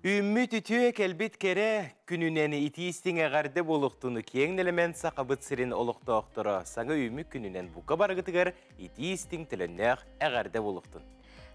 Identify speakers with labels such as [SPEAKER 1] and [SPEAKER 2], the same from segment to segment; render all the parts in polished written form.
[SPEAKER 1] Үүммүт үтүө кэлбит кэрэ күнүнэн итии-истиҥ эҕэрдэ буолуохтуну киэҥ нэлэмэн Сахабыт сирин олохтоохторо саҥа үүммүт күнүнэн бука барыгытыгар итии-истиҥ төлөннөөх эҕэрдэ буолуохтун.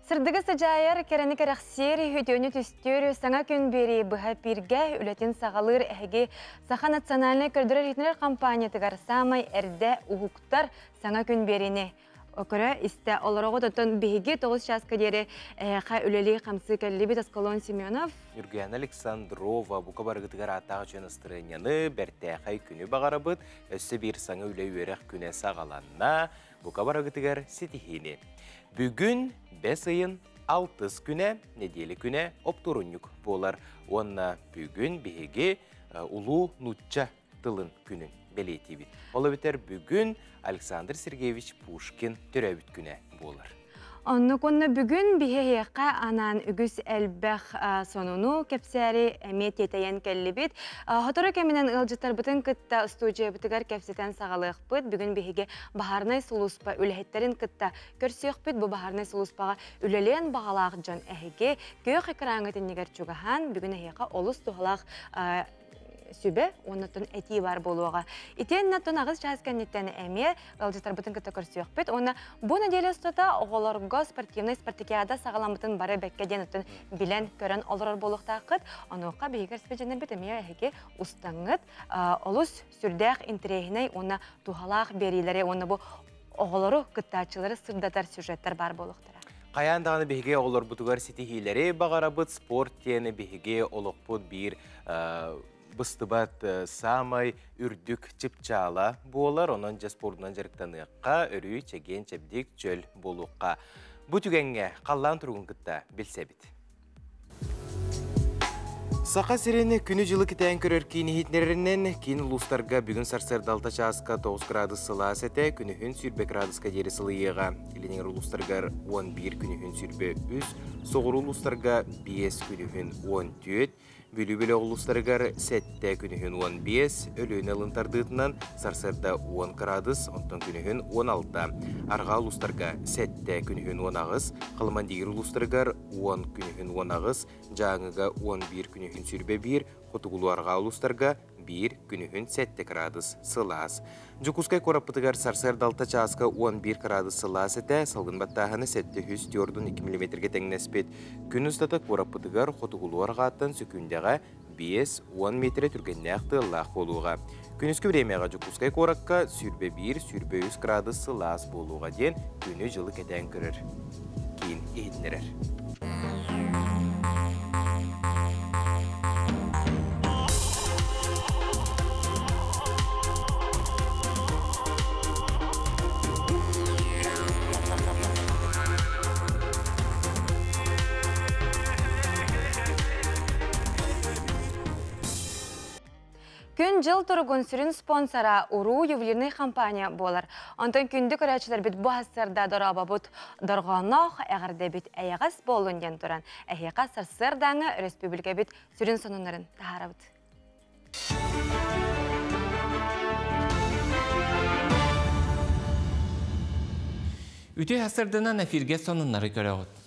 [SPEAKER 2] Сырдыгы сыдьаайар, кэрэни кэрэхсиир, үтүөнү түстүүр, саҥа күн биэрии быһа пииргэ үлэтин саҕалыыр эһиги Саха национальнай көрдөрөр-иһитиннэрэр компаниятыгар саамай эрдэ уһуктар саҥа күн биэриини көрө истэ олороҕут. Оттон биһиги 9 чааска диэри эһиэхэ үлэлии-хамсыы кэллибит. Аскалон Семенов,
[SPEAKER 1] Ньургуяна Александрова бука барыгытыгар ааттаах үчүгэй настырыанньаны, бэртээхэй күнү баҕарабыт. Өссө биир саҥа үлэ үөрэх күнэ саҕаланна. Бука барыгытыгар ситиһиини. Бүгүн бэс ыйын алтыс күнэ, нэдиэлэ күнэ оптуорунньук буолар. Уонна бүгүн биһиги улуу нуучча тылын күнүн бэлиэтиибит. Ол эбэтэр бүгүн Александр Сергеевич Пушкин төрөөбүт күнэ буолар.
[SPEAKER 2] Оннук уонна бүгүн биһиэхэ анаан үгүс элбэх сонуну кэпсээри эмиэ тиэтэйэн кэллибит. Сотору кэминэн ыалдьыттарбытын кытта студиябытыгар кэпсэтэн саҕалыахпыт. Бүгүн биһиги баһаарынай сулууспа үлэһиттэрин кытта көрсүөхпүт. Бу баһаарынай сулууспаҕа үлэлиэн баҕалаах дьон эһиги күөх экраҥҥыт иннигэр чугаһаан, бүгүн эһиэхэ олус туһалаах сүбэ уонна этии бар буолуоҕа. Итиэннэ оттон аҕыс чаас кэнниттэн эмиэ ыалдьыттарбытын кытта көрсүөхпүт. Уонна бу нэдиэлэ устата оҕолорго спортивнай спартакиада саҕаламмытын бары бэккэ диэн оттон билэн көрөн олорор буолуохтааххыт. Онуоха биһиги көрсүбүт эмиэ эһиги устаҥҥыт олус сүрдээх интэриэһинэй уонна туһалаах биэриилэри уонна бу оҕолору кыттааччылары сырдатар сюжеттар баар буолуохтара.
[SPEAKER 1] Хайаан даҕаны биһиги оҕолорбутугар ситиһиилэри баҕарабыт, спорт диэн биһиги олохпут биир быстыбат саамай үрдүк чыпчаала буолар, онон дьэ спордунан дьарыктаныахха, өрүү чэгиэн чэбдик чөл буолуохха. Бу түгэҥҥэ халлаан туругун кытта билсэбит. Саха сирин күнү-дьылы кэтээн көрөр киин иһитиннэрэринэн, киин улуустарга бүгүн сарсыарда 6 чааска 9 градус сылаас этэ, күнүһүн 20 градуска диэри сылыйыаҕа. Илин улуустарыгар 11 күнүһүн 23, соҕуруу улуустарга 5 күнүһүн 14, Бүлүү бөлөх улуустарыгар 7 күнүһүн 15, Өлүөнэ ылын тардыытынан сарсыарда 10 градус, онтон күнүһүн 16. Арҕаа улуустарга 7 күнүһүн 18, Халымандиир улуустарыгар 10 күнүһүн 18, Дьааҥыга 11 күнүһүн 21, Хотугулуу арҕаа улуустарга 1 күнүһүн 7 градус сылаас. Дьокуускай куораппытыгар сарсыарда 6 чааска 11 градус сылаас этэ, салгын баттааһына 704,2 миллиметргэ тэҥнэспит. Күн устата куораппытыгар хотугулуу арҕааттан сөкүүндэҕэ 5-10 миэтэрэ түргэннээх тыаллаах буолуоҕа. Күнүскү бириэмэҕэ Дьокуускай куоракка 21-23 градус сылаас буолуоҕа диэн күнү-дьылы кэтээн көрөр киин иһитиннэрэр.
[SPEAKER 2] Күн-дьыл туругун сүрүн спонсора Уруу ювелирный компания буолар. Онтон күндү көрөөччүлэрбит бу сарсыарда дорообобут дорҕоонноох эҕэрдэбит эйэҕэс буоллун диэн туран, эһиэхэ сарсыардааҥы өрөспүүбүлүкэбит сүрүн сонуннарын таһаарабыт.
[SPEAKER 3] Үтүө сарсыарданан эфиргэ сонуннары көрөҕүт.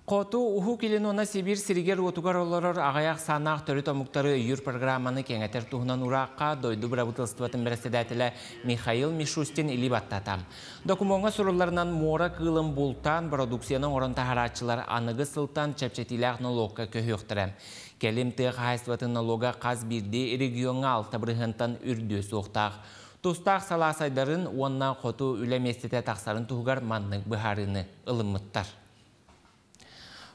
[SPEAKER 3] Хоту Уһук Илин уонна Сибиир сиригэр-уотугар олорор аҕыйах сааннаах төрүт омуктары өйүүр программаны кэҥэтэр туһунан уураахха дойду бырабыыталыстыбатын бэрэссэдээтэлэ Михаил Мишустин илии баттаата. Докумуоҥҥа сурулларынан муора кыылын бултаан бородууксуйаны оҥорон таһарааччылар аныгы сылтан чэпчэтиилээх нолуокка көһүөхтэрэ. Кэлим тыа хаһаайыстыбатын нолуога хас биирдии региоҥҥа 6 бырыһыантан үрдүө суохтаах. Тустаах салаа сайдарын уонна хоту үлэ миэстэтэ тахсарын туһугар маннык быһаарыыны ылыммыттар.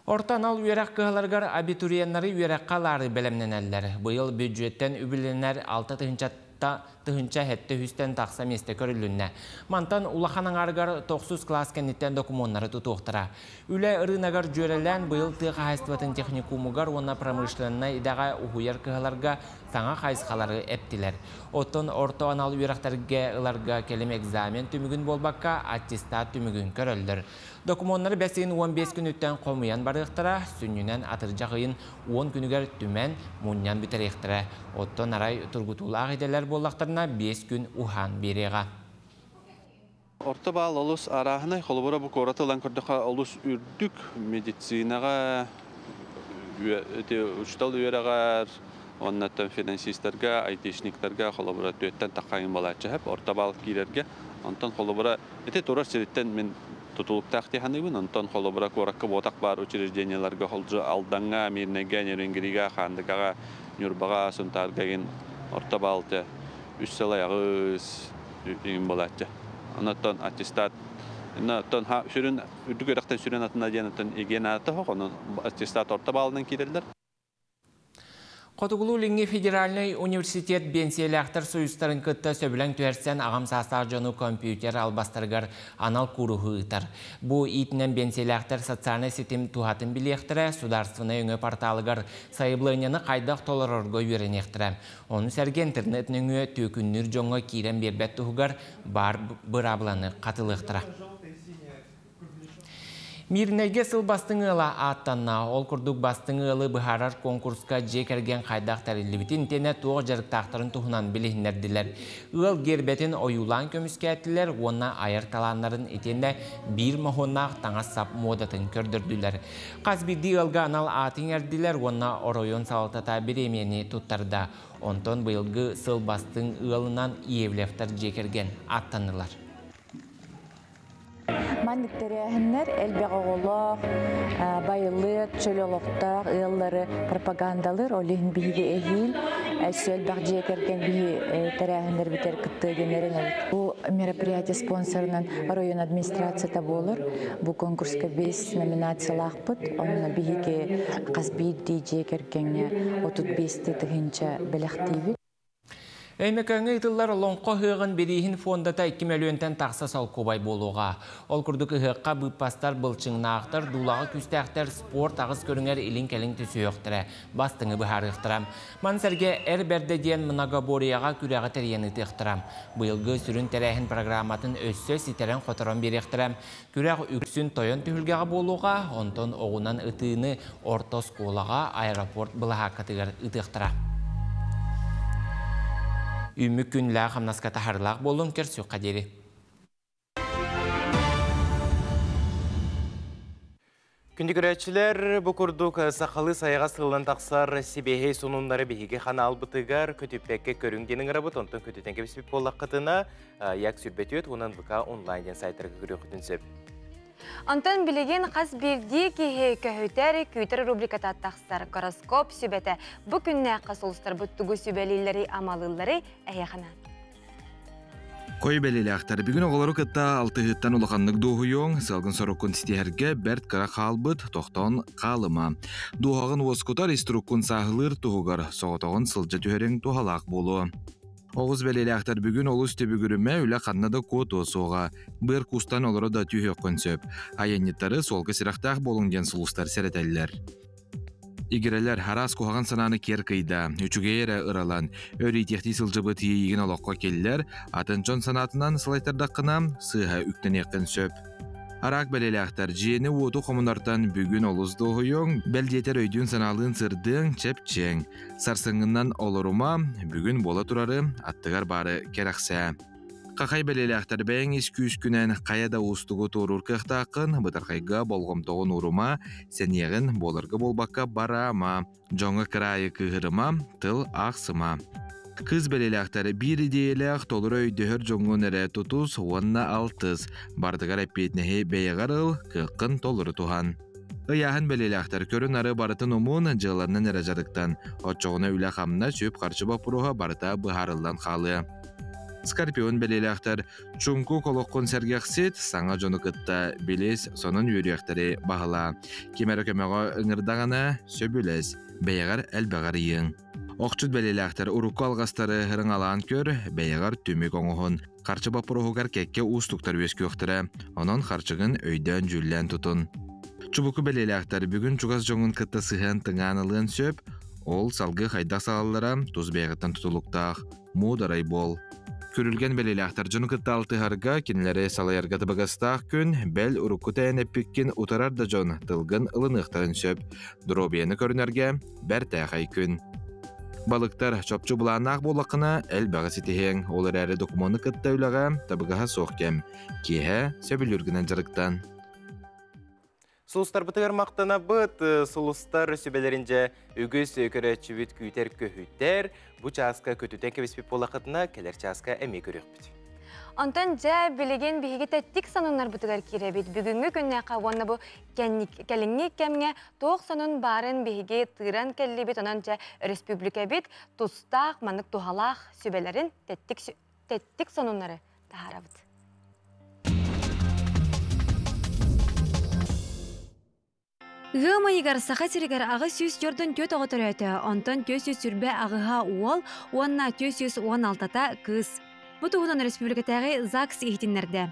[SPEAKER 3] Орто анал үөрэх кыһаларыгар абитуриеннары үөрэххэ ылаары бэлэмнэнэллэр. Быйыл бюджеттэн үбүлэнэр 6 тыһыынча 700-тэн тахса миэстэ көрүлүннэ. Мантан улахан аҥаарыгар тохсус кылаас кэнниттэн докумуоннары тутуохтара. Үлэ ырыынагар дьүөрэлээн быйыл тыа хаһаайыстыбатын техникумугар уонна промышленнай идэҕэ уһуйар кыһаларга саҥа хайысхалары эптилэр. Оттон орто анал үөрэхтэргэ ыларга кэлим экзамен түмүгүн буолбакка, аттестат түмүгүн көрөллөр. Докумуоннары бэс ыйын 15 күнүттэн хомуйан барыахтара, сүнньүнэн атырдьах ыйын 10 күнүгэр түмэн, мунньан бүтэриэхтэрэ. Оттон арай тургутуулаах идэлэр буоллахтарына 5 күн уһаан биэриэҕэ.
[SPEAKER 4] Орто баал олус арааһынай, холобура бу куораты ылан көрдөххө олус үрдүк медицинаҕа Учутал үөрэҕэр оннаттан финансистарга, айтишниктарга холобура түөттэн таххайын балааччы хеп, орто баал киирэргэ. Онтон холобура ити турар сириттэн мин тутулуктаах тиһаныыбын, онтон холобура куоракка буотах баар учреждениеларга холдьу Алдаҥҥа, Мирнэйгэ, Нерюнгрига, Хаандыгаҕа, Ньурбаҕа, Сунтаарга игин орто баалты үс сыл аяҕыс игин балааччы. Оннаттан аттестат Онтон сүрүн үрдүк үөрэхтэн сүрүн атына диэн оттон еген аата онон аттестат орто баалынан киирэллэр.
[SPEAKER 3] Хотугулуу-Илиҥҥи федеральнай университет биэнсийэлээхтэр союзтарын кытта сөбүлэҥ түһэрсэн аҕам саастаах дьону компьютер албастарыгар анал кууруһу ыытар. Бу иитинэн биэнсийэлээхтэр социальнай ситим туһатын билиэхтэрэ, судаарственнай өҥө порталыгар сайабылыанньаны хайдах толорорго үөрэниэхтэрэ. Ону сэргэ интернет нөҥүө түөкүннүүр дьоҥҥо киирэн биэрбэт туһугар баар быраабыланы хатылыахтара. Мииринэйгэ сыл бастыҥ ыала ааттанна. Ол курдук бастыҥ ыалы быһаарар конкурска дьиэ кэргэн хайдах тэриллибитин итиэннэ туох дьарыктаахтарын туһунан билиһиннэрдилэр. Ыал гиэрбэтин ойуулаан көмүскээтилэр уонна айар талааннарын итиэннэ биир моһуоннаах таҥас-сап муодатын көрдөрдүлэр. Хас биирдии ыалга анал ааты иҥэрдилэр уонна оройуон салалтата бириэмийэни туттарда. Онтон быйылгы сыл бастыҥ ыалынан Иевлевтар дьиэ кэргэн ааттаннылар.
[SPEAKER 5] Маннык тэрээһиннэр элбэх оҕолоох, байылыат, чөл олохтоох ыаллары пропагандалыыр. Ол иһин биһиги эһиил өссө элбэх дьиэ кэргэн биһи тэрээһиннэрбитигэр кыттыа диэн эрэнэбит. Бу мероприятие спонсорынан район администрацията буолар. Бу конкурска 5 номинациялаахпыт. Онно биһиги хас биирдии дьиэ кэргэҥҥэ 35 тыһыынча бэлэхтиибит.
[SPEAKER 3] Өймөкөөҥҥө ыытыллар Олоҥхо ыһыаҕын бирииһин фондата 2 мөлүйүөнтэн тахса солкуобай буолуоҕа. Ол курдук ыһыахха быыппастар, былчыҥнаахтар, дуулаҕа күүстээхтэр спорт аҕыс көрүҥэр илин-кэлин түсүһүөхтэрэ, бастыҥы быһаарыахтара. Маны сэргэ Эр бэрдэ диэн многоборьеҕа күрэҕи тэрийэн ыытыахтара. Быйылгы сүрүн тэрээһин программатын өссө ситэрэн-хоторон биэриэхтэрэ. Күрэх үксүн тойон түһүлгэҕэ буолуоҕа, онтон оҕунан ытыыны орто оскуолаҕа, аэропорт былаһааккатыгар ыытыахтара. Үүммүт күнлээх хамнаска таһарылаах буолуҥ, көрсүөххэ диэри.
[SPEAKER 1] Күндү көрөөччүлэр, бу курдук сахалыы сайаҕас тылынан тахсар сибиэһэй сонуннары биһиги ханаалбытыгар көтүппэккэ көрүҥ диэн ыҥырабыт. Онтон көтүтэн кэбиспит буоллаххытына, Як сүрбэтүөт уонан ВК онлайн диэн сайтарга көрүөххүтүн сөп.
[SPEAKER 2] Онтон билигин хас биирдии киһи көһүтэр, күүтэр рубриката тахсар гороскоп сүбэтэ. Бу күннээххэ сулустарбыт тугу сүбэлииллэрий, амалыылларый эһиэхэ
[SPEAKER 6] Кой бэлиэлээхтэр бүгүн оҕолору кытта алтыһыыттан улаханнык дуоһуйуоҥ, сыалгын-соруккун ситиһэргэ бэрт кыра хаалбыт, тохтоон хаалыма. Дууһаҕын уоскутар, ис туруккун сааһылыыр туһугар соҕотоҕун сылдьа түһэриҥ туһалаах буолуо. Оҕус бэлиэлээхтэр бүгүн олус түбүгүрүмэ, үлэ ханна да куотуо суоҕа. Быар куустан олоро да түһүөххүн сөп. Айанньыттары суолга сирэхтээх буолуҥ диэн сулустар сэрэтэллэр. Игирэлэр араас куһаҕан санааны киэр кыйда, үчүгэйи эрэ ыралан, өр иитиэхтии сылдьыбыт иэйиигин олоххо киллэр, атын дьон санаатынан салайтардаххына, сыыһа үктэниэххин сөп. Араак бэлиэлээхтэр дьиэни-уоту хомунартан бүгүн олус дуоһуйуоҥ, бэл диэтэр өйдүүн-санаалыын сырдыаҥ, чэпчиэҥ. Сарсыҥҥынан олорума, бүгүн буола турары аттыгар баары кэрэхсээ. Хахай бэлиэлээхтэр бэйэҥ ис күүскүнэн хайа да уустугу туоруур кыахтааххын, бытархайга болҕомтоҕун уурума, сэниэҕин буоларга буолбакка бараама, дьоҥҥо кыраайы кыыһырыма, тыл аахсыма. Кыыс бэлиэлээхтэр биир идиэйэлээх толору өйдөһөр дьоҥҥун эрэ тутус уонна алтыс, барытыгар эппиэтинэһи бэйэҕэр ыл, кыаххын толору туһан. Ыйааһын бэлиэлээхтэр көрүн-ары барытын умун, дьыаланнан эрэ дьарыктан, оччоҕуна үлэ-хамнас, үп-харчы боппуруоһа барыта быһаарыллан хаалыа. Скорпион бэлиэлээхтэр чуҥкук олоххун сэргэхсит, саҥа дьону кытта билис, сонун үөрүйэхтэри баһылаа. Ким эрэ көмөҕө ыҥырдаҕына, сөбүлэс, бэйэҕэр элбэҕэр ыйыаҥ. Охчут бэлиэлээхтэр урукку алҕастары ырыҥалаан көр, бэйэҕэр түмүк оҥоһун. Харчы боппуруоһугар кэккэ уустуктар үөскүөхтэрэ, онон харчыгын өйдөөн-дьүүллээн тутун. Чубуку бэлиэлээхтэр бүгүн чугас дьоҥҥун кытта сыһыан тыҥаан ылыан сөп, ол салгыы хайдах салаллара тус бэйэҕиттэн тутулуктаах. Муударай буол. Күрүлгэн бэлиэлээхтэр дьону кытта алтыһарга, кинилэри салайарга табыгастаах күн, бэл урукку тэйэн эппиккин утарар да дьон тылгын ылыныахтарын сөп. Доруобуйаны көрүнэргэ бэртээхэй күн. Балыктар чопчу былааннаах буоллаххына, элбэҕи ситиһиэҥ, ол эрээри докумуону кытта үлэҕэ табыгаһа суох кэм. Киэһэ сөбүлүүргүнэн дьарыктан.
[SPEAKER 1] Сулустарбытыгар мактанабыт, сулустар сүбэлэринже үгүс көрөөччүбүт күүтэр көһүтэр, бу чааска көтүтэн кэбиспит буоллахытына, кэлэр чааска эмиэ көрүөхпүт.
[SPEAKER 2] Онтон дьэ билигин биһиги тэттик сонуннарбытыгар киирэбит. Бүгүҥҥү күннээххэ уонна бу кэлиҥҥи кэмҥэ туох сонун баарын биһиги тыыран кэллибит. Онон дьэ республикабит тустаах, маннык туһалаах сүбэлэрин тэттик сонуннары таһаарабыт. Ыам ыйыгар Саха сиригэр 844 оҕо төрөөтө, онтон 428 уол уонна 416-та кыыс. Бу туһунан республикатааҕы ЗАГС иһитиннэрдэ.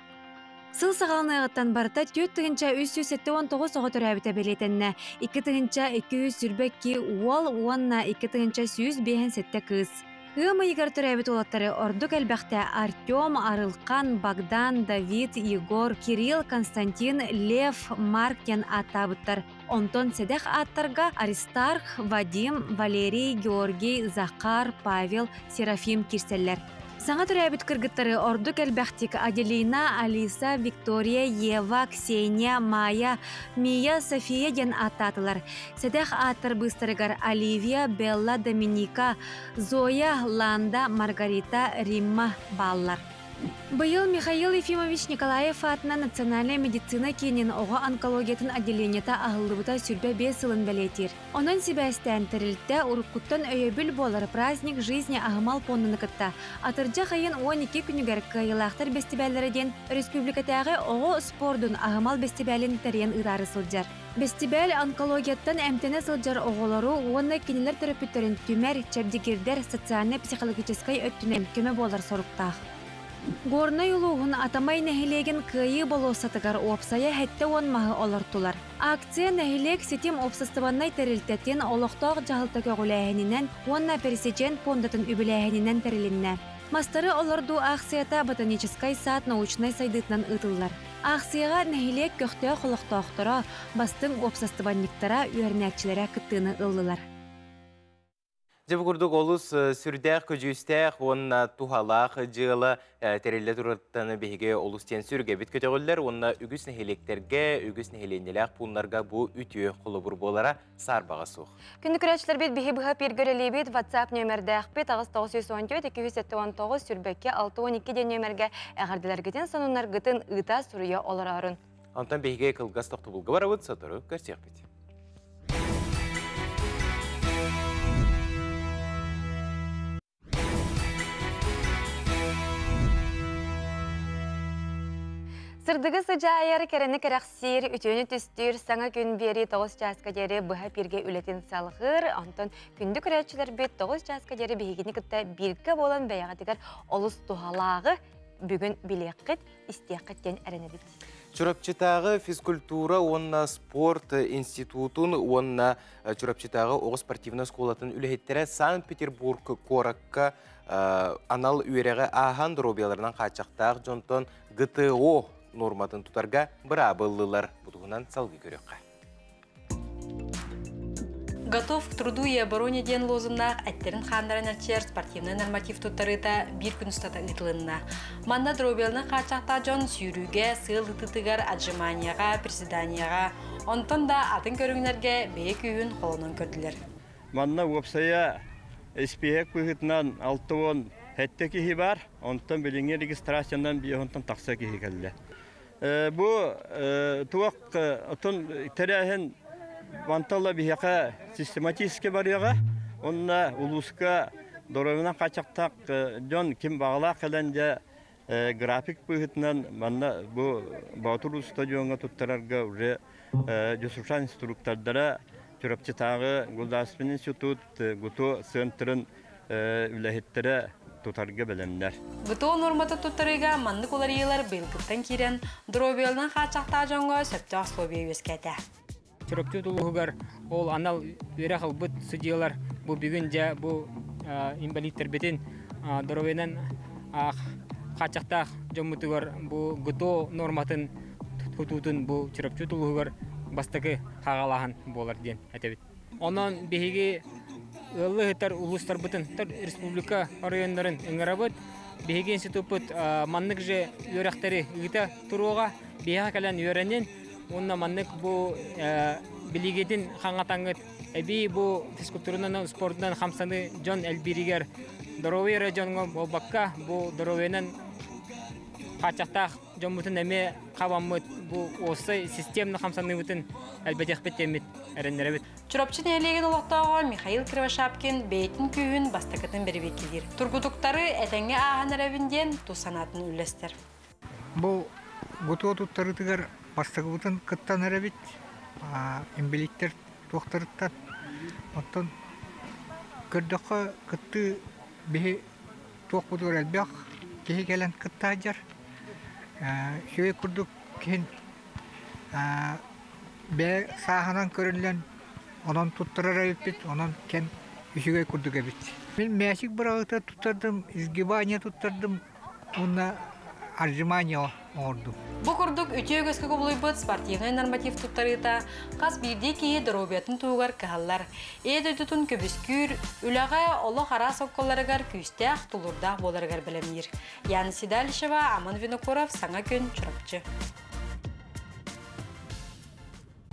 [SPEAKER 2] Сыл саҕаланыаҕыттан барыта 4379 оҕо төрөөбүтэ бэлиэтэннэ. 2222 уол уонна 2157 кыыс. Ыам ыйыгар төрөөбүт уолаттары ордук элбэхтэ Артем, Арылхан, Богдан, Давид, Егор, Кирилл, Константин, Лев, Марк диэн ааттаабыттар. Онтон сэдэх ааттарга Аристарх, Вадим, Валерий, Георгий, Захар, Павел, Серафим киирсэллэр. Саҥа төрөөбүт кыргыттары ордук элбэхтик Аделина, Алиса, Виктория, Ева, Ксения, Майя, Мия, София диэн ааттаатылар. Сэдэх ааттар быыстарыгар Оливия, Белла, Доминика, Зоя, Ланда, Маргарита, Римма бааллар. Быйыл Михаил Ефимович Николаев аатынан Национальнай медицина киинин оҕо онкологиятын отделениета аһыллыбыта 25 сылын бэлиэтиир. Онон сибээстээн тэрилтэ уруккуттан өйөбүл буолар «Праздник жизни» аһымал пуонданы кытта атырдьах ыйын 12 күнүгэр кыайыылаахтар бэстибээллэрэ диэн республикатааҕы оҕо спордун аһымал бэстибээлин тэрийэн ыытаары сылдьар. Бэстибээл онкологияттан эмтэнэ сылдьар оҕолору уонна кинилэр төрөппүттэрин түмэр, чэбдигирдэр социальнай-психологическай өттүнэн көмө буолар соруктаах. Горнай улууһун Атамай нэһилиэгин Кыайыы болуоссатыгар уопсайа 70 маһы олортулар. Акция нэһилиэк ситим уопсастыбаннай тэрилтэтин олохтоох дьаһалта көҕүлээһининэн уонна Пересечен пуондатын үбүлээһининэн тэрилиннэ. Мастары олордуу аахсыйата Ботаническай саад научнай сайдыытынан ыытыллар. Аахсыйаҕа нэһилиэк көхтөөх олохтоохторо, бастыҥ уопсастыбанньыктара, үөрэнээччилэрэ кыттыыны ыллылар.
[SPEAKER 1] Дьэ бу курдук олус сүрдээх көдьүүстээх уонна туһалаах дьыала тэриллэ турартан биһиги олус диэн сүргэбит көтөҕүллэр уонна үгүс нэһилиэктэргэ, үгүс нэһилиэнньэлээх пууннарга бу үтүө холобур буолара саарбаҕа суох.
[SPEAKER 2] Күндү көрөөччүлэрбит биһи быһа пиргөрелиибит WhatsApp нүөмэрдээхпит 8914 279 сүрбэккэ 612 диэн нүөмэргэ эҕэрдэлэргитин сонуннаргытын ыыта суруйа олороорун.
[SPEAKER 1] Онтон биһиги кылгас тохтобулга барабыт, сотору көрсүөхпүт.
[SPEAKER 2] Сырдыгы сыдьаайар, кэрэни кэрэхсиир, үтүөнү түстүүр саҥа күн биэрии 9 чааска диэри быһа пиргэ үлэтин салҕыыр. Онтон күндү көрөөччүлэрбит 9 чааска диэри биһигини кытта бииргэ буолан бэйэҕитигэр олус туһалааҕы бүгүн билиэххит, истиэххит диэн эрэнэбит.
[SPEAKER 1] Чурапчытааҕы физкультура уонна спорт институтун уонна Чурапчытааҕы оҕо спортивнай оскуолатын үлэһиттэрэ Санкт-Петербург куоракка анал үөрэҕи ааһан доруобуйаларынан хааччахтаах дьонтон ГТО нуорматын тутарга быраабыллылар. Бу туһунан салгыы көрүөххэ.
[SPEAKER 7] Готов к труду и обороне диэн лозуннаах эттэрин хааннарын эрчийэр спортивнай норматив туттарыыта биир күн устата ыытылынна. Манна доруобуйаларын хааччахтаах дьон сүүрүүгэ, сыал ытыытыгар, отжиманияҕа, приседанияҕа, онтон да атын көрүҥнэргэ бэйэ күүһүн холонон көрдүлэр.
[SPEAKER 8] Манна уопсайа испииһэк быһыытынан 67 киһи баар, онтон билиҥҥи регистрациянан 5 тахса киһи кэллэ. Бу туох отон тэрээһин манталла биһиэхэ систематически барыаҕа, онно улууска доруобуйанан хааччахтаах дьон ким баҕалаах кэлэн дьэ график быһыытынан манна бу Боотур стадиоҥҥа туттарарга уже дьусушан инструктордара Чурапчытааҕы государственный институт ГУТО центрын үлэһиттэрэ тутарга бэлэмнэр.
[SPEAKER 7] ГТО нуормата туттарыыга маннык уларыйыылар быйылгыттан киирэн, доруобуйаларын хааччахтаах дьоҥҥо сөптөөх условия үөскээтэ.
[SPEAKER 9] Чурапчы улууһугар ол анал үөрэх ылбыт судьуйалар бу бүгүн дьэ бу инбэлииттэрбитин доруобуйанан хааччахтаах дьоммутугар бу ГТО нуорматын тутуутун бу Чурапчы улууһугар бастакы хаҕалааһын буолар диэн этэбит. Онон биһиги ыаллыы ыытар улуустарбытын, республика оройуоннарын ыҥырабыт. Биһиги институппут маннык же үөрэхтэри ыыта туруоҕа. Биһиэхэ кэлэн үөрэнин, Уонна маннык бу билигитин хаҥатаҥҥыт эбии бу физкультуранан, спордунан хамсаныы дьон элбииригэр доруобуйа эрэ дьоҥҥо буолбакка, бу доруобуйанан хааччахтаах дьоммутун эмиэ хабаммыт бу уопсай системно хамсаныыбытын элбэтиэхпит диэммит эрэннэрэбит.
[SPEAKER 7] Чурапчы нэһилиэгин олохтооҕо Михаил Кривошапкин бэйэтин күүһүн бастакытын бэрэбиэркэлиир. Тургутуктары этэҥҥэ ааһан эрэбин диэн тус санаатын үллэстэр.
[SPEAKER 10] Бу гутуо туттарыытыгар бастакыбытын кыттан эрэбит. Инбэлииттэр туохтарыттан. Оттон көрдөххө кыттыы биһи туохпутугар элбэх киһи кэлэн кытта сылдьар. Үчүгэй курдук киһин бэйэ сааһынан көрүллэн онон туттарар эбиппит, онон кэм үчүгэй курдук эбит. Мин мээчик быраҕыыта туттардым, изгибание туттардым уонна отжимание оҥордум.
[SPEAKER 7] Бу курдук үтүө үгэскэ кубулуйбут спортивнай норматив туттарыыта хас биирдии киһи доруобуйатын туһугар кыһаллар. Ийэ дойдутун көмүскүүр, үлэҕэ олох араас окколларыгар күүстээх, тулуурдаах буоларыгар бэлэмниир. Яна Седалищева, Аман Винокуров, Саҥа күн, Чурапчы.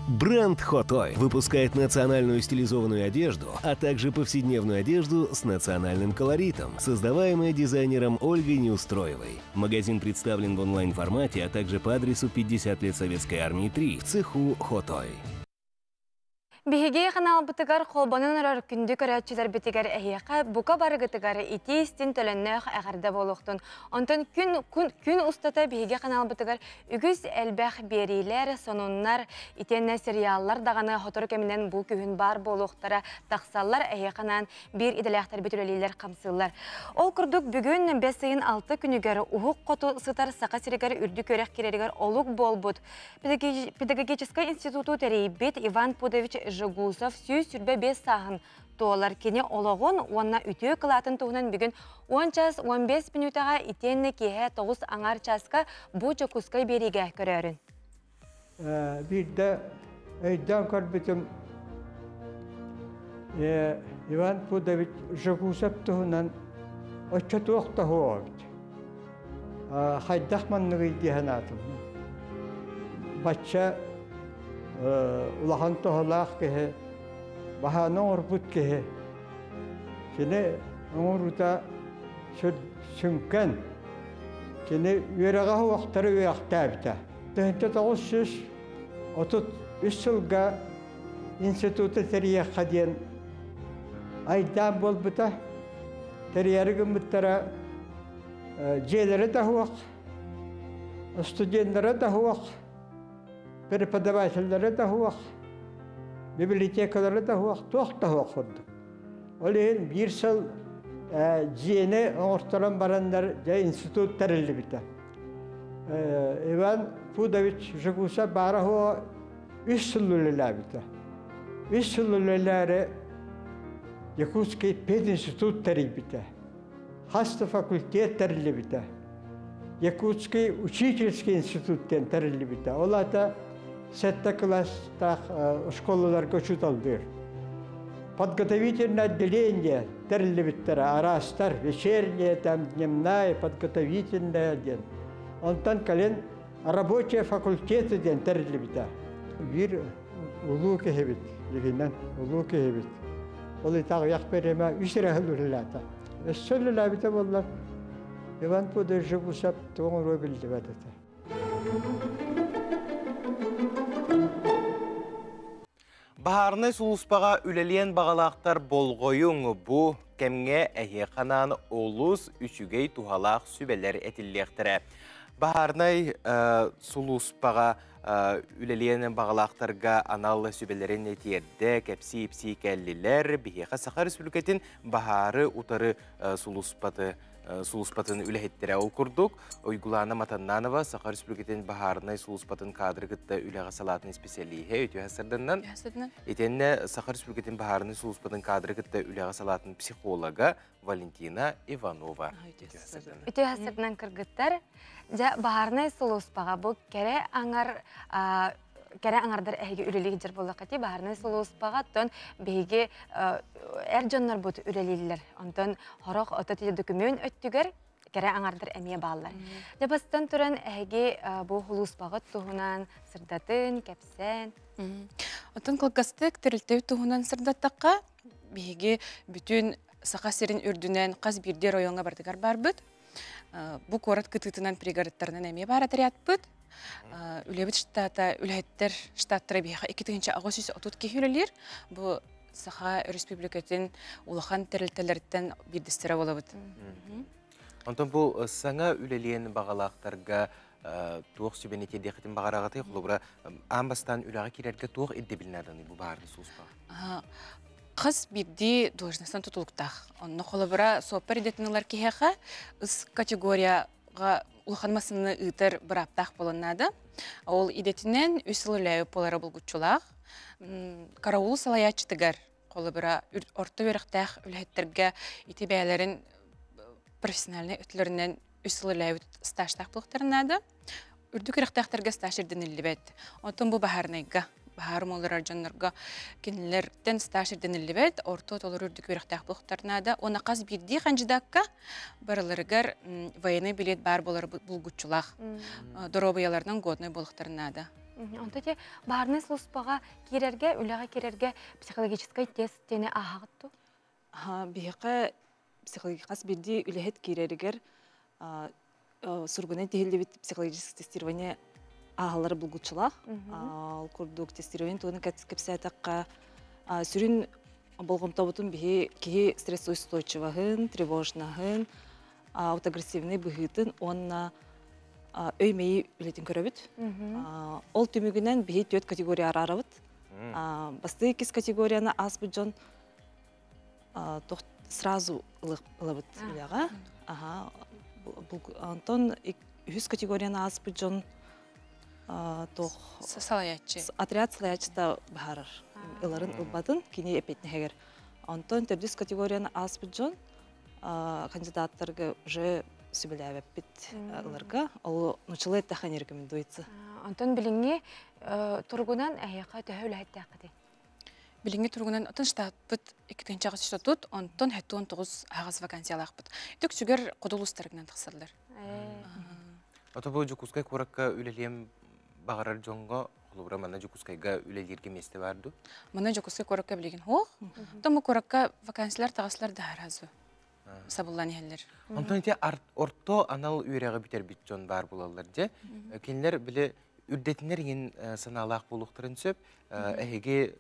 [SPEAKER 11] Бренд Хотой выпускает национальную стилизованную одежду, а также повседневную одежду с национальным колоритом, создаваемая дизайнером Ольгой Неустроевой. Магазин представлен в онлайн-формате, а также по адресу 50 лет Советской Армии 3 в цеху Хотой.
[SPEAKER 2] Биһиги ханаалбытыгар холбонон эрэр күндү көрөөччүлэрбитигэр эһиэхэ бука барыгытыгар итии истин төлөннөөх эҕэрдэ буолуохтун. Онтон күн, күн устата биһиги ханаалбытыгар үгүс элбэх биэриилэр, сонуннар, итиэннэ сериаллар даҕаны сотору кэминэн бу күһүн баар буолуохтара тахсаллар эһиэхэ анаан биир идэлээхтэрбит үлэлииллэр хамсыыллар. Ол курдук бүгүн бэс ыйын алта күнүгэр уһук хоту сытар Саха сиригэр үрдүк үөрэх киирэригэр олук буолбут Педагогическай институту тэрийбит Иван Пудович Жегусов 125 сааһын туолар кини олоҕун уонна үтүө кылаатын туһунан бүгүн 10 час 15 мүнүүтэҕэ итиэннэ киэһэ 9 аҥаар чааска бу Дьокуускай биэриигэ көрөөрүн.
[SPEAKER 12] Биирдэ өйдөөн көрбүтүм Иван Пудович Жегусов туһунан оччотуох да суох эбит. Хайдах манныгый дии санаатым. Бачча улахан туһалаах киһи, баһааны оҥорбут киһи. Кини оҥоруута сүҥкэн. Кини үөрэҕэ суохтары үөрэхтээбитэ. 1933 сылга институту тэрийиэххэ диэн айдаан буолбута. Тэрийээри гыммыттара дьиэлэрэ да суох, студеннара да суох, преподавателлэрэ да суох, библиотекалара да суох, туох да суох курдук. Ол иһин биир сыл дьиэни оҥорторон бараннар дьэ институт тэриллибитэ. Иван Пудович Жегусов баара суоҕа үс сыл үлэлээбитэ. Үс сыл үлэлээри Якутский пединститут тэрийбитэ. Хас да факультет тэриллибитэ. Якутский учительский институт диэн тэриллибитэ. Ол аата сэттэ кылаастаах школаларга учууталлыыр. Подготовительное отделение тэриллибиттэрэ араастар, вечерняя, там, дневная, подготовительная диэн. Онтон кэлин рабочие факультеты диэн тэриллибитэ. Биир улуу киһибит, дигинэн улуу киһибит. Ол итаҕыйах бириэмэ үс эрэ сыл үлэлээтэ. Өссө үлэлээбитэ буоллар, Иван Пудожев туох оҥоруо биллибэт этэ.
[SPEAKER 1] Баһаарынай сулууспаҕа үлэлиэн баҕалаахтар болҕойуҥ бу кэмҥэ эһиэхэ анаан олус үчүгэй туһалаах сүбэлэр этиллиэхтэрэ. Баһаарынай сулууспаҕа үлэлиэн баҕалаахтарга анал сүбэлэрин тиэрдэ, кэпсии-ипсии кэллилэр. Биһиэхэ Саха Республикатын баһаары утары сулууспаты сулууспатын үлэһиттэрэ. Ол курдук, Уйгулаана Матаннанова Саха Республикатын баһаарынай сулууспатын кадры кытта үлэҕэ салаатын исписэлииһэ үтүө сырдыннан. Итиэннэ Саха Республикатын баһаарынай сулууспатын кадры кытта үлэҕэ салаатын психолога Валентина Иванова.
[SPEAKER 2] Үтүө сырдынан кыргыттар. Дьэ, баһаарынай сулууспаҕа бу кэрэ аҥар кэрэ аҥардар эһиги үлэлии сылдьар буоллаххытый баһаарынай сулууспаҕа оттон биһиги эр дьоннорбут үлэлииллэр. Онтон хорох ото документ өттүгэр Кэрэ аҥардар эмиэ бааллар. Дьэ бастан туран эһиги бу хулууспаҕыт туһунан сырдатын, кэпсээн.
[SPEAKER 13] Оттон кылгастык тэрилтэбит туһунан сырдаттахха, биһиги бүтүн Саха сирин үрдүнэн хас биирдии оройуоҥҥа барытыгар барбыт. Бу куорат кытыытынан пригородтарынан эмиэ баар отрядпыт. Үлэбит штата, үлэһиттэр штаттара биһиэхэ 2830 киһи үлэлиир. Бу Саха Өрөспүүбүлүкэтин улахан тэрилтэлэриттэн биирдэстэрэ буолабыт.
[SPEAKER 1] Онтон бу саҥа үлэлиэн баҕалаахтарга туох сүбэни тиэрдиэххитин баҕараҕытый? Холобура, аан бастаан үлэҕэ киирэргэ туох ирдэбил нааданый бу баарын сууспаҕа?
[SPEAKER 13] Хас биирдии должностан тутулуктаах. Онно холобура, суоппар идэтин ылар киһиэхэ ыс категорияҕа улахан массыынаны ыытар бырааптаах буолан наада. Ол идэтинэн үс сыл үлээбит буолара булгуччулаах. Караул салайааччытыгар холобура орто үөрэхтээх үлэһиттэргэ ити бэйэлэрин профессиональнай өттүлэринэн үс сыл үлээбит стажтаах буолуохтарын наада. Үрдүк үөрэхтээхтэргэ стаж ирдэниллибэт. Оттон бу баһаарынайга, баһаар умулларар дьоннорго кинилэртэн стаж ирдэниллибэт, орто толору үрдүк үөрэхтээх буолуохтарын наада. Уонна хас биирдии хандьыдаакка барыларыгар военный билет баар буолар булгуччулаах. Доруобуйаларынан годный буолуохтарын наада.
[SPEAKER 2] Онто те баарнай службаҕа киирэргэ, үлэҕэ киирэргэ психологическай тест диэни ааһаҕыт дуу?
[SPEAKER 14] Биһиэхэ психологическай хас биирдии үлэһит киирэригэр сургунан тиһиллибит психологическое тестирование ааһаллара булгуччулаах. Ол курдук тестирование туһунан кэпсээтэххэ, сүрүн болҕомтобутун биһи киһи стрессоустойчиваһын, тревожнаһын, аутоагрессивнай быһыытын уонна өй-мэйии үлэтин көрөбүт. Ол түмүгүнэн биһи түөрт категория араарабыт. Бастакы иккис категорияны ааспыт дьон сразу ылабыт үлэҕэ. Онтон үһүс категорияны ааспыт дьон туох
[SPEAKER 13] салайааччы
[SPEAKER 14] отряд салайааччыта баһарар ыларын ылбатын кини эппиэтинэһигэр. Онтон төрдүс категорияны ааспыт дьон кандидаттарга уже сүбэлээбэппит ыларга. Ол нучылы эттэхэ не рекомендуется.
[SPEAKER 2] Онтон билиҥҥи туругунан эһиэхэ төһө үлэһиттээххитий?
[SPEAKER 13] Билиҥҥи туругунан отон штатпыт 2-тыһыынча онтон 79 аһаҕас вакансиялаахпыт. Үксүгэр хоту улуустарынан тахсаллар.
[SPEAKER 1] Ото бу Дьокуускай куоракка үлэлиэм баҕарар дьоҥҥо, холобура, манна Дьокуускайга үлэлииргэ миэстэ баар дуу?
[SPEAKER 13] Манна Дьокуускай куоракка билигин суох. Оттон бу куоракка вакансиялар таҕыслар да аразу сабыллан иһэллэр.
[SPEAKER 1] Онтон ити орто анал үөрэҕи бүтэрбит дьон баар буолаллар дьэ. Кинилэр били үрдэтинэр иҥин санаалаах буолуохтарын сөп. Эһиги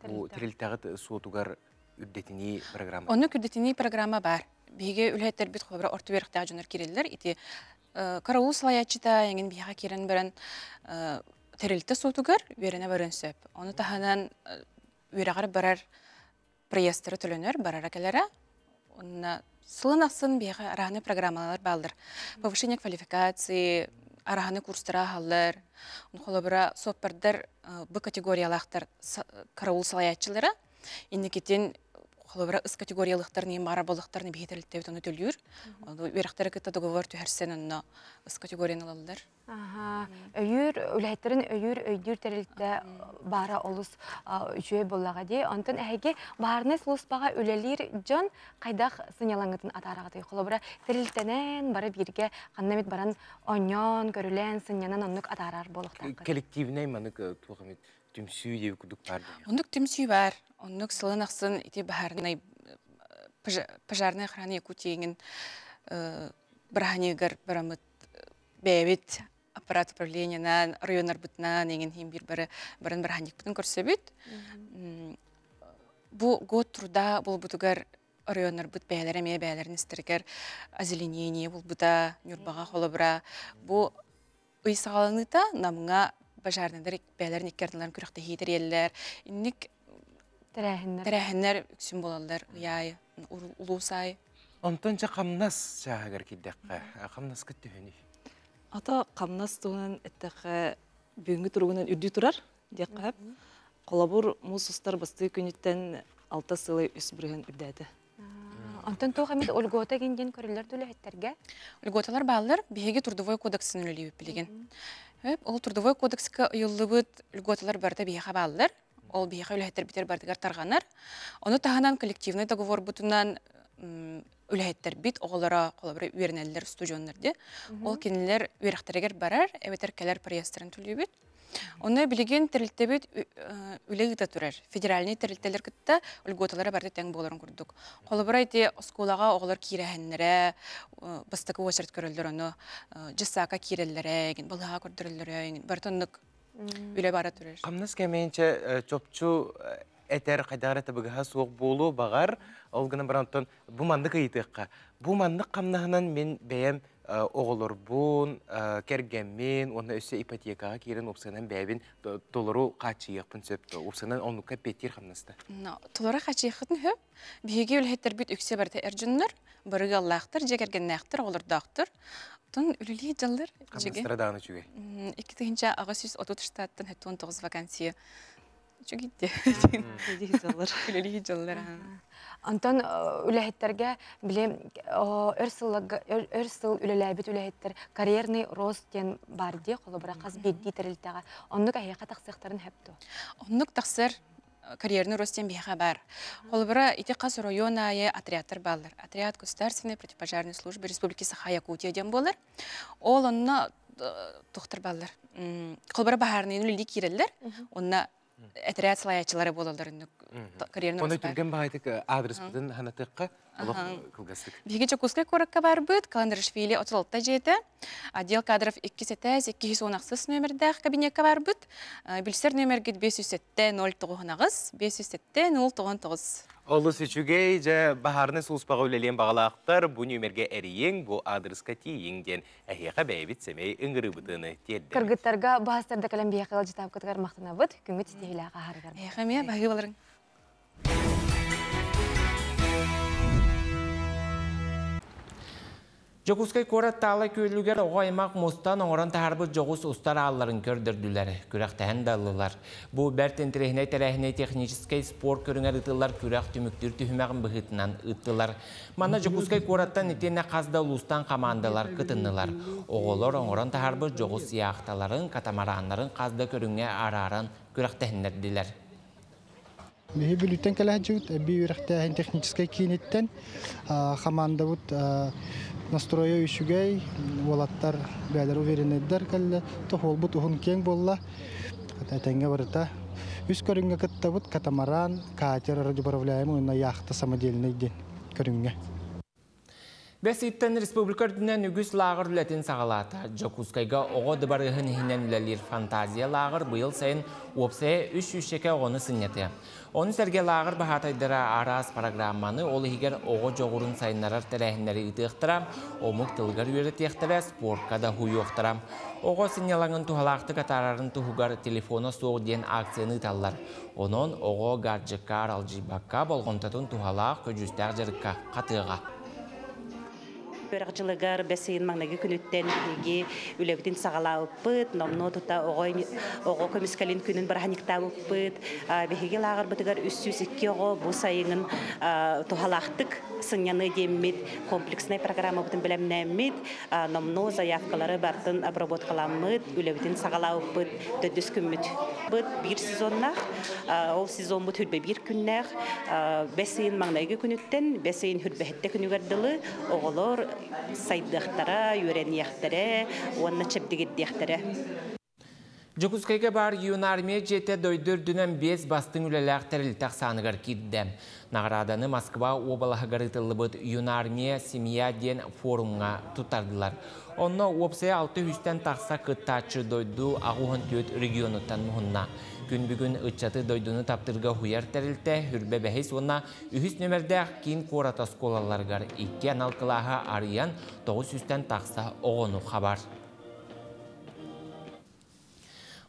[SPEAKER 1] бу тэрилтэҕит суотугар үрдэтинии программа.
[SPEAKER 13] Оннук үрдэтинии программа бар. Биһиги үлэһиттэрбит холобура орто үөрэхтээх дьоннор киирэллэр. Ити караул салайааччыта эҥин биһиэхэ киирэн баран тэрилтэ суотугар үөрэнэ барыан сөп. Ону таһынан үөрэҕэр барар проездтары төлөнөр, барара кэлэрэ. Онно сылын ахсын биһиэхэ араһаны программалар бааллар. Повышение квалификации, араһаны курстара аһаллар. Холобура, суоппардар бу категориялаахтар караул салайааччылара. Инникитин холобура ыс категориялыктарын иин баара буоллахтарына биһи тэрилтэбит ону төлүүр. Ону үөрэхтэрэ кытта договор түһэрсэн онно ыс категорияны ылаллар.
[SPEAKER 2] Өйүүр, үлэһиттэрин өйүүр, өйдүүр тэрилтэ баара олус үчүгэй буоллаҕа дии. Онтон эһиги баарынай сулууспаҕа үлэлиир дьон хайдах сынньалаҥҥытын атаараҕытый? Холобура, тэрилтэнэн бары бииргэ ханна эмит баран оонньоон, көрүлээн, сынньанан оннук атаарар буолуохтааххыт.
[SPEAKER 1] Коллективнай манык туох эмит түмсүү диэби курдук баар
[SPEAKER 13] дии. Оннук түмсүү баар. Оннук сылын ахсын ити баһаарынай пожарная охрана Якутии бырааһынньыгар бараммыт бэйэбит аппарат управлениенан, районнарбытынан эҥин иһин биир бары баран бырааһынньыкпытын көрсөбүт. Бу год труда буолбутугар районнарбыт бэйэлэрэ эмиэ бэйэлэрин истэригэр озеленение булбута, Ньурбаҕа холобура. Бу ый саҕаланыыта Намҥа пожарныйдар бэйэлэрин икки ардыларын күрэхтэһии тэрийэллэр. Инник
[SPEAKER 2] тэрээһиннэр
[SPEAKER 13] тэрээһиннэр үксүн буолаллар ый аайы, улуус аайы.
[SPEAKER 1] Онтон чэ хамнас чааһыгар киирдэххэ, хамнаскыт төһөнүй?
[SPEAKER 14] Ата хамнас туһунан эттэххэ, бүгүҥҥү туругунан үрдүү турар диэххэ сөп. Холобур, муус устар бастыы күнүттэн алта сылы үс бырыһын үрдээтэ.
[SPEAKER 2] Онтон туох эмит льгота гин диэн көрүллэр үлэһиттэргэ?
[SPEAKER 13] Льготалар бааллар. Биһиги трудовой кодексын үлэлиибит билигин. Ол трудовой кодекска ыйыллыбыт льготалар барыта биһиэхэ бааллар. Ол биһиэхэ үлэһиттэрбитигэр барытыгар тарҕанар. Ону таһынан коллективный договорбутунан Үлэһиттэрбит оҕолоро холобура үөрэнэллэр студионнар ди. Ол кинилэр үөрэхтэригэр барар, эбэтэр кэлэр проездтарын төлүүбүт. Онно билигин тэрилтэбит үлэ ыыта турар. Федеральный тэрилтэлэр кытта льготалара барыта тэҥ буоларын курдук. Холобура ити оскуолаҕа оҕолор киирэһэннэрэ, бастакы очередь көрөллөр ону, дьыссаакка киирэллэрэ, балыһаҕа көрдөрөллөрө, барыта оннук үлэ бара турар.
[SPEAKER 1] Хамнас кэмэйинчэ чопчу этэр хайдах эрэ табыгаһа суох буолуо баҕар, ол гынан баран оттон бу маннык ыйытыахха. Бу маннык хамнаһынан мин бэйэм оҕолорбун, кэргэммин уонна өссө ипотекаҕа киирэн уопсайынан бэйэбин толору хааччыйыахпын сөп дуо? Уопсайынан оннукка эппиэттиир хамнаста.
[SPEAKER 13] Толору хааччыйыаххытын сөп. Биһиги үлэһиттэрбит үксэ барыта эр дьоннор, бары ыаллаахтар, дьиэ кэргэннээхтэр, оҕолордоохтор. Оттон үлэлии дьаллар.
[SPEAKER 1] Хамнастара даҕаны үчүгэй.
[SPEAKER 13] 2830 штаттан 79 вакансия Үчүгэй Үлэлии дьаллар.
[SPEAKER 2] Онтон үлэһиттэргэ били өр сылларга өр сыл үлэлээбит үлэһиттэр карьерный рост диэн бар дии холобура хас биирдии тэрилтэҕэ оннук эһиэхэ тахсыахтарын сөп дуо?
[SPEAKER 13] Оннук тахсар карьерный рост диэн биһиэхэ баар. Холобура ити хас оройуон аайы отрядтар бааллар. Отряд государственной противопожарной службы Республики Саха-Якутия диэн буолар. Ол онно тухтар бааллар. Холобура баһаарныйын үлэлии киирэллэр. Онно этэрээт салайааччылара буолаллар
[SPEAKER 1] карьерный Оны түргэн баҕайытык аадырыспытын ханатыахха олох кылгастык.
[SPEAKER 13] Биһиги Дьокуускай куоракка барбыт, Каландаришвили 36 дьиэтэ, отдел кадров 2 этээс 216 нөмердээх кабинекка барбыт. Билсэр нөмергит 507 098 507 099.
[SPEAKER 1] Олус үчүгэй, дьэ, баһаарынай сулууспаҕа үлэлиэн баҕалаахтар бу нүөмэргэ эрийиҥ, бу аадырыска тиийиҥ диэн эһиэхэ бэйэбит сэмэй ыҥырыыбытын тиэрдэбит.
[SPEAKER 2] Кыргыттарга баһастарда кэлэн биһиэхэ ыалдьытаабыкытыгар махтанабыт. Күҥҥүт ситиһиилээх аһарыгар.
[SPEAKER 13] Эһиэхэ эмиэ баһыыбаларыҥ.
[SPEAKER 3] Дьокуускай куорат Таала күөлүгэр оҕо аймах мустан оҥорон таһаарбыт дьоҕус устар аалларын көрдөрдүлэр, күрэхтэһэн да ыллылар. Бу бэрт интэриэһинэй тэрээһини техническэй спорт көрүҥэр ыытыллар күрэх түмүктүүр түһүмэҕин быһыытынан ыыттылар. Манна Дьокуускай куораттан итиэннэ хас да улуустан хамаандалар кытыннылар. Оҕолор оҥорон таһаарбыт дьоҕус яхталарын, катамараннарын хас да көрүҥҥэ арааран күрэхтэһиннэрдилэр.
[SPEAKER 15] Биһи Бүлүүттэн кэлээччибит эбии үөрэхтээһин техническэй кииниттэн хамаандабыт настроя үчүгэй, уолаттар бэйэлэрэ уверенныйдар кэллэ, тоһуолбут уһун киэҥ буолла. Этэҥҥэ барыта. Үс көрүҥҥэ кыттабыт катамаран, катер радиоуправляемый уонна яхта самодельный диэн көрүҥҥэ.
[SPEAKER 3] Бэс ыйыттан республика үрдүнэн үгүс лааҕыр үлэтин саҕалаата. Дьокуускайга оҕо дыбарыаһын иһинэн үлэлиир «Фантазия» лааҕыр быйыл сайын уопсайа үс сүүсчэкэ оҕону сынньатыа. Ону сэргэ лааҕыр баһаатайдара араас программаны, ол иһигэр оҕо дьоҕурун сайыннарар тэрээһиннэри ыытыахтара, омук тылыгар үөрэтиэхтэрэ, спортка да уһуйуохтара. Оҕо сынньалаҥын туһалаахтык атаарарын туһугар телефона суох диэн акцияны ыыталлар. Онон оҕо гаджекка аралдьыйбакка, болҕомтотун туһалаах, көдьүүстээх дьарыкка хатыаҕа.
[SPEAKER 16] Үөрэх дьылыгар бэс ыйын маҥнайгы күнүттэн биһиги үлэбитин саҕалаабыппыт, номнуо тута оҕо оҕо көмүскэлин күнүн бырааһынньыктаабыппыт. Биһиги лааҕырбытыгар 302 оҕо бу сайынын туһалаахтык сынньаныы диэммит комплекснай программабытын бэлэмнээммит, номнуо заявкалары барытын обработкаламмыт, үлэбитин саҕалаабыппыт төрдүс күммүт. Быт биир сезоннаах, ол сезоммут хүрбэ биир күннээх, бэс ыйын маҥнайгы күнүттэн бэс ыйын хүрбэһиттэ күнүгэр дылы оҕолор сайдыахтара, үөрэниэхтэрэ уонна чэбдигирдиэхтэрэ.
[SPEAKER 3] Дьокуускайга баар Юнармия дьиэтэ дойду үрдүнэн биэс бастыҥ үлэлээх тэрилтэ ахсааныгар киирдэ. Наҕарааданы Москва уобалаһыгар ыытыллыбыт Юнармия семья диэн форумҥа туттардылар. Онно уопсайа 600-тэн тахса кыттааччы дойду 84 регионуттан муһунна. Күн бүгүн ыччаты дойдуну таптыырга уһуйар тэрилтэ Хүрбэ бэһис уонна үһүс нөмэрдээх киин куорат оскуолаларыгар икки анал кылааһы арыйан 900-тэн тахса оҕону хабар.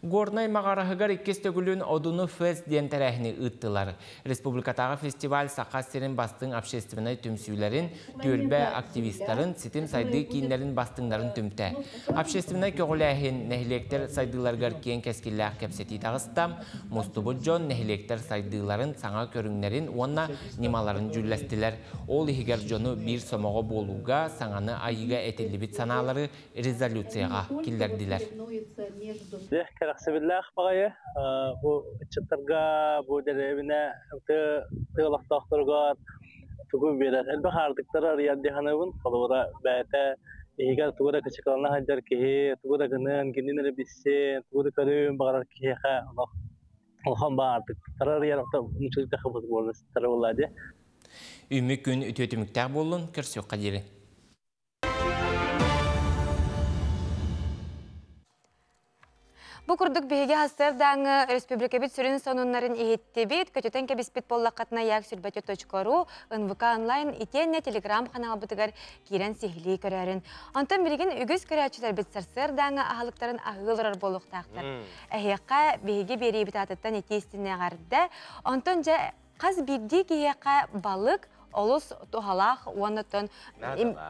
[SPEAKER 3] Горнай Маҕараһыгар иккис төгүлүн Одуну Фест диэн тэрээһини ыыттылар. Республикатааҕы фестиваль Саха сирин бастыҥ общественнай түмсүүлэрин, түөлбэ активистарын, ситим сайдыы кииннэрин бастыҥнарын түмтэ. Общественнай көҕүлээһин нэһилиэктэр сайдыыларыгар киэҥ кэскиллээх кэпсэтии таҕыста. Мустубут дьон нэһилиэктэр сайдыыларын саҥа көрүҥнэрин уонна ньымаларын дьүүллэстилэр. Ол иһигэр дьону биир сомоҕо буолууга, саҥаны айыыга этиллибит санаалары резолюцияҕа киллэрдилэр.
[SPEAKER 17] Кэрэхсэбиллээх баҕайы бу ыччаттарга, бу дэриэбинэ тыа олохтоохторугар Тугу биэрэр. Элбэх аартыктары арыйар дии саныыбын. Холобура, бэйэтэ иһигэр тугу да кычыкылана сылдьар киһи, тугу да гыныан, кинини эрэ билсиэн, тугу да көрүөн баҕарар киһиэхэ олох улахан баартыктары арыйар буолла дии.
[SPEAKER 3] Үүммүт күн үтүө түмүктээх буоллун, көрсүөххэ диэри.
[SPEAKER 2] Бу курдук биһиги сарсыардааҥы республикабыт сүрүн сонуннарын иһиттибит, көтүтэн кэбиспит буоллаххытына як сүрбэтэ .ру, НВК онлайн итиэннэ телеграм-ханаалбытыгар киирэн сиһилии көрөөрүн. Онтон билигин үгүс көрөөччүлэрбит сарсыардааҥы аһылыктарын аһыы олорор буолуохтаахтар. Эһиэхэ биһиги биэриибит аатыттан итии истинэ эҕэрдэ. Онтон дьэ хас биирдии киһиэхэ балык олус туһалаах уонна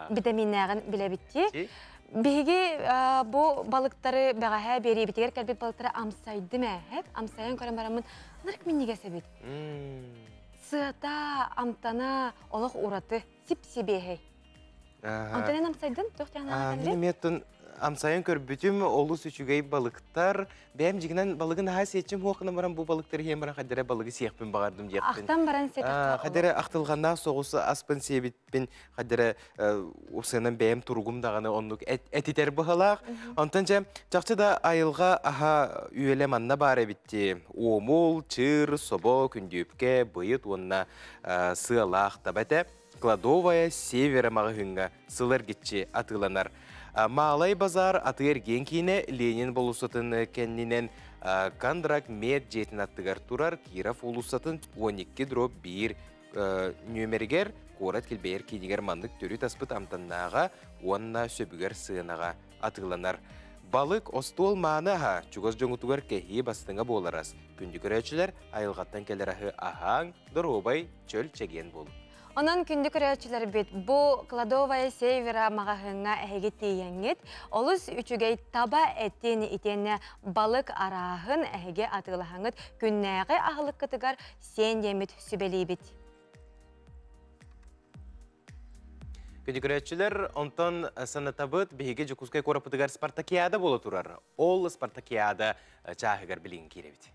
[SPEAKER 2] витаминнээҕин билэбиттии. Биһиги бу балыктары бэҕэһээ биэриибитигэр кэлбит балыктары амсайдым ээ. Амсайан көрөн бараммын ынырык минньигэс эбит. Сыата, амтана олох ураты, сип-сибиэһэй. Онтон эн амсайдын? Туох
[SPEAKER 1] Мин эмиэ амсайан көрбүтүм олус үчүгэй балыктар. Бэйэм дьигинэн балыгын аһаа сиэччим хуохына баран бу балыктары иһэн баран хадара балыгы сиэхпин баҕардым диэхпин.
[SPEAKER 2] Ахтан баран сиэтэххэ
[SPEAKER 1] Хадара ахтылҕаннаах соҕус аспын сиэбиппин хадара усынан бэйэм туругум даҕаны оннук этитэр быһалаах. Онтон дьэ чахчы да айылҕа аһа үөлэ манна баар эбитти. Уомул, чыр, собо, күндүүпкэ, быйыт уонна сыалаах таба этэ. Кладовая Севера маҕаһыыҥҥа сыл эргиччи атыыланар. Маалай базар атыы-эргиэн киинэ Ленин болуоссатын кэннинэн Кондрак мед дьиэтин аттыгар турар Киров уулуссатын 12 дробь 1 нүөмэригэр куорат килбэйэр киинигэр маннык төрүт аспыт амтаннааҕа уонна сөбүгэр сыанаҕа атыыланар. Балык остуол мааны аһа чугас дьоҥутугар кэһии бастыҥа буоларас. Күндү көрөөччүлэр айылҕаттан кэлэр аһы аһааҥ, доруобай, чөл чэгиэн буолуҥ.
[SPEAKER 2] Онон күндү көрөөччүлэрбит, бу Кладовая Севера маҕаһыыҥҥа эһиги тиийэҥҥит, олус үчүгэй таба этин итиэннэ балык арааһын эһиги атыылаһаҥҥыт күннээҕи аһылыккытыгар сиэн диэммит сүбэлиибит.
[SPEAKER 1] Күндү көрөөччүлэр, онтон санатабыт, биһиги Дьокуускай куораппытыгар спартакиада буола турар. Ол спартакиада чааһыгар билигин киирэбит.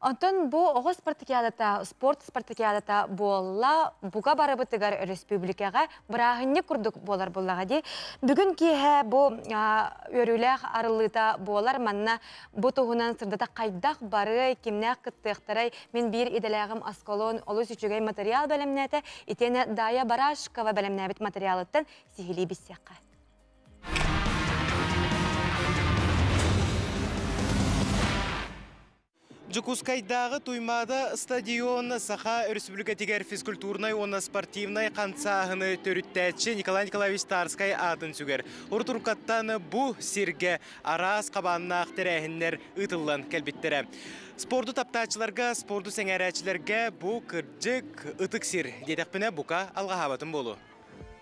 [SPEAKER 2] Онтон бу оҕо спартакиадата, спорт спартакиадата буолла, бука барыбытыгар өрөспүүбүлүкэҕэ бырааһынньык курдук буолар буоллаҕа дии. Бүгүн киэһэ бу үөрүүлээх арыллыыта буолар. Манна бу туһунан сырдата хайдах барыай, кимнээх кыттыахтарай, мин биир идэлээҕим Аскалон олус үчүгэй материал бэлэмнээтэ, итиэнэ Дая Барашкова бэлэмнээбит материалыттан сиһилии билсиэххэ.
[SPEAKER 1] Дьокуускайдааҕы Туймаада стадион Саха Өрөспүүбүлүкэтигэр физкультурнай уонна спортивнай хамсааһыны төрүттээччи Николай Николаевич Тарскай аатын сүгэр. Урут-уруккаттан бу сиргэ араас хабааннаах тэрээһиннэр ыытыллан кэлбиттэрэ. Спорду таптааччыларга, спорду сэҥээрээччилэргэ бу кырдьык ытык сир диэтэхпинэ бука алҕаһаабатым буолуо.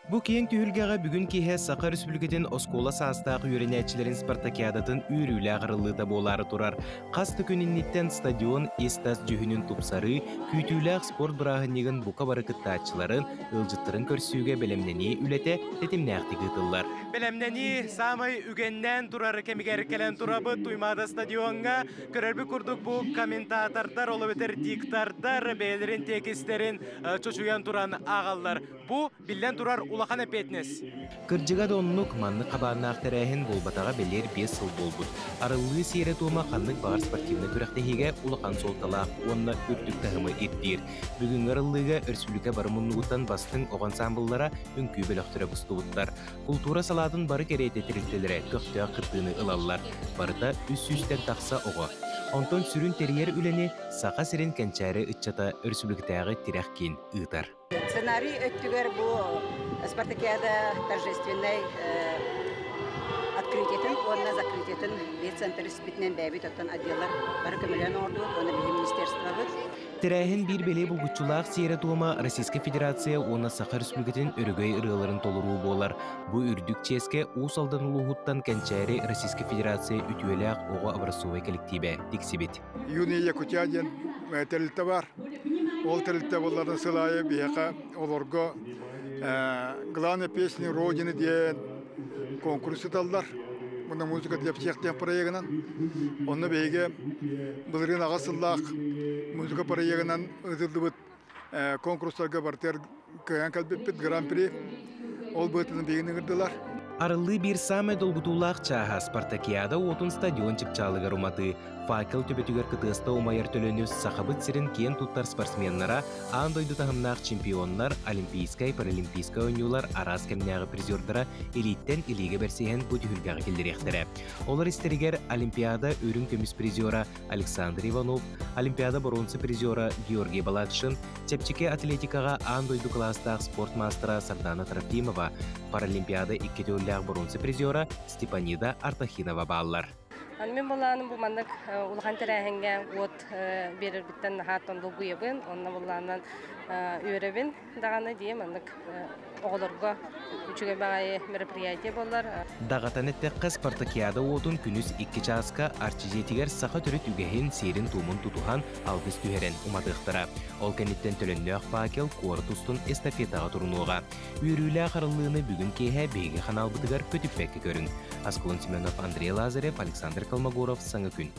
[SPEAKER 1] Бу киэҥ түһүлгэҕэ бүгүн киэһэ Саха Өрөспүүбүлүкэтин оскуола саастаах үөрэнээччилэрин спартакиадатын үөрүүлээх арыллыыта буолаары турар. Хас да күн инниттэн стадион ис-тас дьүһүнүн тупсарыы, күүтүүлээх спорт бырааһынньыгын бука бары кыттааччыларын, ыалдьыттарын көрсүүгэ бэлэмнэнии үлэтэ тэтимнээхтик ыытыллар. Бэлэмнэнии саамай үгэннээн турар кэмигэр кэлэн турабыт Туймаада стадиоҥҥа. Көрөрбүт курдук бу комментатордар, ол эбэтэр диктордар бэйэлэрин тиэкистэрин чочуйан туран ааҕаллар. Бу, биллэн турар, улахан эппиэтинэс. Кырдьыга да оннук, маннык хабааннаах тэрээһин буолбатаҕа бэлиэр 5 сыл буолбут. Арыллыы сиэрэ-туома ханнык баҕар спортивнай күрэхтэһиигэ улахан суолталаах уонна үрдүк таһымы ирдиир. Бүгүҥҥү арыллыыга өрөспүүбүлүкэ бары муннугуттан бастыҥ оҕо ансаамбыллара, үҥкүү бөлөхтөрө мустубуттар. Култуура салаатын бары кэриэтэ тэрилтэлэрэ көхтөөх кыттыыны ылаллар. Барыта 300-тэн тахса оҕо. Онтон сүрүн тэрийэр үлэни Саха сирин кэнчээри ыччата өрөспүүбүлүкэтээҕи тирэх киин ыытар.
[SPEAKER 18] Сценарий өттүгэр бу спартакиада торжественнай открытиетын уонна закрытиетын биир центр испитинэн бэйэбит оттон отделлар бары көмөлөөн оҥордубут уонна биһиги министерствобыт.
[SPEAKER 1] Тэрээһин биир бэлиэ булгуччулаах сиэрэ-туома Российскай Федерация уонна Саха Республикатын өрөгөй ырыаларын толоруу буолар. Бу үрдүк чиэскэ Уус Алдан улууһуттан Кэнчээри Российскай Федерация үтүөлээх оҕо образцовай кэлэктиибэ тиксибит.
[SPEAKER 19] Юные Якутия диэн тэрилтэ баар. Ол тэрилтэ буолларына сыл аайы биһиэхэ олорго главная песня Родины диэн конкурс ыталлар. Мына музыка для всех диэн проегынан. Онно биһиги былырыын аҕыс сыллаах музыка проегынан ыытыллыбыт конкурстарга бартыгар кыайан кэлбиппит гран-при. Ол быһыытынан биһигини ыҥырдылар.
[SPEAKER 1] Арыллыы биир саамай долгутуулаах чааһа Спартакиада уотун стадион чыпчаалыгар уматыы, факел төбөтүгэр кытыаста умайар төлөнү Сахабыт сирин киэн туттар спортсменнара, аан дойду таһымнаах чемпионнар, олимпийскай, паралимпийскай оонньуулар араас кэмнээҕи призердара илииттэн илиигэ бэрсиһэн бу түһүлгэҕэ киллэриэхтэрэ. Олор истэригэр Олимпиада үрүҥ көмүс призера Александр Иванов, Олимпиада боруонса призера Георгий Балакшин, чэпчэки атлетикаҕа аан дойду кылаастаах спорт маастара Сардана Трофимова, Паралимпиада икки төгүллээх боруонса призера Степанида Артахинова бааллар.
[SPEAKER 20] Мин былааным бу маннык улахан тэрээһиҥҥэ уот биэрэрбиттэн наһааттан долгуйабын, онно былаанынан үөрэбин даҕаны дии маннык оҕолорго үчүгэй баҕайы мероприятие буолар.
[SPEAKER 1] Даҕатан эттэххэ, спартакиада уотун күнүс икки чааска Арчы дьиэтигэр саха төрүт үгэһин, сиэрин-туомун тутуһан алгыс түһэрэн уматыахтара. Ол кэнниттэн төлөннөөх факел куорат устун эстафетаҕа турунуоҕа. Үөрүүлээх арыллыыны бүгүн киэһэ биһиги ханаалбытыгар көтүппэккэ көрүҥ. Аскалон Семенов, Андрей Лазарев, Александр Колмогоров, Саҥа күн.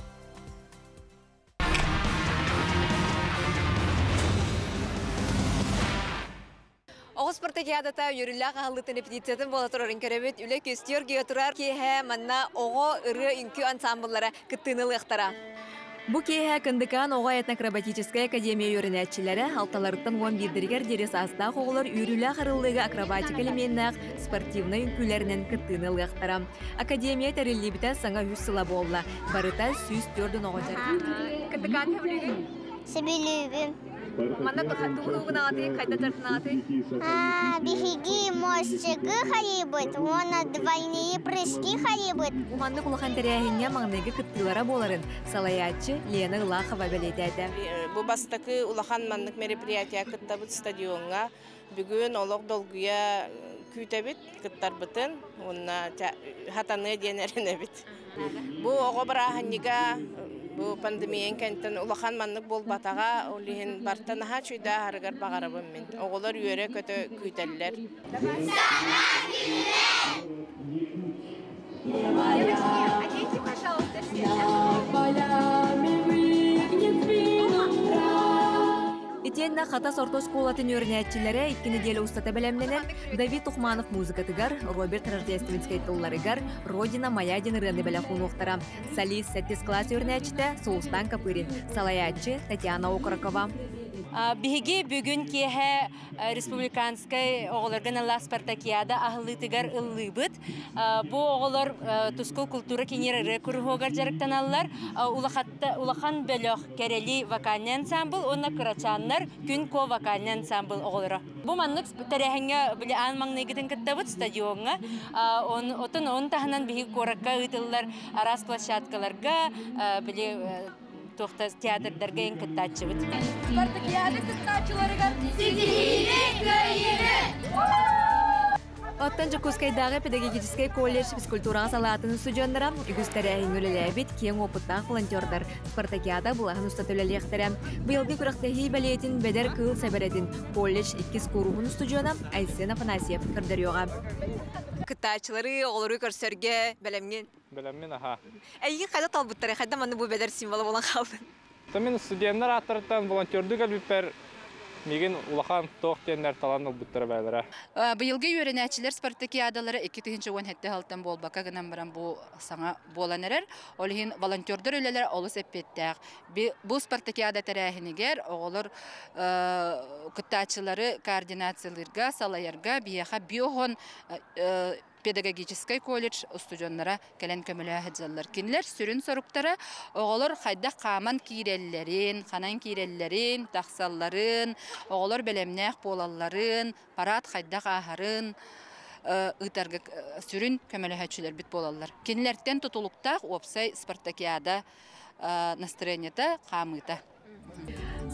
[SPEAKER 21] Оҕо спартакиадата үөрүүлээх аһыллыытын репетициятын буола турарын көрөбүт. Үлэ күөстүөр турар киэһэ манна оҕо ырыа үҥкүү ансамбллара кыттыыны ылыахтара. Бу киэһэ Кындыкаан оҕо этнокробатическай академия үөрэнээччилэрэ алталарыттан уон биирдэригэр диэри саастаах оҕолор үөрүүлээх арыллыыга акробатика элеменнээх спортивнай үҥкүүлэринэн кыттыыны ылыахтара. Академия тэриллибитэ саҥа үс сыла буолла. Барыта 104 оҕо дьарыктанар. Кындыкаан сөбүлүүгүн?
[SPEAKER 22] Сөбүлүүбүн.
[SPEAKER 21] Манна тугу-тугунаҕытый, хайда дьарыктанаҕытый?
[SPEAKER 22] Биһиги мостигы хайыыбыт уонна двойные прыжки хайыыбыт.
[SPEAKER 21] Маннык улахан тэрээһиҥҥэ маҥнайгы кыттыылара буоларын салайааччы Лена Ылахова бэлиэтээтэ.
[SPEAKER 23] Бу бастакы улахан маннык мероприятие кыттабыт стадиоҥҥа. Бүгүн олох долгуйа күүтэбит кыттарбытын уонна хатаныа диэн эрэнэбит. Бу оҕо бырааһынньыга бу пандемиян кэнниттэн улахан маннык буолбатаҕа, ол иһин барта наһаа үчүгэй ааһарыгар баҕарабын мин. Оҕолор үөрэ-көтө күүтэллэр.
[SPEAKER 21] Оденьте, пожалуйста, все. Итиэннэ Хатас орто оскуолатын үөрэнээччилэрэ икки нэдиэлэ устата бэлэмнэнэн Давид Тухманов музыкатыгар, Роберт Рождественскай тылларыгар «Родина моя» диэн ырыаны бэлэх уунуохтара. Солист сэттис кылаас үөрэнээччитэ Сулустан Копырин, салайааччы Татьяна Окорокова.
[SPEAKER 7] Биһиги бүгүн киэһэ республиканскай оҕолорго аналлаах спартакиада аһыллыытыгар ыллыыбыт. Бу оҕолор Тускул култуура киинигэр ырыа куруһуогар дьарыктаналлар. Улахан бөлөх Кэрэли вокальный ансамбл уонна кырачааннар Күн Ко вокальный ансамбл оҕолоро. Бу маннык тэрээһиҥҥэ били аан маҥнайгытын кыттабыт стадиоҥҥа. Отон он таһынан биһиги куоракка ыытыллар араас площадкаларга били туохта театрдарга эн кыттааччыбыт.
[SPEAKER 21] Спартакиада кыттааччыларыгар ситиһиини, кыайыыны! Оттон Дьокуускайдааҕы педагогическай колледж физкультураҕа салаатын устудьуоннара үгүс тэрээһиҥҥэ үлэлээбит киэҥ уопуттаах волонтердар спартакиада былаһын устата үлэлиэхтэрэ. Быйылгы күрэхтэһии бэлиэтин Бэдэр кыыл сэбэрэтин колледж иккис кууруһун устудьуона Айсен Афанасьев көрдөрүөҕэ. Кыттааччылары, оҕолору көрсөргө бэлэмҥин?
[SPEAKER 24] Бэлэммин, аха.
[SPEAKER 21] Эйигин хайда талбыттарай? Хайда манна бу бэдэр символа буолан хаалдын?
[SPEAKER 24] Мин студеннар ааттарыттан волонтердуу кэлбиппэр миигин улахан туох диэннэр талан ылбыттара бээлэрэ.
[SPEAKER 13] Быйылгы үөрэнээччилэр спартакиадалара 2017 сылтан буолбакка гынан баран бу саҥа буолан эрэр. Ол иһин волонтердар үлэлэрэ олус эппиэттээх. Бу спартакиада тэрээһинигэр оҕолор кыттааччылары координациялыырга, салайарга биһиэхэ биоһон педагогическай колледж устудьуоннара кэлэн көмөлөһө сылдьаллар. Кинилэр сүрүн соруктара оҕолор хайдах хааман киирэллэрин, ханан киирэллэрин, тахсалларын, оҕолор бэлэмнээх буолалларын, парад хайдах ааһарын ыытарга сүрүн көмөлөһөөччүлэрбит буолаллар. Кинилэртэн тутулуктаах уопсай спартакиада настроениета, хаамыыта.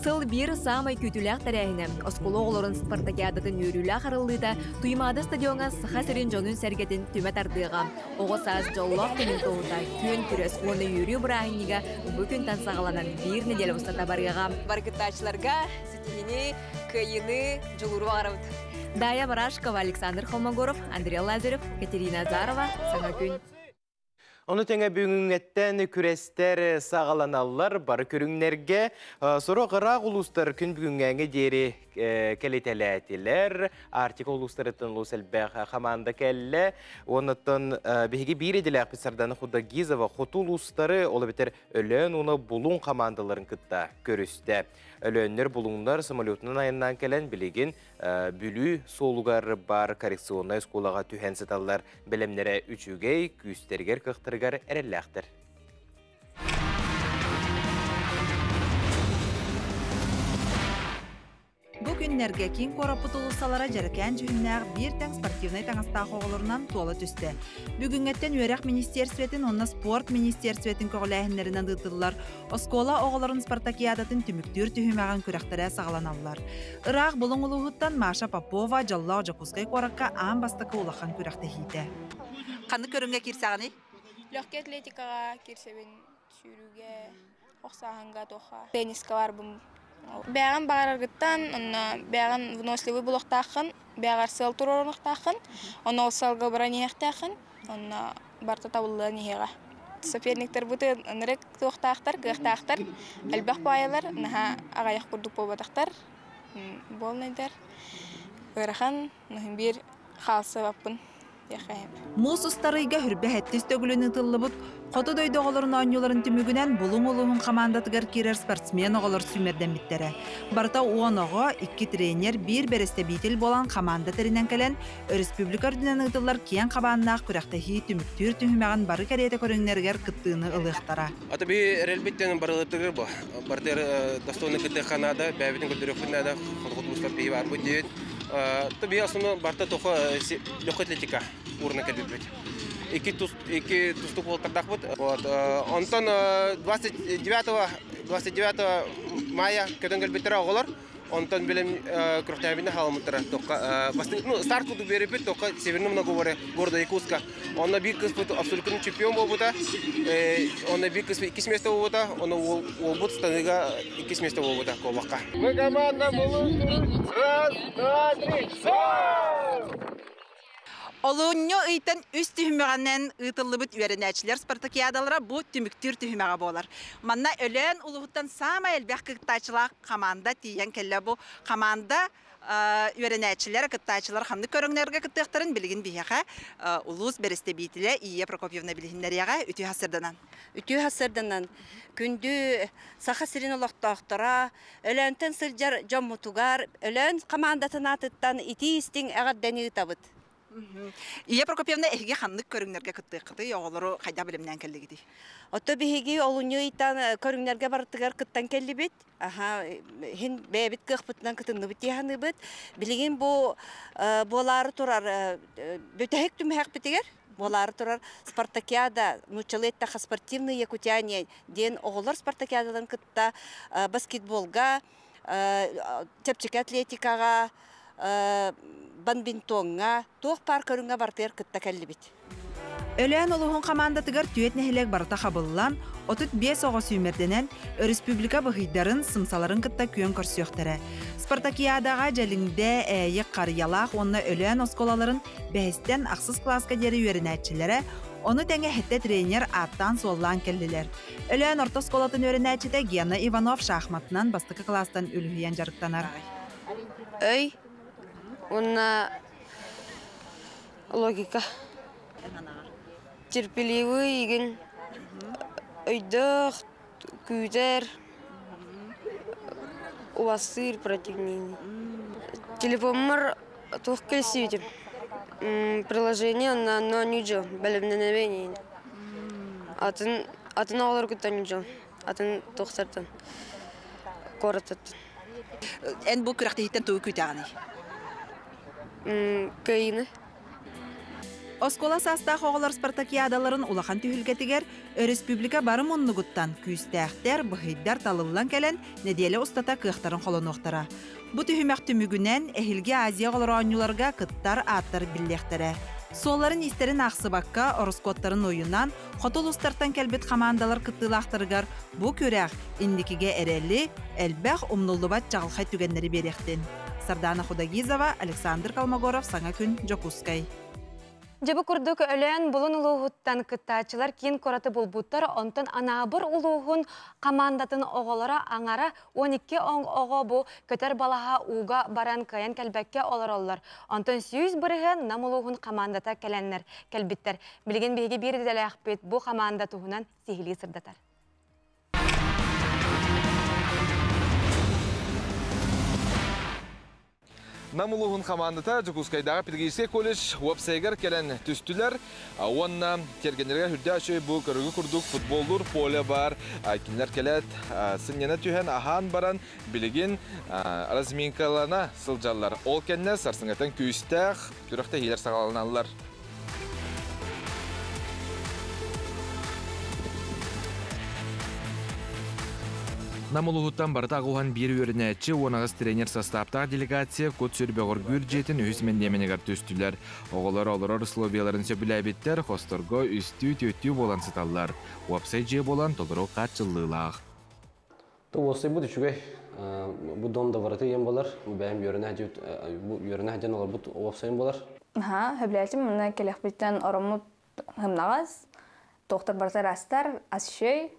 [SPEAKER 21] Сыл биир саамай күүтүүлээх тэрээһинэ оскуола оҕолорун спартакиадатын үөрүүлээх арыллыыта Туймаада стадиоҥҥа Саха сирин дьонун-сэргэтин түмэ тардыаҕа. Оҕо саас дьоллоох күнүн туоһута күөн күрэс уонна үөрүү бырааһынньыга бу күнтэн саҕаланан биир нэдиэлэ устата барыаҕа. Бары кыттааччыларга ситиһиини, кыайыыны, дьулууру баҕарабыт. Дая Барашкова, Александр Холмогоров, Андрей Лазарев, Катерина Азарова. Саҥа күн.
[SPEAKER 1] Ону тэҥэ бүгүҥҥэттэн күрэстэр саҕаланаллар бары көрүҥнэргэ. Сорох ыраах улуустар күн бүгүҥҥээҥи диэри кэлитэлээтилэр. Арктика улуустарыттан улуус элбэх хамаанда кэллэ. Оннуттан биһиги биир идэлээхпит Сардана Худагизова хоту улуустары, ол эбэтэр Өлөөн уонна Булуҥ хамаандаларын кытта көрүстэ. Өлөөннөр Булуҥнар самолетунан айаннаан кэлэн билигин Бүлүү суолугар баар коррекционнай оскуолаҕа түһэн сыталлар. Бэлэмнэрэ үчүгэй, күүстэригэр-кыахтарыгар эрэллээхтэр.
[SPEAKER 4] Бу күннэргэ киин куораппыт уулуссалара дьэрэкээн дьүһүннээх биир тэҥ спортивнай таҥастаах оҕолорунан туола түстэ. Бүгүҥҥэттэн үөрэх министиэрстибэтин уонна спорт министиэрстибэтин көҕүлээһиннэринэн ыытыллар Оскуола оҕолорун спартакиадатын түмүктүүр түһүмэҕин күрэхтэрэ саҕаланаллар. Ыраах Булуҥ улууһуттан Маша Попова дьоллоох Дьокуускай куоракка аан бастакы улахан күрэхтэһиитэ.
[SPEAKER 5] Ханнык көрүҥҥэ киирсэҕиний?
[SPEAKER 6] Легкий атлетикаҕа киирсэбин, сүүрүүгэ, охсааһынга, туохха. Теннискэ барбым. Бэйэҕин баҕараргыттан, онно бэйэҕин выносливый булуохтааххын, бэйэҕэр сыал туруоруохтааххын, онно ол сыалга баран иһиэхтээххин, онно барыта табыллыан иһиэҕэ. Соперниктарбытын ынырык туохтаахтар, кыахтаахтар, элбэх баайалар, наһаа аҕыйах курдук буолбатахтар, буолнайдар. Ыарахан, биир хаалсыбаппын диэххэ сөп.
[SPEAKER 4] Муус устар ыйга Хүрбэ сэттис төгүлүн ыытыллыбыт Хоту дойду оҕолорун оонньууларын түмүгүнэн Булуҥ улууһун хамаандатыгар киирэр спортсмен оҕолор сүүмэрдэммиттэрэ. Барыта уон оҕо, икки тренер, биир бэрэстэбиитэл буолан хамаанда тэринэн кэлэн, Өрөспүүбүлүкэ үрдүнэн ыытыллар киэҥ хабааннаах күрэхтэһии түмүктүүр түһүмэҕин бары кэриэтэ көрүҥнэригэр кыттыыны ылыахтара.
[SPEAKER 8] Ата би эрэлбиттэн барылытыгыр бу. Бартер достойно кыттыахха наада, бэйэбитин көрдөрүөхпүт наада, хоту улуустар биһи баарбыт диэн. То би основно барта тоха легкая атлетика уурна кэлбиппит. Икки тус икки тустук уолтардахпыт. Вот онтон 29 29 мая көтөн кэлбиттэрэ оҕолор. Онтон билим күрэхтэһэбинэ хаалымыттара тоққа ну старт курдук биэриппит тоққа Северный многоборье города Якутска. Онно биир кыспыт абсолютный чемпион буолбута. Онно биир кыспыт иккис место буолбута. Онно уолбут станыга иккис место буолбута куобахха.
[SPEAKER 25] Мы команда Раз, два, три,
[SPEAKER 4] Олунньу ыйтан үс түһүмэҕинэн ыытыллыбыт үөрэнээччилэр спартакиадалара бу түмүктүүр түһүмэҕэ буолар. Манна Өлөөн улууһуттан саамай элбэх кыттааччылаах хамаанда тиийэн кэллэ. Бу хамаанда үөрэнээччилэр, кыттааччылар ханнык көрүҥнэргэ кыттыахтарын билигин биһиэхэ улуус бэрэстэбиитэлэ Ия Прокопьевна билиһиннэриэҕэ. Үтүө сарсыарданан.
[SPEAKER 26] Үтүө сарсыарданан. Күндү Саха сирин олохтоохторо, Өлөөнтөн сылдьар дьоммутугар Өлөөн хамаандатын аатыттан итии-истиҥ эҕэрдэни ыытабыт.
[SPEAKER 4] Ия Прокопьевна, эһиги ханнык көрүҥнэргэ кыттыаххытый, оҕолору хайдах бэлэмнээн кэллигитий?
[SPEAKER 26] Ото биһиги олунньу ыйтан көрүҥнэргэ барытыгар кыттан кэллибит. Аха, иһин бэйэбит кыахпытынан кытынныбыт дии саныыбыт. Билигин бу буолаары турар бүтэһик түмэхпитигэр буолаары турар спартакиада, нууччалыы эттэххэ спортивные якутяне диэн оҕолор спартакиадаларын кытта баскетболга, чэпчэки атлетикаҕа, бадминтоҥҥа, туох баар көрүҥҥэ барытыгар кытта кэллибит.
[SPEAKER 4] Өлөөн улууһун хамаандатыгар түөрт нэһилиэк барыта хабыллан, 35 оҕо сүүмэрдэнэн, өрөспүүбүлүкэ быһыйдарын, сымсаларын кытта күөн көрсүөхтэрэ. Спартакиадаҕа Дьэлиҥдэ, Ээйик, Харыйалаах уонна Өлөөн оскуолаларын бэһистэн ахсыс кылааска диэри үөрэнээччилэрэ, ону тэҥэ сэттэ тренер ааттаан-суоллаан кэллилэр. Өлөөн орто оскуолатын үөрэнээччитэ Гена Иванов шахматынан бастакы кылаастан үлүһүйэн дьарыктанар.
[SPEAKER 27] Өй уонна логика. Терпеливый игин өйдөөх, күүтэр, убастыыр противнигин. Телефоммар туох кэлсибитим? Приложение онно ньудьу бэлэмнэнэбин атын атын оҕолору кытта ньудьу атын туохтартан куораттартан.
[SPEAKER 4] Эн бу күрэхтэһииттэн тугу күүтэҕиний?
[SPEAKER 27] Кыайыыны.
[SPEAKER 4] Оскуола саастаах оҕолор спартакиадаларын улахан түһүлгэтигэр өрөспүүбүлүкэ бары муннугуттан күүстээхтэр, быһыйдар талыллан кэлэн нэдиэлэ устата кыахтарын холонуохтара. Бу түһүмэх түмүгүнэн эһилги Азия оҕолоро оонньууларга кыттар ааттар биллиэхтэрэ. Суолларын-иистэрин аахсыбакка, ороскуоттарын уйунан, хоту улуустартан кэлбит хамаандалар кыттыылаахтарыгар бу күрэх инникигэ эрэли, элбэх умнуллубат чаҕылхай түгэннэри биэриэхтин. Сардаана Худогизова, Александр Колмогоров, Саҥа күн, Дьокуускай.
[SPEAKER 2] Дьэ бу курдук Өлөөн Булун улууһуттан кыттааччылар киин куораты булбуттар, онтон Анаабыр улууһун хамаандатын оҕолоро аҥара 12 оҕо бу көтөр балаһа ууга баран кыайан кэлбэккэ олороллор. Онтон 100% Нам улууһун хамаандата кэлэннэр кэлбиттэр. Билигин биһиги биир идэлээхпит бу хамаанда туһунан сиһилии сырдатар.
[SPEAKER 9] Нам улууһун хамаандата Дьокуускайдааҕы педагогическай колледж уопсайыгар кэлэн түстүлэр уонна тиэргэннэригэр үрдээх үчүгэй бу көрүгү курдук футболлуур поле баар. Кинилэр кэлээт сынньана түһэн аһаан баран билигин разминкалана сылдьаллар. Ол кэннэ сарсыҥҥаттан күүстээх күрэхтэһиилэр саҕаланаллар. Нам улууһуттан барыта аҕуһан биир үөрэнээччи 18 тренер састааптаах делегация Кут-сүр бөҕөргүүр дьиэтин үһүс мэндиэмэнигэр түстүлэр. Оҕолор олорор условияларын сөбүлээбиттэр, хосторго үстүү-түөртүү буолан сыталлар. Уопсай дьиэ буолан толору хааччыллыылаах.
[SPEAKER 10] Уопсайбыт үчүгэй. Бу дом да барыта ийэм болар. Бэйэм үөрэнэ сылдьан олорбут уопсайым болар.
[SPEAKER 6] Аха, сөбүлээтим. Мына кэлэхпиттэн ороммут хымнаҕас, туохтар барыта ырастар, ас үчүгэй.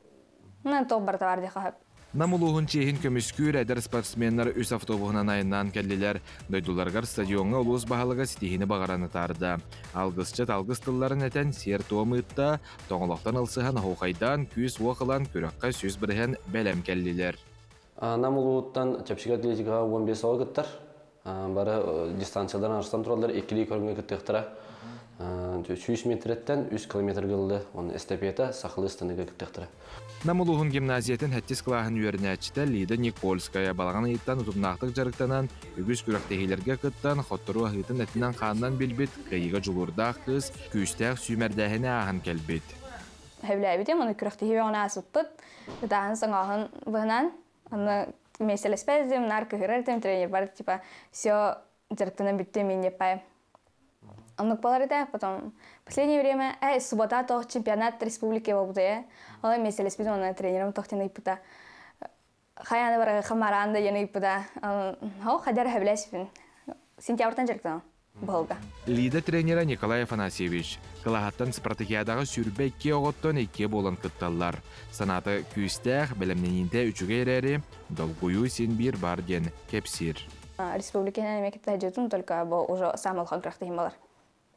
[SPEAKER 6] Мына туох барыта бар диэххэ сөп.
[SPEAKER 9] Нам улууһун чиэһин көмүскүүр эдэр спортсменнар үс автобуһунан айаннаан кэллилэр. Дойдуларыгар стадиоҥҥа улуус баһылыга ситиһиини баҕаран атаарда. Алгысчыт алгыс тылларын этэн сиэр-туом ыытта, тоҥолохтон ылсыһан оһуохайдаан күүс-уох ылан күрэххэ 100% бэлэм кэллилэр.
[SPEAKER 10] Нам улууһуттан чэпчэки атлетикаҕа 15 оҕо кыттар. Бары дистанцияларын арыстан тураллар, иккилии көрүҥҥэ кыттыахтара. 100 метреттэн 3 километрга ыллы, он эстафета сахалыы ыстаныыга кыттыахтара.
[SPEAKER 9] Нам улууһун гимназиятын сэттис кылааһын үөрэнээччитэ Лида Никольская балаҕан ыйыттан утумнаахтык дьарыктанан, үгүс күрэхтэһиилэргэ кыттан, хотторуу аһыытын этинэн-хаанынан билбит, кыайыыга дьулуурдаах кыыс күүстээх сүүмэрдээһини ааһан кэлбит.
[SPEAKER 6] Сөбүлээбитим, аны күрэхтэһии бөҕөнү ааспыппыт. Ытааһын саҥааһын быһынан, аны миэстэлэспэт этим, наар кыһырар этим, тренербар типа все дьарыктанан бүттүм мин диэппайым. Оннук буолар этэ, потом последнее время суббота тоох чемпионат республики буолбута ол миэстэлэспитим, аны тренерим тоох диэн ыйпыта. Хайааны барыга хамараан да диэн ыйпыта. Ол хадьар сөбүлээспин. Сентябрьтан дьарыктанам быһылга.
[SPEAKER 9] Лида тренера Николай Афанасьевич кылааһыттан спартакиадаҕа 22 оҕоттон иккиэ буолан кытталлар. Санаата күүстээх, бэлэмнэниитэ үчүгэй эрээри, долгуйуу син биир бар диэн кэпсиир.
[SPEAKER 6] Республиканан эмиэ кытта сылдьыбытым, только бу уже саамай улахан күрэхтэһиим буолар.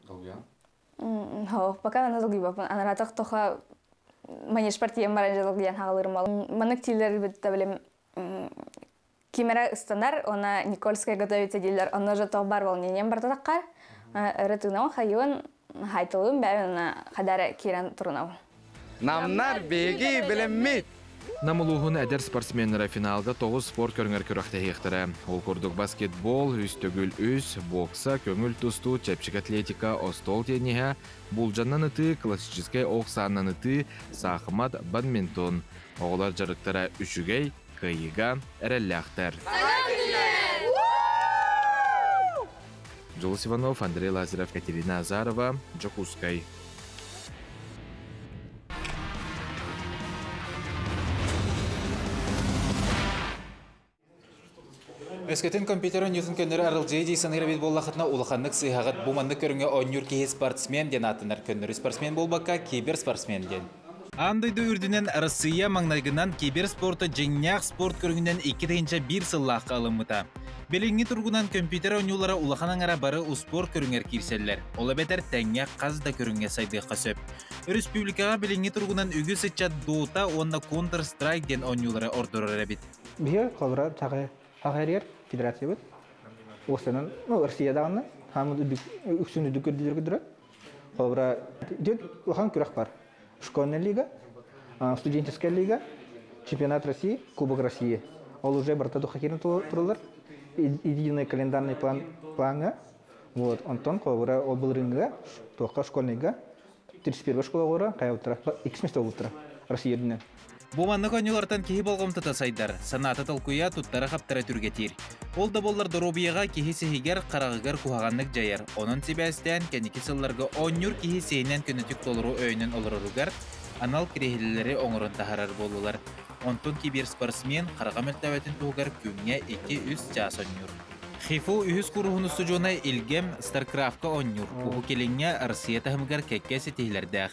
[SPEAKER 9] Долгуйаҕын?
[SPEAKER 6] Пока аны долгуйбаппын. Анараатах тоха манеж партиям баран долгуйан хаалырым. Маннык тиилэр билим ким эрэ ыстанар, уонна Никольская готовится дииллэр, онно уже тоҕ бар волнением бартатахха, өрө тыынабын, хайыбын, хайтылыбын, бэйэм хадара киирэн турунабын.
[SPEAKER 9] Намнар биһиги билиммит! Нам улууһун эдэр спортсменнара финалга тоҕус спорт көрүҥэр күрэхтэһиэхтэрэ. Ол курдук баскетбол, үс төгүл үс, бокса, көҥүл тустуу, чэпчэки атлетика, остуол тенниһэ, булдьаннан ытыы, классическай ох сааннан ытыы, саахымат, бадминтон. Оҕолор дьарыктара үчүгэй, кыайыыга эрэллээхтэр. Дьулус Иванов, Андрей Лазарев, Катерина Азарова, Дьокуускай.
[SPEAKER 11] Өскөтүн компьютер оонньуутун көннөрү арылдьыйа дии саныыр эбит буоллахытына, улаханнык сыыһаҕыт. Бу маннык көрүҥҥэ оонньуур киһи спортсмен диэн ааттанар. Көннөрү спортсмен буолбакка, киберспортсмен диэн. Аан дойду үрдүнэн Арассыыйа маҥнайгынан киберспорта дьиҥнээх спорт көрүҥүнэн 2001 сыллаахха ылыммыта. Билиҥҥи туругунан көмпүүтэр оонньуулара улахан аҥара бары успуорт көрүҥэр киирсэллэр. Ол эбэтэр тэҥҥэ хас да көрүҥҥэ сайдыахха сөп. Өрөспүүбүлүкэҕэ билиҥҥи туругунан үгүс ыччат Dota уонна Counter-Strike диэн оонньуулары ордорор эбит.
[SPEAKER 12] Биһиги холобура Саха Саха федерациябыт уостанан, ну, Россия даҕаны хааммыт үксүн үрдүк көрдүүлэргэ турар. Холобура, улахан күрэх бар. Школьная лига, студенческая лига, чемпионат России, Кубок России. Ол уже барыта тухакирин туралар. Единый календарный план планга. Вот, онтон холобура ол былырыыҥҥыга туохха школьныйга 31 школа оҕолоро хайабыттара иккис место буолбуттара Россия үрдүнэн.
[SPEAKER 11] Бу маннык оонньуулартан киһи болҕомтото сайдар, санаата толкуйа, туттара-хаптара түргэтиир. Ол да буоллар доруобуйаҕа киһи сиһигэр, хараҕыгар куһаҕаннык дьайар. Онон сибээстээн кэнники сылларга оонньуур киһи сиһинэн көнөтүк толору өйүнэн олороругар анал кириэһилэлэри оҥорон таһаарар буоллулар. Онтон киберспортсмен хараҕа мөлтөөбөтүн туһугар күҥҥэ 2-3 чаас оонньуур. ХИФУ үһүс кууруһун устудьуона Илгэм Старкрафтка оонньуур. Уһук Илиҥҥэ Россия таһымыгар кэккэ ситиһиилэрдээх.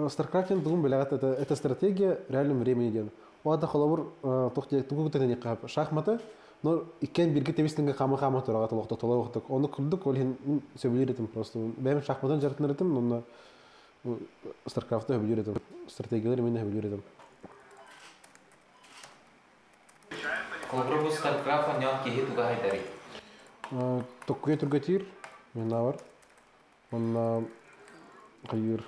[SPEAKER 3] Старкрафтин тугун билэҕит это, это стратегия реальном времени диэн. Ол холобур туох диэ тугу кытта шахматы, но иккиэн бирге тебистинге хаама-хаама тураҕа толохто толоохтук. Ону курдук ол иһин сөбүлүүр этим просто. Бэйэм шахматан дьарыктанар этим, онно Старкрафты сөбүлүүр этим. Стратегиялар именно сөбүлүүр этим.
[SPEAKER 11] Холобура бу Старкрафт оонньоон киһи туга хайдарый?
[SPEAKER 3] Токкуйа түргэтиир, мен Онно хайыыр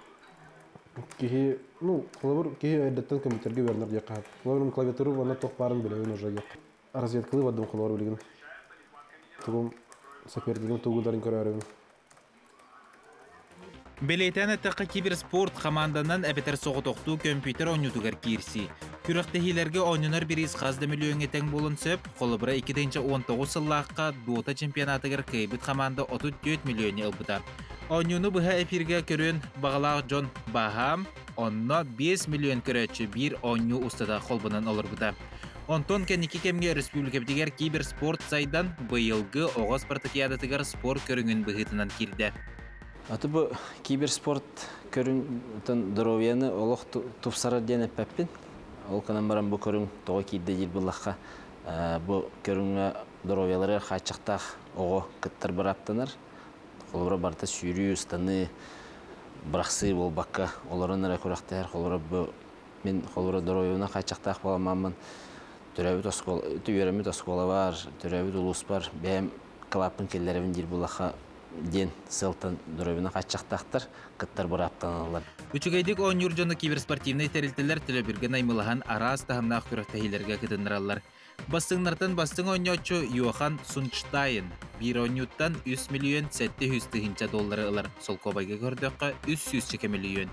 [SPEAKER 3] киһи, ну, холобур, киһи эрдэттэн компьютерга үөрэнэр диэххэ сөп. Холобур, клавиатура уонна туох баарын билэбин уже диэххэ. Разведкалыы бардым холобур билигин. Тугум сопернигим тугуларын көрөөрүбүн.
[SPEAKER 11] Бэлиэтээн эттэххэ, киберспорт хамаанданан эбэтэр соҕотохтуу көмпүүтэр оонньуутугар киирсии. Күрэхтэһиилэргэ оонньонор бириис хас да мөлүйүөҥҥэ тэҥ буолуон сөп. Холобура, 2019 сыллаахха Dota чемпионатыгар кыайбыт хамаанда 34 мөлүйүөнү ылбыта. Оонньууну быһа эфиргэ көрүөн баҕалаах дьон баһаам, онно 5 миллион көрөөччү биир оонньуу устата холбонон олорбута. Онтон кэнники кэмҥэ өрөспүүбүлүкэбитигэр киберспорт сайдан, быйылгы оҕо спартакиадатыгар спорт көрүҥүн быһыытынан киирдэ.
[SPEAKER 10] Аты бу киберспорт көрүҥ доруобуйаны олох тупсарар диэн эппэппин. Ол гынан баран бу көрүҥ тоҕо киирдэ диир буоллахха, бу көрүҥҥэ доруобуйаларыгар хааччахтаах оҕо кыттар бырааптанар. Холобура барыта сүүрүү, ыстаныы, бырахсыы буолбакка олорон эрэ күрэхтэһэр. Холобура бу мин холобура доруобуйабынан хааччахтаах буоламмын төрөөбүт оскуола, үөрэммит оскуолабар, төрөөбүт улууспар бэйэм кылааппын киллэрэбин диир буоллахха диэн сыалтан доруобуйаны хааччахтаахтар кыттар бырааптаналлар.
[SPEAKER 11] Үчүгэйдик оонньуур дьону киберспортивнай тэрилтэлэр төлөбүргэ наймылаһан араас таһымнаах күрэхтэһиилэргэ кытыннараллар. Бастыҥнартан бастыҥ оонньооччу Йохан Сунштайн биир оонньууттан 3 миллион 700 тыһыынча доллары ылар, солкуобайга көрдөххө 300 миллион.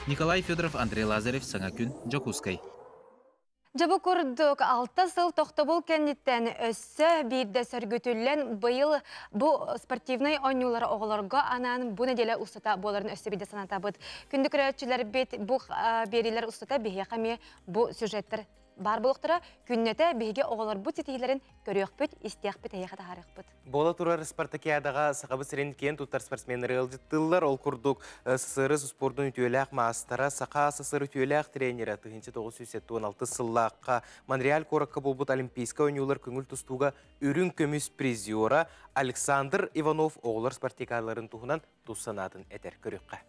[SPEAKER 11] Николай Федоров, Андрей Лазарев, Саҥа күн, Дьокуускай.
[SPEAKER 2] Дьэ бу курдук алта сыл тохтобул кэнниттэн өссө биирдэ сөргүтүллэн быйыл бу спортивнай оонньуулары оҕолорго анаан бу нэдиэлэ устата буоларын өссө биирдэ санатабыт. Күндү көрөөччүлэрбит бу биэриилэр устата биһиэхэ эмиэ бу сюжеттэр баар буолуохтара. Күннэтэ биһиги оҕолорбут ситиһиилэрин көрүөхпүт, истиэхпит, эһиэхэ таһаарыахпыт.
[SPEAKER 1] Буола турар спартакиадаҕа Сахабыт сирин киэн туттар спортсменнары ыалдьыттыыллар. Ол курдук СССР спордун үтүөлээх маастара, Саха СССР үтүөлээх тренерэ 1976 сыллаахха Монреаль куоракка буолбут Олимпийскай оонньуулар көҥүл тустууга үрүҥ көмүс призера Александр Иванов оҕолор спартакиадаларын туһунан тус санаатын этэр. Көрүөххэ.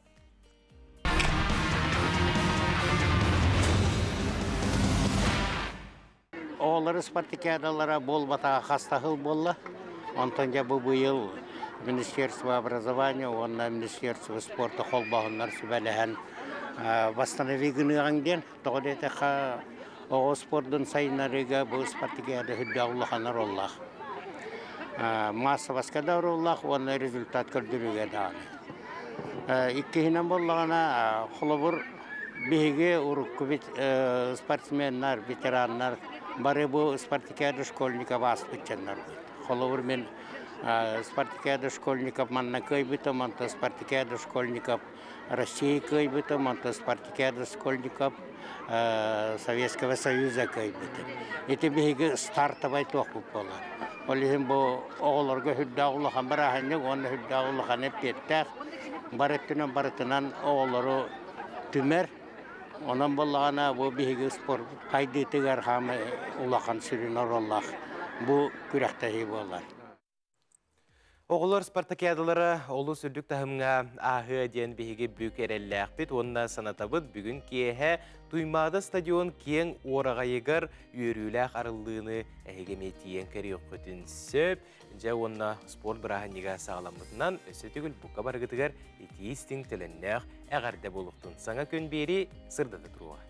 [SPEAKER 14] Оҕолор спартакиадалара буолбатаҕа хастаһыл буолла. Онтон дьэ бу быйыл Министерство образования уонна Министерство спорта холбоһуннар сүбэлэһэн восстанови гыныаҕыҥ диэн. Тоҕо диэтэххэ оҕо спордун сайыннарыыга бу спартакиада үрдээх улахан оруоллаах. Массовоска да оруоллаах уонна результат көрдөрүүгэ даҕаны. Иккиһинэн буоллаҕына, холобур, Биһиги урукку спортсменнар, ветераннар бары бу спартакиада школьников ааспыт дьоннорбут. Холобур, мин спартакиада школьников манна кыайбытым, онтон спартакиада школьников России кыайбытым, онтон спартакиада школьников Советского Союза кыайбытым. Ити биһиги стартовай туохпут буолар. Ол иһин бу оҕолорго үрдээх улахан бырааһынньык уонна үрдээх улахан эппиэттээх бары өттүнэн барытынан оҕолору түмэр. Онон буоллаҕына бу биһиги спорт хайдыытыгар хаамай улахан сүрүн оруоллаах бу күрэхтэһии буолар.
[SPEAKER 1] Оҕолор спартакиадалара олус үрдүк таһымҥа ааһыа диэн биһиги бүк эрэллээхпит уонна санатабыт бүгүн киэһэ Туймаада стадион киэҥ уораҕайыгар үөрүүлээх арыллыыны эһиги эмиэ тиийэн көрүөххүтүн сөп. Дьэ уонна спорт бырааһынньыга саҕаламмытынан өссө төгүл бука барыгытыгар итии истиҥ төлөннөөх эҕэрдэ буолуохтун. Саҥа күн биэрии сырдата туруоҕа.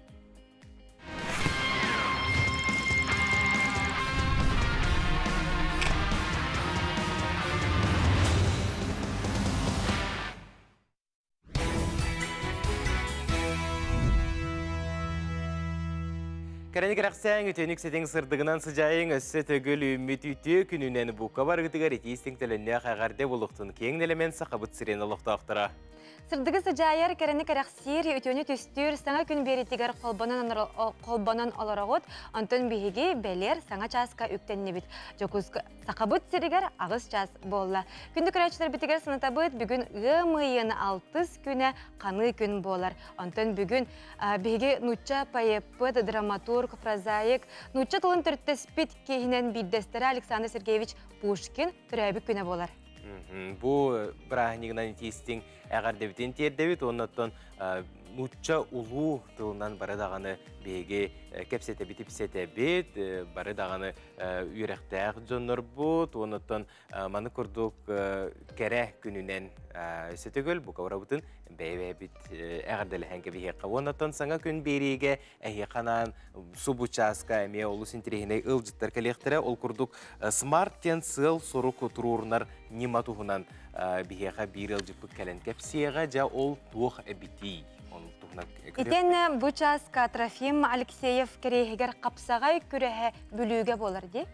[SPEAKER 1] Кэрэни кэрэхсээн үтүөнүк сэтиҥ сырдыгынан сыдьаайыҥ өссө төгүл үүммүт үтүө күнүнэн бука барыгытыгар итии-истиҥ төлөннөөх эҕэрдэ буолуохтун киэҥ нэлэмэн Сахабыт сирин олохтоохторо.
[SPEAKER 2] Сырдыгы сыдьаайар, кэрэни кэрэхсиир, үтүөнү түстүүр саҥа күн биэритигэр холбонон олороҕут. Онтон биһиги бэлиэр саҥа чааска үктэннибит. Дьокуускай Сахабыт сиригэр аҕыс чаас буолла. Күндү көрөөччүлэрбитигэр санатабыт, бүгүн ыам ыйын алтыс күнэ ханыы күн буолар. Онтон бүгүн биһиги нуучча поэппыт, драматург, прозаик, нуучча тылын төрүттэспит киһинэн биирдэстэрэ Александр Сергеевич Пушкин төрөөбүт күнэ буолар.
[SPEAKER 1] Бу бырааһынньыгынан итиистиҥ эҕэрдэбитин тиэрдэбит уонна оттон нуучча улуу тылынан бары даҕаны биһиги кэпсэтэбит-ипсэтэбит, бары даҕаны үөрэхтээх дьоннорбут, уонуттан маны курдук кэрэ күнүнэн өссө бука бэйэ-бэйэбит эҕэрдэлэһэн кэбиһиэххэ. Уоннаттан саҥа күн биэриигэ эһиэхэ анаан субу чааска эмиэ олус интэриэһинэй ыалдьыттар кэлиэхтэрэ. Ол курдук смарт диэн сыал-сорук туруорунар ньыма туһунан биһиэхэ биир ыалдьыппыт кэлэн кэпсиэҕэ. Дьэ ол туох эбитий?
[SPEAKER 2] Итиэннэ бу чааска Трофим Алексеев кэриэһигэр хапсаҕай күрэһэ Бүлүүгэ буолар дии.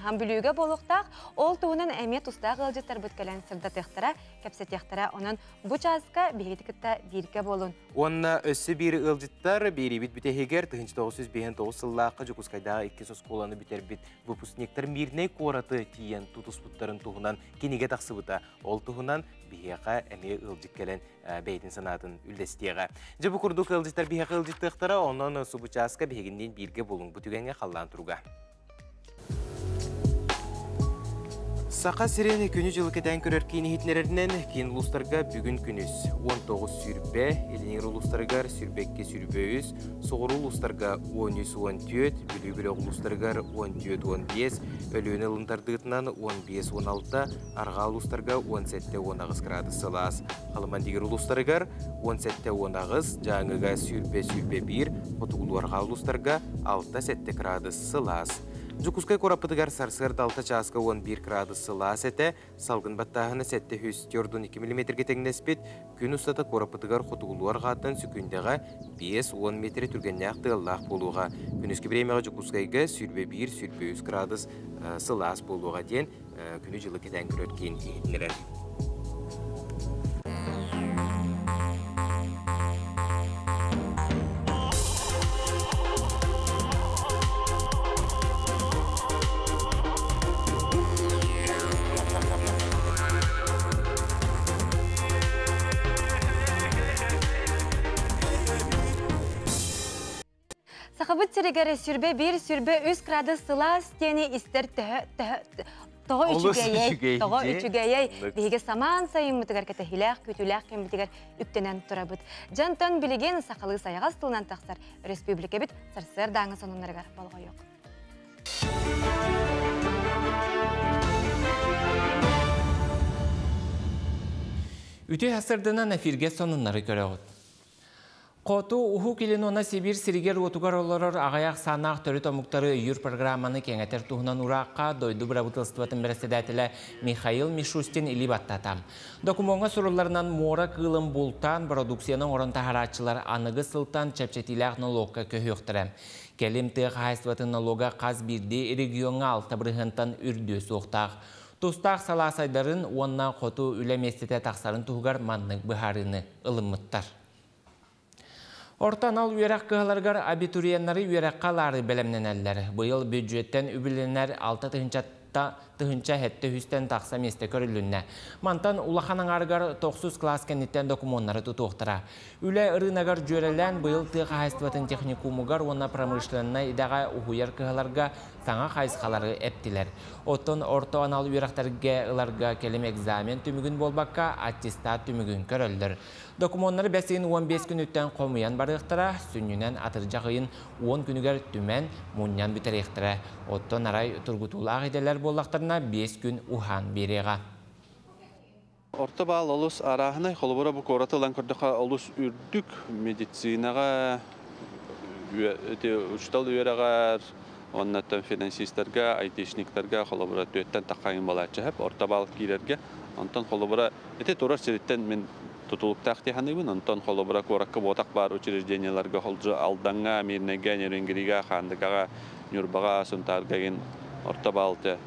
[SPEAKER 2] Бүлүүгэ буолуохтаах. Ол туһунан эмиэ тустаах ыалдьыттарбыт кэлэн сырдатыахтара, кэпсэтиэхтэрэ. Онон бу чааска биһигити кытта бииргэ буолун.
[SPEAKER 1] Уонна өссө биир ыалдьыттар биэриибит бүтэһигэр 1959 сыллаахха Дьокуускайдааҕы иккис оскуоланы бүтэрбит выпускниктар Мирнэй куораты тиийэн тутуспуттарын туһунан кинигэ тахсыбыта. Ол туһунан биһиэхэ эмиэ ыалдьыт кэлэн бэйэтин санаатын үллэстиэҕэ. Дьэ бу курдук ыалдьыттар биһиэхэ ыалдьыттыахтара, онон субучааска биһигинниин бииргэ буолуҥ. Бу түгэҥҥэ халлаан туруга. Саха сирин күнү-дьылы кэтээн көрөр киин иһитиннэрэринэн, киин улуустарга бүгүн күнүс 19 сүүрбэ, Илиҥир улуустарыгар сүүрбэкки сүүрбэ үс, соҕуруу улуустарга 13-14, Бүлүү бөлөх улуустарыгар 14-15, Өлүөнэ ылын тардыытынан 15-16, арҕаа улуустарга 17-18 градус сылаас. Халыман-Дигир улуустарыгар 17-18, Дьааҥыга 20-21, хотугулуу-арҕаа улуустарга 6-7 градус сылаас. Дьокуускай куораппытыгар сарсыарда 6 чааска 11 градус сылаас этэ, салгын баттааһына 742 миллиметргэ тэҥнэспит, күн устата куораппытыгар хотугулуу-арҕааттан сүкүндэҕэ 5-10 метр түргэннээх тыаллаах буолуоҕа. Күнүскү бириэмэҕэ Дьокуускайга 21-23 градус сылаас буолуоҕа диэн күнү-дьылы кэтээн көрөр киин иһитиннэрэр.
[SPEAKER 2] Сахабыт сиригэр сүрбэ биир, сүрбэ үс градус сылаас диэни истэр төһө тоҕо үчүгэйэй, тоҕо үчүгэйэй. Биһиги самаан сайыммытыгар кэтэһиилээх, күүтүүлээх кэммитигэр үктэнэн турабыт. Дьантан билигин сахалыы сайаҕас тылынан тахсар республикабит сарсыардааҥы сонуннарыгар болҕойуох.
[SPEAKER 15] Үтүө сарсыарданан эфиргэ сонуннары көрөҕүт. Хоту Уһук Илин уонна Сибиир сиригэр-уотугар олорор аҕыйах сааннаах төрүт омуктары өйүүр программаны кэҥэтэр туһунан ураахха дойду бырабыыталыстыбатын бэрэссэдээтэлэ Михаил Мишустин илии баттаата. Докумуоҥҥа сурулларынан муора кыылын бултаан бородууксуйаны оҥорон таһаарааччылар аныгы сылтан чэпчэтиилээх нолуокка көһүөхтэрэ. Кэлим тыа хаһаайыстыбатын нолуога хас биирдии региоҥҥа алта бырыһыантан үрдүө суохтаах. Тустаах салаа сайдарын уонна хоту үлэ миэстэтэ тахсарын туһугар маннык быһаарыыны ылыммыттар. Орто анал үөрэх кыһаларыгар абитуриеннары үөрэххэ ылаары бэлэмнэнэллэр. Быйыл бүддьүөттэн үбүлэнэр алта тыһыынча сэттэ үстэн тахса миэстэ көрүлүннэ. Мантан улахан аҥаарыгар тохсус кылаас кэнниттэн докумуоннары тутуохтара. Үлэ ырыынагар дьүөрэлээн быйыл тыа хаһаайыстыбатын техникумугар уонна промышленнай идэҕэ уһуйар кыһаларга саҥа хайысхалары эптилэр. Оттон орто анал үөрэхтэргэ ыларга кэлим экзамен түмүгүн буолбакка, аттестат түмүгүн көрөллөр. Докумуоннары бэс ыйын 15 күнүттэн хомуйан барыахтара, сүнньүнэн атырдьах ыйын 10 күнүгэр түмэн, мунньан бүтэриэхтэрэ. Оттон арай тургутуулаах идэлэр буоллахтарына 5 күн уһаан биэриэҕэ.
[SPEAKER 16] Орто баал олус арааһынай, холобура бу куораты ылан көрдөххө олус үрдүк медицинаҕа, учуутал үөрэҕэр, оннуттан финансистарга, айтишниктарга холобура түөттэн таххайын балааччы хэп орто баал киирэргэ. Онтон холобура ити турар сириттэн мин тутулуктаах дии саныыбын. Онтон холобура куоракка буотах баар учреждениеларга холдьу Алдаҥҥа, Мирнэйгэ, Нерюнгрига, Хаандыгаҕа, Ньурбаҕа, Сунтаарга игин орто баалты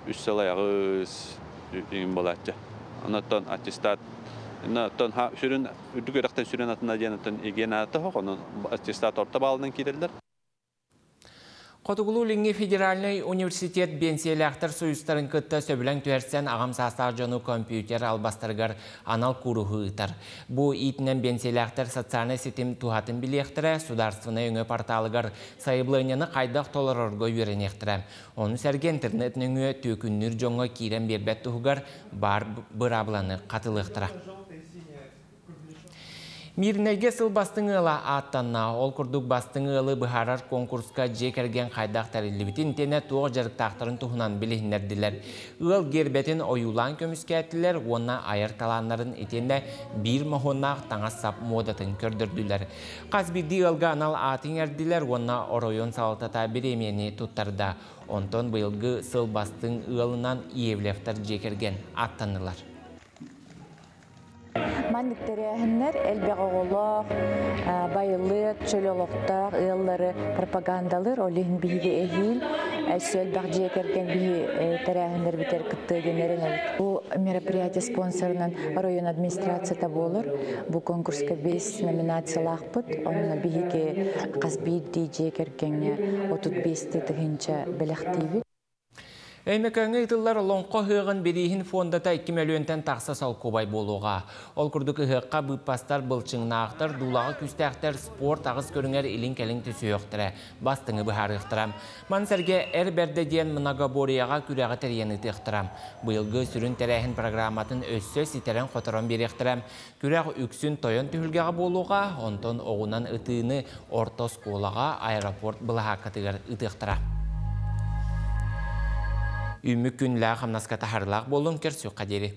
[SPEAKER 16] үс сыл аҕыс игин буолааччы. Онон аттестат Оттон сүрүн үрдүк үөрэхтэн сүрүн атына диэн оттон ЕГЭ аата онон аттестат орто баалынан киирэллэр.
[SPEAKER 15] Хотугулуу-Илиҥҥи федеральнай университет биэнсийэлээхтэр союзтарын кытта сөбүлэҥ түһэрсэн аҕам саастаах дьону компьютер албастарыгар анал кууруһу ыытар. Бу иитинэн биэнсийэлээхтэр социальнай ситим туһатын билиэхтэрэ, судаарственнай өҥө порталыгар сайабылыанньаны хайдах толорорго үөрэниэхтэрэ. Ону сэргэ интернет нөҥүө түөкүннүүр дьоҥҥо киирэн биэрбэт туһугар баар быраабыланы хатылыахтара. Мииринэйгэ сыл бастыҥ ыала ааттанна. Ол курдук бастыҥ ыалы быһаарар конкурска дьиэ кэргэн хайдах тэриллибитин итиэннэ туох дьарыктаахтарын туһунан билиһиннэрдилэр. Ыал гиэрбэтин ойуулаан көмүскээтилэр уонна айар талааннарын итиэннэ биир моһуоннаах таҥас-сап муодатын көрдөрдүлэр. Хас биирдии ыалга анал ааты иҥэрдилэр уонна оройуон салалтата бириэмийэни туттарда. Онтон быйылгы сыл бастыҥ ыалынан Иевлевтар дьиэ кэргэн ааттаннылар.
[SPEAKER 7] Маннык тэрээһиннэр элбэх оҕолоох, байылыат, чөл олохтоох ыаллары пропагандалыыр. Ол иһин биһиги эһиил өссө элбэх дьиэ кэргэн биһи тэрээһиннэрбитигэр кыттыа диэн эрэнэбит. Бу мероприятие спонсорынан район администрацията буолар. Бу конкурска 5 номинациялаахпыт. Онно биһиги хас биирдии дьиэ кэргэҥҥэ 35 тыһыынча бэлэхтиибит.
[SPEAKER 15] Өймөкөөҥҥө ыытыллар Олоҥхо ыһыаҕын бирииһин фондата 2 мөлүйүөнтэн тахса солкуобай буолуоҕа. Ол курдук ыһыахха быыппастар, былчыҥнаахтар, дуулаҕа күүстээхтэр спорт аҕыс көрүҥэр илин-кэлин түсүһүөхтэрэ, бастыҥы быһаарыахтара. Маны сэргэ Эр бэрдэ диэн многоборьеҕа күрэҕи тэрийэн ыытыахтара. Быйылгы сүрүн тэрээһин программатын өссө ситэрэн-хоторон биэриэхтэрэ. Күрэх үксүн тойон түһүлгэҕэ буолуоҕа, онтон оҕунан ытыыны орто оскуолаҕа аэропорт былаһааккатыгар ыытыахтара. Үүммүт күнлээх хамнаска таһарылаах буолун көрсүөххэ диэри.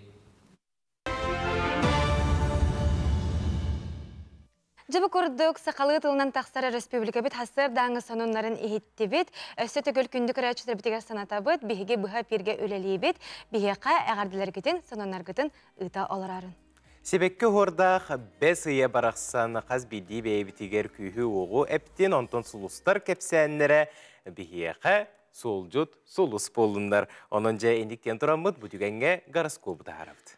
[SPEAKER 2] Дьэ бу курдук сахалыы тылынан тахсар республикабыт сарсыардааҥы сонуннарын иһиттибит. Өссө төгүл күндү көрөөччүлэрбитигэр санатабыт, биһиги быһа эпииргэ үлэлиибит. Биһиэхэ эҕэрдэлэргитин, сонуннаргытын ыыта олорорун.
[SPEAKER 1] Сибэкки оһуордаах бэс ыйа барахсан хас биирдии бэйэбитигэр күүһү-уоҕу эптин, онтон сулустар кэпсээннэрэ биһиэхэ суолдьут сулус буоллуннар. Онон дьэ инниктиэн тураммыт бу түгэҥҥэ гороскобу таһаарабыт.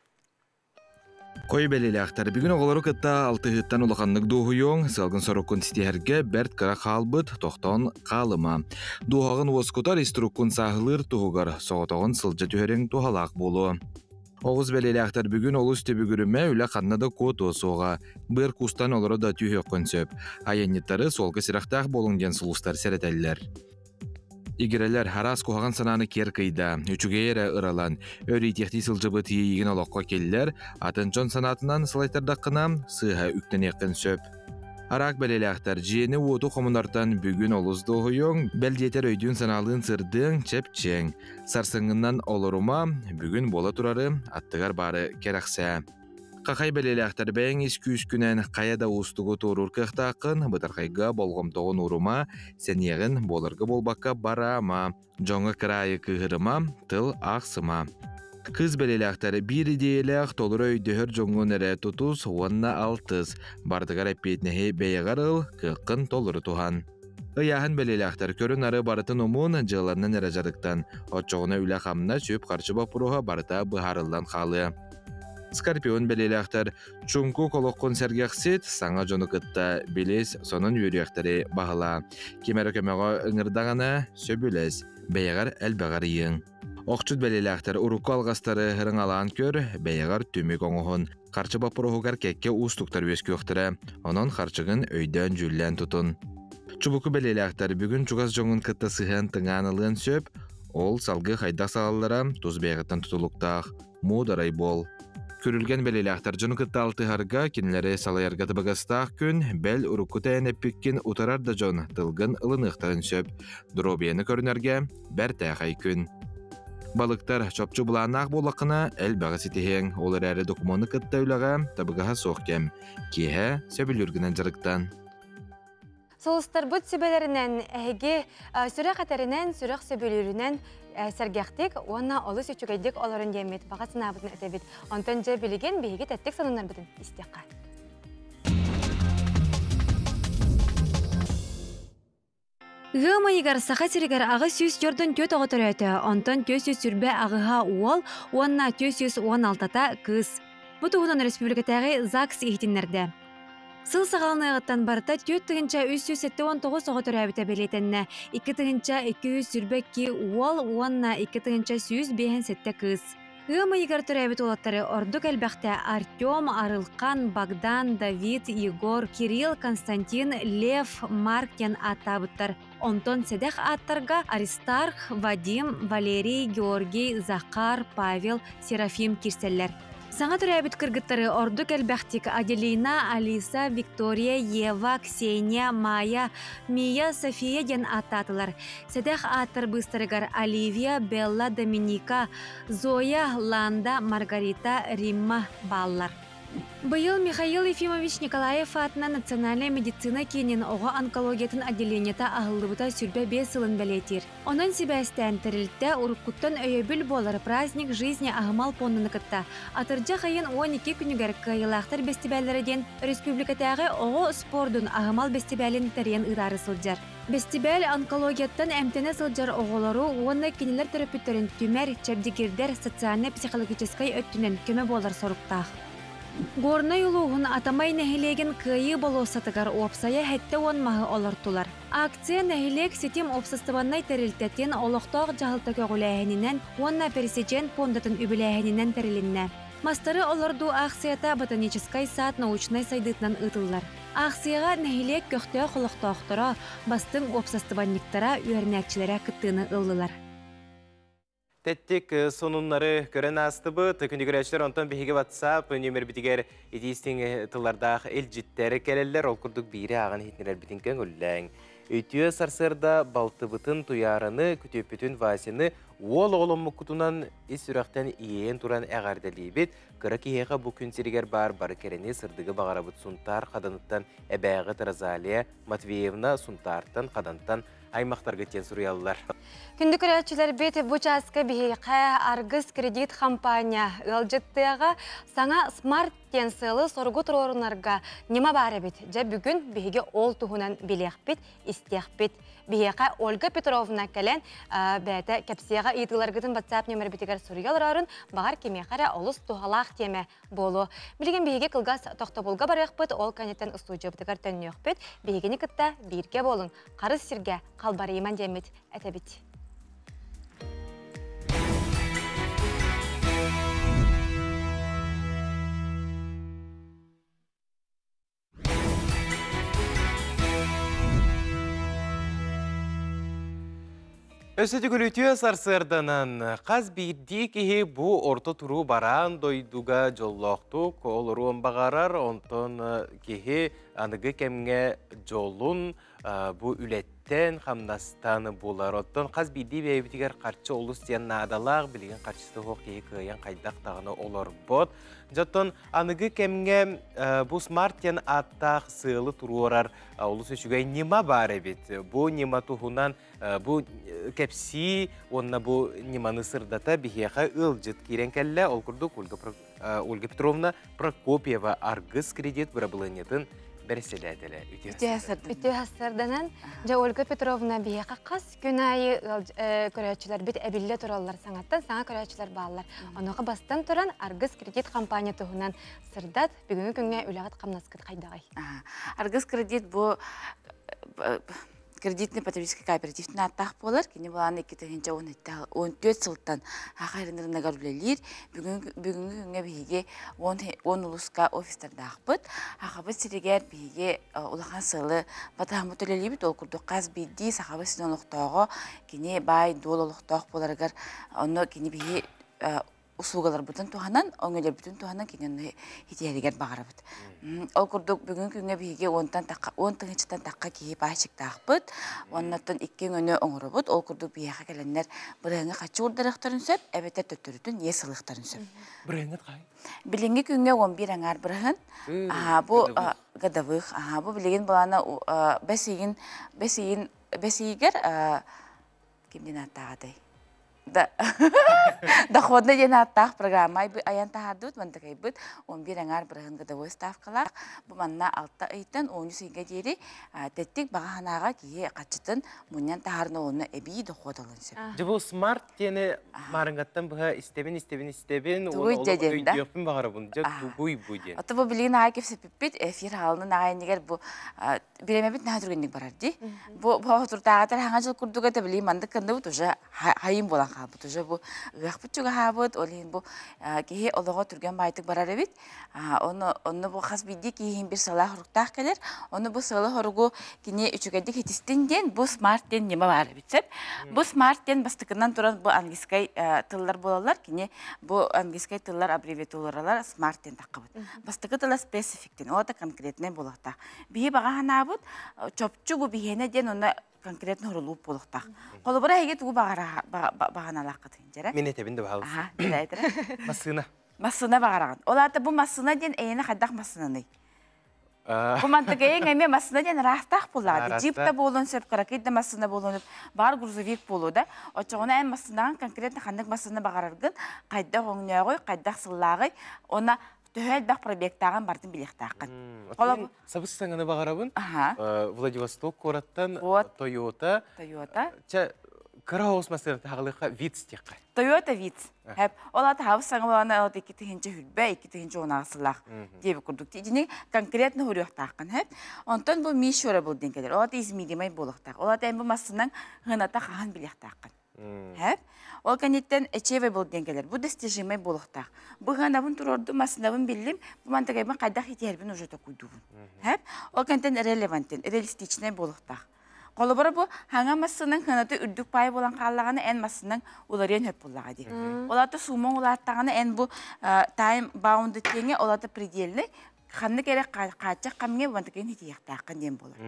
[SPEAKER 9] Кой бэлиэлээхтэр бүгүн оҕолору кытта алтыһыыттан улаханнык дуоһуйуоҥ, сыалгын-соруккун ситиһэргэ бэрт кыра хаалбыт, тохтоон хаалыма. Дууһаҕын уоскутар, ис туруккун сааһылыыр туһугар соҕотоҕун сылдьа түһэриҥ туһалаах буолуо. Оҕус бэлиэлээхтэр бүгүн олус түбүгүрүмэ, үлэ ханна да куотуо суоҕа. Быар куустан олоро да түһүөххүн сөп. Айанньыттары суолга сирэхтээх буолуҥ диэн сулустар сэрэтэллэр. Игирэлэр араас куһаҕан санааны киэр кыйда, үчүгэй эрэ ыралан, өр иитиэхтии сылдьыбыт иэйиигин олоххо киллэр, атын дьон санаатынан салайтардаххына, сыыһа үктэниэххин сөп. Араак бэлиэлээхтэр дьиэни-уоту хомунартан бүгүн олус дуоһуйуоҥ, бэл диэтэр өйдүүн-санаалыын сырдыаҥ, чэпчиэҥ. Сарсыҥҥынан олорума, бүгүн буола турары аттыгар баары кэрэхсээ. Хахай бэлиэлээхтэр бэйэҥ ис күүскүнэн хайа да уустугу туоруур кыахтааххын, бытархайга болҕомтоҕун уурума, сэниэҕин буоларга буолбакка бараама, дьоҥҥо кыраайы кыыһырыма, тыл аахсыма. Кыыс бэлиэлээхтэр биир идиэйэлээх толору өйдөһөр дьоҥҥун эрэ тутус уонна алтыс, барытыгар эппиэтинэһи бэйэҕэр ыл, кыаххын толору туһан. Ыйааһын бэлиэлээхтэр көрүн-ары барытын умун, дьыаланнан эрэ дьарыктан, оччоҕуна үлэ-хамнас, үп-харчы боппуруоһа барыта быһаарыллан хаалыа. Скорпион бэлиэлээхтэр чуҥкук олоххун сэргэхсит, саҥа дьону кытта билис, сонун үөрүйэхтэри баһылаа. Ким эрэ көмөҕө ыҥырдаҕына, сөбүлэс, бэйэҕэр элбэҕэр ыйыҥ. Охчут бэлиэлээхтэр урукку алҕастары ырыҥалаан көр, бэйэҕэр түмүк оҥоһун. Харчы боппуруоһугар кэккэ уустуктар үөскүөхтэрэ, онон харчыгын өйдөөн-дьүүллээн тутун. Чубуку бэлиэлээхтэр бүгүн чугас дьоҥҥун кытта сыһыан тыҥаан ылыан сөп, ол салгыы хайдах салаллара тус бэйэҕиттэн тутулуктаах, муударай буол. Күрүлгэн бэлиэлээхтэр дьону кытта алтыһарга, кинилэри салайарга табыгастаах күн, бэл урукку тэйэн эппиккин утарар да дьон тылгын ылыныахтарын сөп. Доруобуйаны көрүнэргэ бэртээхэй күн. Балыктар чопчу былааннаах буоллаххына, элбэҕи ситиһиэҥ, ол эрээри докумуону кытта үлэҕэ табыгаһа суох кэм. Киэһэ сөбүлүүргүнэн дьарыктан.
[SPEAKER 2] Сулустарбыт сүбэлэринэн эһиги сүрэх этэринэн, сүрэх сөбүлүүрүнэн сэргэхтик уонна олус үчүгэйдик олорун диэммит баҕа санаабытын этэбит. Онтон дьэ билигин биһиги тэттик сонуннарбытын истиэххэ. Ыам ыйыгар Саха сиригэр 844 оҕо төрөөтө, онтон 428-а уол уонна 416-та кыыс. Бу туһунан республикатааҕы ЗАГС иһитиннэрдэ. Сыл саҕаланыаҕыттан барыта 4379 оҕо төрөөбүтэ бэлиэтэннэ. 2222 уол уонна 2157 кыыс. Ыам ыйыгар төрөөбүт уолаттары ордук элбэхтэ Артем, Арылхан, Богдан, Давид, Егор, Кирилл, Константин, Лев, Марк диэн ааттаабыттар. Онтон сэдэх ааттарга Аристарх, Вадим, Валерий, Георгий, Захар, Павел, Серафим киирсэллэр. Саҥа төрөөбүт кыргыттары ордук элбэхтик Аделина, Алиса, Виктория, Ева, Ксения, Майя, Мия, София диэн ааттаатылар. Сэдэх ааттар быыстарыгар Оливия, Белла, Доминика, Зоя, Ланда, Маргарита, Римма бааллар. Быйыл Михаил Ефимович Николаев аатынан Национальнай медицина киинин оҕо онкологиятын отделениета аһыллыбыта 25 сылын бэлиэтиир. Онон сибээстээн тэрилтэ уруккуттан өйөбүл буолар «Праздник жизни» аһымал пуонданы кытта атырдьах ыйын 12 күнүгэр кыайыылаахтар бэстибээллэрэ диэн өрөспүүбүлүкэтээҕи оҕо спордун аһымал бэстибээлин тэрийэн ыытаары сылдьар. Бэстибээл онкологияттан эмтэнэ сылдьар оҕолору уонна кинилэр төрөппүттэрин түмэр, чэбдигирдэр социальнай-психологическай өттүнэн көмө буолар соруктаах. Горнай улууһун Атамай нэһилиэгин Кыайыы болуоссатыгар уопсайа 70 маһы олортулар. Акция нэһилиэк ситим уопсастыбаннай тэрилтэтин олохтоох дьаһалта көҕүлээһининэн уонна Пересечен пуондатын үбүлээһининэн тэрилиннэ. Мастары олордуу аахсыйата Ботаническай саад научнай сайдыытынан ыытыллар. Аахсыйаҕа нэһилиэк көхтөөх олохтоохторо, бастыҥ уопсастыбанньыктара, үөрэнээччилэрэ кыттыыны ыллылар.
[SPEAKER 1] Тэттик сонуннары көрөн аастыбыт. Күнүгүрээччилэр онтон биһиги WhatsApp нөмербитигэр итиистиҥ тыллардаах илдьиттэр кэлэллэр. Ол курдук биири ааҕан иһитиннэрэрбитин көҥүллээҥ. Үтүө сарсыарда балтыбытын Туйаараны, күтүөппүтүн Васяны уол оҕоломмуккутунан ис сүрэхтэн иэйэн туран эҕэрдэлиибит. Кыра киһиэхэ бу күн сиригэр баар бары кэрэни, сырдыгы баҕарабыт Сунтаар Хаданыттан эбээҕит Розалия Матвеевна Сунтаартан, Хадантан аймахтарга диэн суруйаллар.
[SPEAKER 2] Күндү көрөөччүлэрбит бу чааска биһиэхэ Аргыс кредит хампаанньа ыалдьыттыаҕа саҥа смарт диэн сыалы-соругу туруорунарга ньыма баар эбит. Дьэ бүгүн биһиги ол туһунан билиэхпит, истиэхпит. Биһиэхэ Ольга Петровна кэлэн бэйэтэ кэпсиэҕэ ыйытыыларгытын WhatsApp нөмербитигэр суруйа олорорун, баҕар кимиэхэ эрэ олус туһалаах тиэмэ буолуо. Билигин биһиги кылгас тохтобулга барыахпыт, ол кэнниттэн устуудьуйабытыгар төннүөхпүт. Биһигини кытта бииргэ буолуҥ, харыс сиргэ халбарыйыман диэммит этэбит.
[SPEAKER 1] Өссө төгүл сарсыарданан хас биирдии киһи бу орто туруу бараан дойдуга дьоллоохтук олоруон баҕарар, онтон киһи аныгы кэмҥэ дьолун бу үлэттэн, хамнастан булар. Оттон хас биирдии бэйэбитигэр харчы олус диэн наадалаах, билигин харчыта суох киһи кыайан хайдах даҕаны олорбот. Дьоттон аныгы кэмҥэ бу смарт диэн ааттаах сыалы туруорар олус үчүгэй ньыма баар эбит. Бу ньыма туһунан бу кэпсии уонна бу ньыманы сырдата биһиэхэ ыалдьыт киирэн кэллэ. Ол курдук Ольга Петровна Прокопьева Аргыс кредит бырабылыанньатын бэрэссэдээтэлэ.
[SPEAKER 2] Үтүө сарданан, дьэ Ольга Петровна биһиэхэ хас күн аайы көрөөччүлэрбит эбиллэ тураллар, саҥаттан саҥа көрөөччүлэр бааллар. Онуоха бастан туран Аргыс кредит компания туһунан сырдат, бүгүҥҥү күҥҥэ үлэҕит хамнаскыт хайдаҕай?
[SPEAKER 17] Аргыс кредит бу кредитный потребительский кооперативтин ааттаах буолар. Кини булаан 2014 сылтан Саха рыногар үлэлиир. Бүгүҥҥү күҥҥэ биһиги 10 улууска офистардаахпыт. Сахабыт сиригэр биһиги улахан сыалы батаһаммыт үлэлиибит. Ол курдук хас биирдии Сахабыт сирин олохтооҕо кини баай дуол олохтоох буоларыгар онно кини биһи услугаларбытын туһанан, өҥөлөрбүтүн туһанан кинини хитиһэригэр баҕарабыт. Ол курдук бүгүн күҥҥэ биһиги уонтан тахха уон тыһыынчаттан тахха киһи паачыктаахпыт. Уоннаттан икки өҥөнү оҥоробут. Ол курдук биһиэхэ кэлэннэр бырыһыҥы хаччы уурдарыахтарын сөп, эбэтэр төттөрүтүн иэс ылыахтарын сөп.
[SPEAKER 1] Бырыһыҥҥыт хаһый?
[SPEAKER 17] Билиҥҥи күҥҥэ 11 аҥаар бырыһын. Аһаа, бу годовых. Аһаа, бу билигин былаана бэс ыйын бэс ыйын бэс ыйыгар ким диэн ааттааҕатай? Да доходно диэн ааттаах программа айан таһаардыбыт мантакайбыт 11 аҥаар бырыһын годовой ставкалаах бу манна алта ыйтан 13 ыйга диэри тэттик баҕа санааҕа киһи хаччытын мунньан таһаарына уонна эбии дохуот алын сөп.
[SPEAKER 1] Дьэ бу смарт диэни маарыҥҥаттан быһа истэбин истэбин истэбин
[SPEAKER 17] Тугуй
[SPEAKER 1] уонна
[SPEAKER 17] дьэ
[SPEAKER 1] олох
[SPEAKER 17] диэн да?
[SPEAKER 1] өйдүөхпүн баҕарабын дьэ тугуй бу диэн.
[SPEAKER 17] Ото бу билигин аҕай кэпсэппиппит эфир хаалынын аҕай иннигэр бу бириэмэбит наһаа түргэнник барар дии. Бу бу хаҥа жыл курдук это билигин маннык кынныбыт уже хайым буолан хаалбыт уже бу ыахпыт чугаһаабыт ол иһин бу киһи олоҕо түргэн баайтык барар эбит. Ону онно бу хас биирдии киһи бир сыалаах хоруктаах кэлэр. Ону бу сыалы хоругу кини үчүгэйдик хитистин диэн бу смарт диэн ньыма баар эбит сөп. Бу смарт диэн бастакынан туран бу английскай тыллар буолаллар. Кини бу английскай тыллар аббревиатуралар смарт диэн таххабыт. Бастакы тыла specific диэн, ол это конкретный буолуохтаах. Биһи баҕа санаабыт чопчу бу биһиэнэ диэн онно конкретно хорулууп буолуохтаах. Холобура эһиги тугу баҕара баҕаналааххытын дьэрэ?
[SPEAKER 1] Мин этэбин да баҕалыс.
[SPEAKER 17] Аха, этэрэ.
[SPEAKER 1] Массыына.
[SPEAKER 17] Массыына баҕараҕын. Ол аата бу массыына диэн эйиэнэ хайдах массыынаный? Бу мантыгайыҥ эмиэ массыына диэн ыраахтаах буоллаҕа. Джип да буолуон сөп, кыракый да массыына буолуон сөп, баар грузовик буолуо да. Оччоҕуна эн массыынаҕын конкретно ханнык массыына баҕараргын, хайдах өҥнөөҕүй, хайдах сыллааҕый, уонна төһө элбэх пробегтааҕын барытын билиэхтээххин.
[SPEAKER 1] Холобур, сабыс-саҥаны баҕарабын. Владивосток куораттан Toyota.
[SPEAKER 17] Toyota.
[SPEAKER 1] Чэ, кыра оҕус массыына таһалыха Виц диэххэ.
[SPEAKER 17] Toyota Vitz. Хэп. Ол ата хабыс саҥа болана ол 2020, 2016 сыллаах диэби курдук. Итини конкретно хуруохтааххын хэп. Онтон бу мишура был диэн кэлэр. Ол ата измеримай буолуохтаах. Ол ата эн бу массынан хыната хаһан билиэхтааххын. Хэп. Ол кэнниттэн achievable диэн кэлэр. Бу достижимый буолуохтаах. Бу хыанабын туруордум, массынабын биллим. Бу мантагайбын хайдах итиэрбин уже токуйдубун. Хэп. Ол кэнниттэн релевантен, реалистичный буолуохтаах. Холобура бу хаҥа массыынан кыаната үрдүк паай буолан хааллаҕына эн массынаҥ уларыйан сөп буоллаҕа дии. Ол аата суумаҥ улааттаҕына эн бу time bound диэҥэ ол аата предельный ханнык эрэ хааччах хамҥа мантыкын хитиэхтааххын диэн буолар.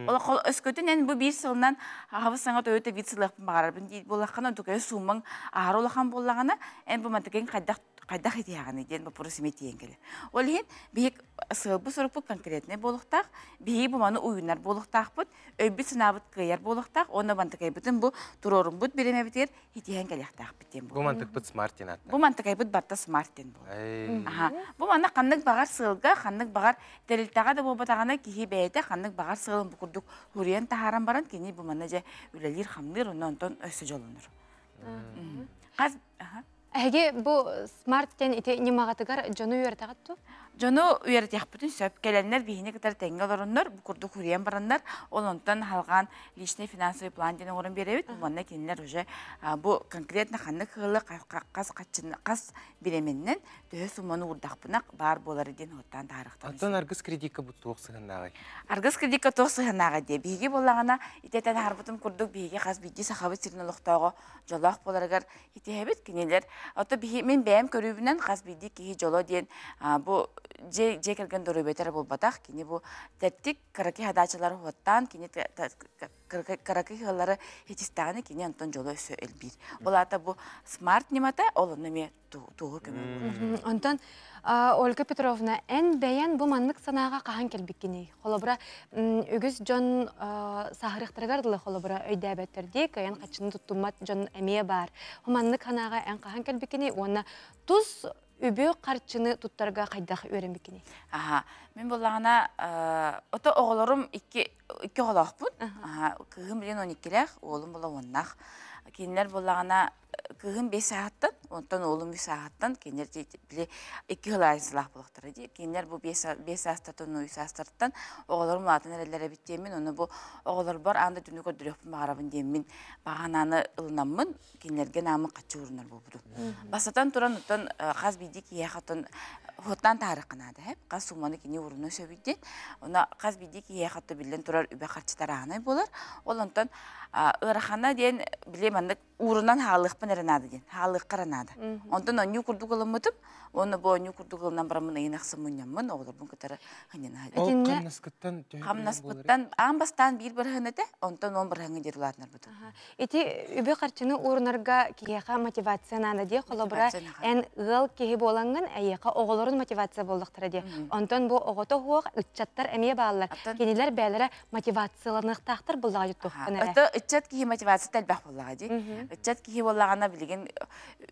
[SPEAKER 17] Ол хол өскөтүн эн бу биир сылынан аһабы саҥа Toyota биир сылыахпын баҕарарбын диир буоллаххына онтукайа суумаҥ аһара улахан буоллаҕына эн бу мантыкын хайдах хайдах итиэҕиний диэн боппуруос эмиэ тиийэн кэлэр. Ол иһин биһик сыалбыт-сорукпут конкретнай буолуохтаах, биһиги бу маны уйунар буолуохтаахпыт, өйбүт-санаабыт кыайар буолуохтаах уонна мантыкайбытын бу туруоруммут бириэмэбитигэр хитиһэн кэлиэхтээхпит диэн
[SPEAKER 1] буолар. Бу мантыкпыт смарт диэн ааттаах.
[SPEAKER 17] Бу мантыкайбыт барта смарт диэн буолар. Аха. Бу манна ханнык баҕар сыалга, ханнык баҕар тэрилтэҕэ да буолбатаҕына киһи бэйэтэ ханнык баҕар сыалын бу курдук хуруйан таһааран баран кини бу манна дьэ үлэлиир-хамныыр, онно онтон өссө дьоллонор. Хас
[SPEAKER 2] Эһиги бу смарт диэн ити ньымаҕытыгар дьону үөрэтэҕит дуу?
[SPEAKER 17] Дьону үөрэтиэхпитин сөп. Кэлэннэр биһини кытары тэҥҥэ олороннор, бу курдук хуруйан бараннар, ол онтон халҕаан личный финансовый план диэн оҥорон биэрэбит. Уонна кинилэр уже бу конкретно ханнык ыалы хас хаччыны хас бириэмэннэн төһө сумманы уурдахпына баар буолар диэн уоттаан таһаарыахтарын
[SPEAKER 1] Оттон аргыс кредикка бу туох сыһыннааҕый?
[SPEAKER 17] Аргыс кредикка туох сыһыннааҕый диye. Биһиги буоллаҕына итэтэн аһарбытым курдук биһиги хас биирдии сахабыт сирин олохтооҕо дьолоох буоларыгар итиһэбит кинилэр ото биһи мин бэйэм көрүүбүнэн хас биирдии киһи дьоло диэн бу дьиэ дьиэ кэргэн доруобуйата эрэ буолбатах кини бу тэттик кыракый хадаачылары уоттаан кини кыракый ыаллары хитистэҕинэ кини онтон дьоло өссө элбиир ол аата бу смарт ньымата ол онно эмиэ туоһу көмө
[SPEAKER 2] буолар. Онтон Ольга Петровна, эн бэйэн бу маннык санааҕа хаһан кэлбиккиний? Холобура, үгүс дьон сааһырыахтарыгар дылы холобура өйдөөбөттөр дии, кыайан хаччыны туттуммат дьон эмиэ баар. Бу маннык санааҕа эн хаһан кэлбиккиний уонна тус үбү харчыны туттарга хайдах үөрэммиккиний?
[SPEAKER 17] Аха, мин буллаҕына ото оҕолорум икки икки оҕолоохпун. Аха, кыыһым билин 12-лээх, уолум була уоннаах. Кинилэр буллаҕына кыыһым 5 сааһыттан, онтон уолум 3 сааһыттан, кинилэр били икки сыл аайысылаах буолуохтара дии. Кинилэр бу 5 саастартан, 3 саастартан оҕолорум улаатан эрэллэр эбит диэммин, ону бу оҕолорбор аан дойдуну көрдөрүөхпүн баҕарабын диэммин, баҕанааны ылынаммын, кинилэргэ наамын хаччы уурунар буолбутум. Бастатан туран, оттон хас биирдии киһиэхэ оттон хуоттаан таарыахха наада, хэп. Хас сумманы кини уурунуон сөбүй диэн. Онно хас биирдии киһиэхэ оттон биллэн турар үбэ харчыта арааһынай буолар. Ол онтон ыарахана диэн били маннык Уурунан хаалыахпын эрэ наада диэн. Хаалыахха эрэ наада. Онтон онньуу курдук ылыммытым. Уонна бу онньуу курдук ылынан бараммын ыйын ахсын мунньаммын, оҕолорбун кытары ханньана
[SPEAKER 1] Ол хамнаскыттан төһө
[SPEAKER 17] Хамнаспыттан аан бастаан биир бырыһыан этэ, онтон 10 бырыһыаҥҥа диэри улаатынарбытым.
[SPEAKER 2] Ити үбү харчыны уурунарга киһиэхэ мотивация наада дии. Холобура, эн ыал киһи буолаҥҥын, эйиэхэ оҕолорун мотивация буоллахтара дии. Онтон бу оҕото суох ыччаттар эмиэ бааллар. Кинилэр бэйэлэрэ мотивацияланыахтаахтар буоллаҕа дьуттуоххун эрэ.
[SPEAKER 17] Ото ыччат киһи мотивацията элбэх буоллаҕа дии. Ыччат киһи буоллаҕына билигин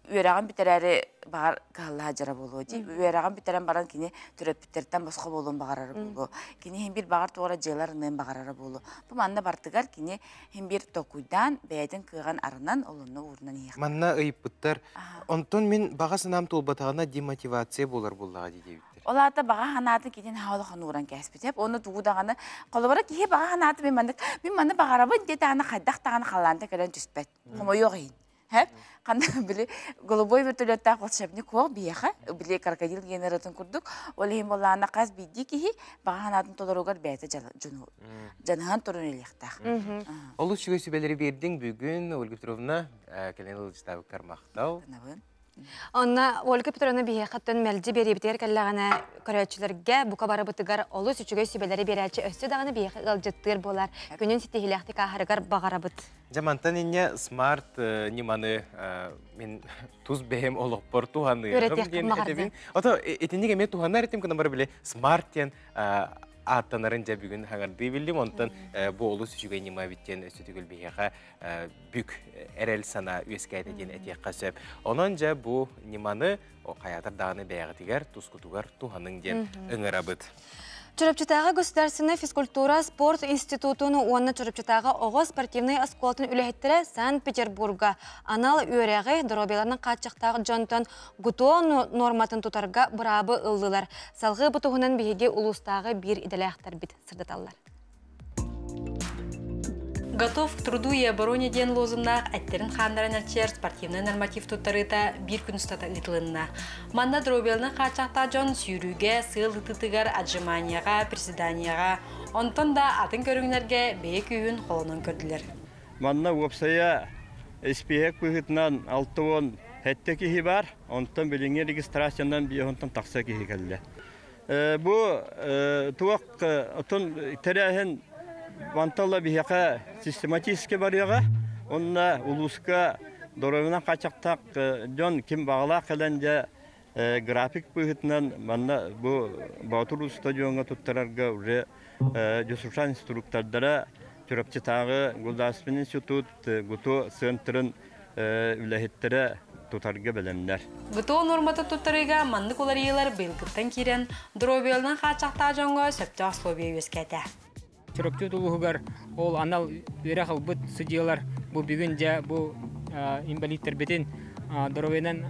[SPEAKER 17] үөрэҕин бүтэрээри баҕар кыһаллаһа дьара буолуо дии. Үөрэҕин бүтэрэн баран кини төрөппүттэртэн босхо буолуон баҕарара буолуо. Кини иһин бир баҕар туора дьыалар ыныан баҕарара буолуо. Бу манна бартыгар кини иһин бир толкуйдаан бэйэтин кыаҕын арынан олонно уурунан иһиэх.
[SPEAKER 1] Манна ыйыппыттар. Онтон мин баҕа санаам туолбатаҕына демотивация буолар буоллаҕа дии диэбиттэр.
[SPEAKER 17] Ол аата баҕа санаатын китин хаалахан ууран кээспитэ. Оны тугу даҕаны холобура киһи баҕа санааты мин маннык мин манны баҕарабын диэтэҕинэ хайдах даҕаны халлаанта кэлэн түспэт. Хомойуох иһин. Хэп ханна били голубой вертолеттаах волшебник хуох биһиэхэ били крокодил генератын курдук ол иһин буоллаҕына хас биирдии киһи баҕа санаатын толоругар бэйэтэ дьаныһан турун илиэхтээх.
[SPEAKER 1] Олус үчүгэй сүбэлэри биэрдиҥ бүгүн Ольга Петровна кэлин ылдьытаабыккар махтал.
[SPEAKER 2] Онно Ольга Петровна биһиэхэттэн мэлдьи биэриибитигэр кэллэҕинэ көрөөччүлэргэ бука барыбытыгар олус үчүгэй сүбэлэри биэрээччи өссө даҕаны биһиэхэ ыалдьыттыыр буолар күнүн ситиһиилээхтик ааһарыгар баҕарабыт.
[SPEAKER 1] Дьэ мантан инньэ смарт ньыманы мин тус бэйэм олохпор туһаныаҕым диэн этэбин. Ото итинник эмиэ туһанар этим гынан бары били смарт диэн ааттанарын дьэ бүгүн хаҥардыы биллим. Онтон бу олус үчүгэй ньыма эбит диэн өссө төгүл биһиэхэ бүк эрэл санаа үөскээтэ диэн этиэххэ сөп. Онон дьэ бу ньыманы хайаатар даҕаны бэйэҕитигэр, тускутугар туһаныҥ диэн ыҥырабыт.
[SPEAKER 2] Чурапчытааҕы государственнай физкультура спорт институтун уонна Чурапчытааҕы оҕо спортивнай оскуолатын үлэһиттэрэ Санкт-Петербурга анал үөрэҕи доруобуйаларынан хааччахтаах дьонтон ГТО нуорматын тутарга быраабы ыллылар. Салгыы бу туһунан биһиги улуустааҕы биир идэлээхтэрбит сырдаталлар.
[SPEAKER 21] Готов к труду и обороне диэн лозуннаах эттэрин-хааннарын эрчийэр спортивнай норматив туттарыыта биир күн устата ыытылынна. Манна дробелны хааччахтаах дьон сүүрүүгэ, сыал ытыытыгар, отжиманияҕа, приседанияҕа, онтон да атын көрүҥнэргэ бэйэ күүһүн холонон көрдүлэр.
[SPEAKER 13] Манна уопсайа испииһэк быһыытынан 67 киһи бар, онтон билиҥҥи регистрациянан 50 тахса киһи кэллэ. Бу туох отон тэрээһин манталла биһиэхэ систематически барыаҕа. Онно улууска доруобунан хааччахтаах дьон ким баҕалаах кэлэн дьэ график быһыытынан манна бу Боотур стадиоҥҥа туттарарга уже дьусушан инструктордара Чурапчытааҕы государственный институт ГУТО центрын үлэһиттэрэ тутарга бэлэмнэр.
[SPEAKER 21] ГТО нуормата туттарыыга маннык уларыйыылар быйылгыттан киирэн, доруобуйаларын хааччахтаах дьоҥҥо сөптөөх условия үөскээтэ.
[SPEAKER 18] Чурапчы улууһугар ол анал үөрэх ылбыт судьуйалар бу бүгүн дьэ бу инбэлииттэрбитин доруобуйанан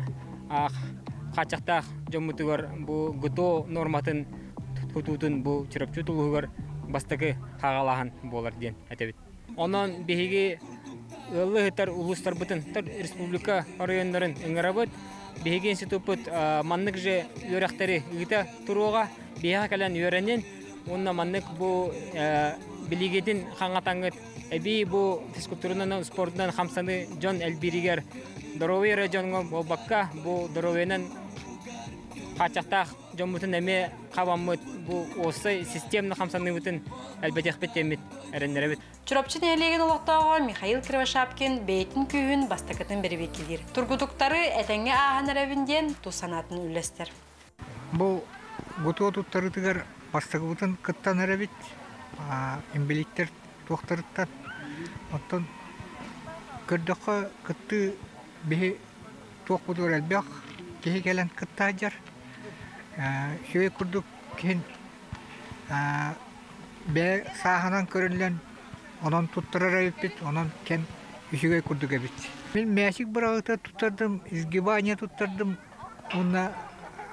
[SPEAKER 18] хааччахтаах дьоммутугар бу ГТО нуорматын тутуутун бу Чурапчы улууһугар бастакы хаҕалааһын буолар диэн этэбит. Онон биһиги ыаллыы ыһытар улуустарбытын, республика оройуоннарын ыҥырабыт. Биһиги институппут маннык же үөрэхтэри ыыта туруоҕа. Биһиэхэ кэлэн үөрэнин уонна маннык бу билигитин хаҥатаҥҥыт эбии бу физкультуранан спордунан хамсаныы дьон элбииригэр доруобуйа эрэ дьоҥҥо буолбакка бу доруобуйанан хааччахтаах дьоммутун эмиэ хабаммыт бу уопсай системно хамсаныыбытын элбэтиэхпит диэммит эрэннэрэбит.
[SPEAKER 21] Чурапчы нэһилиэгин олохтооҕо Михаил Кривошапкин бэйэтин күүһүн бастакытын бэрэбиэркэлиир. Тургутуктары этэҥҥэ ааһан эрэбин диэн тус санаатын үллэстэр.
[SPEAKER 19] Бу гутуо туттарыытыгар бастакыбытын кыттан эрэбит. Инбэлииттэр туохтарыттан. Оттон көрдөххө кыттыы биһи туохпутугар элбэх киһи кэлэн кытта сылдьар. Үчүгэй курдук киһин бэйэ сааһынан көрүллэн онон туттарар эбиппит, онон кэм үчүгэй курдук эбит. Мин мээчик быраҕыыта туттардым, изгибание туттардым уонна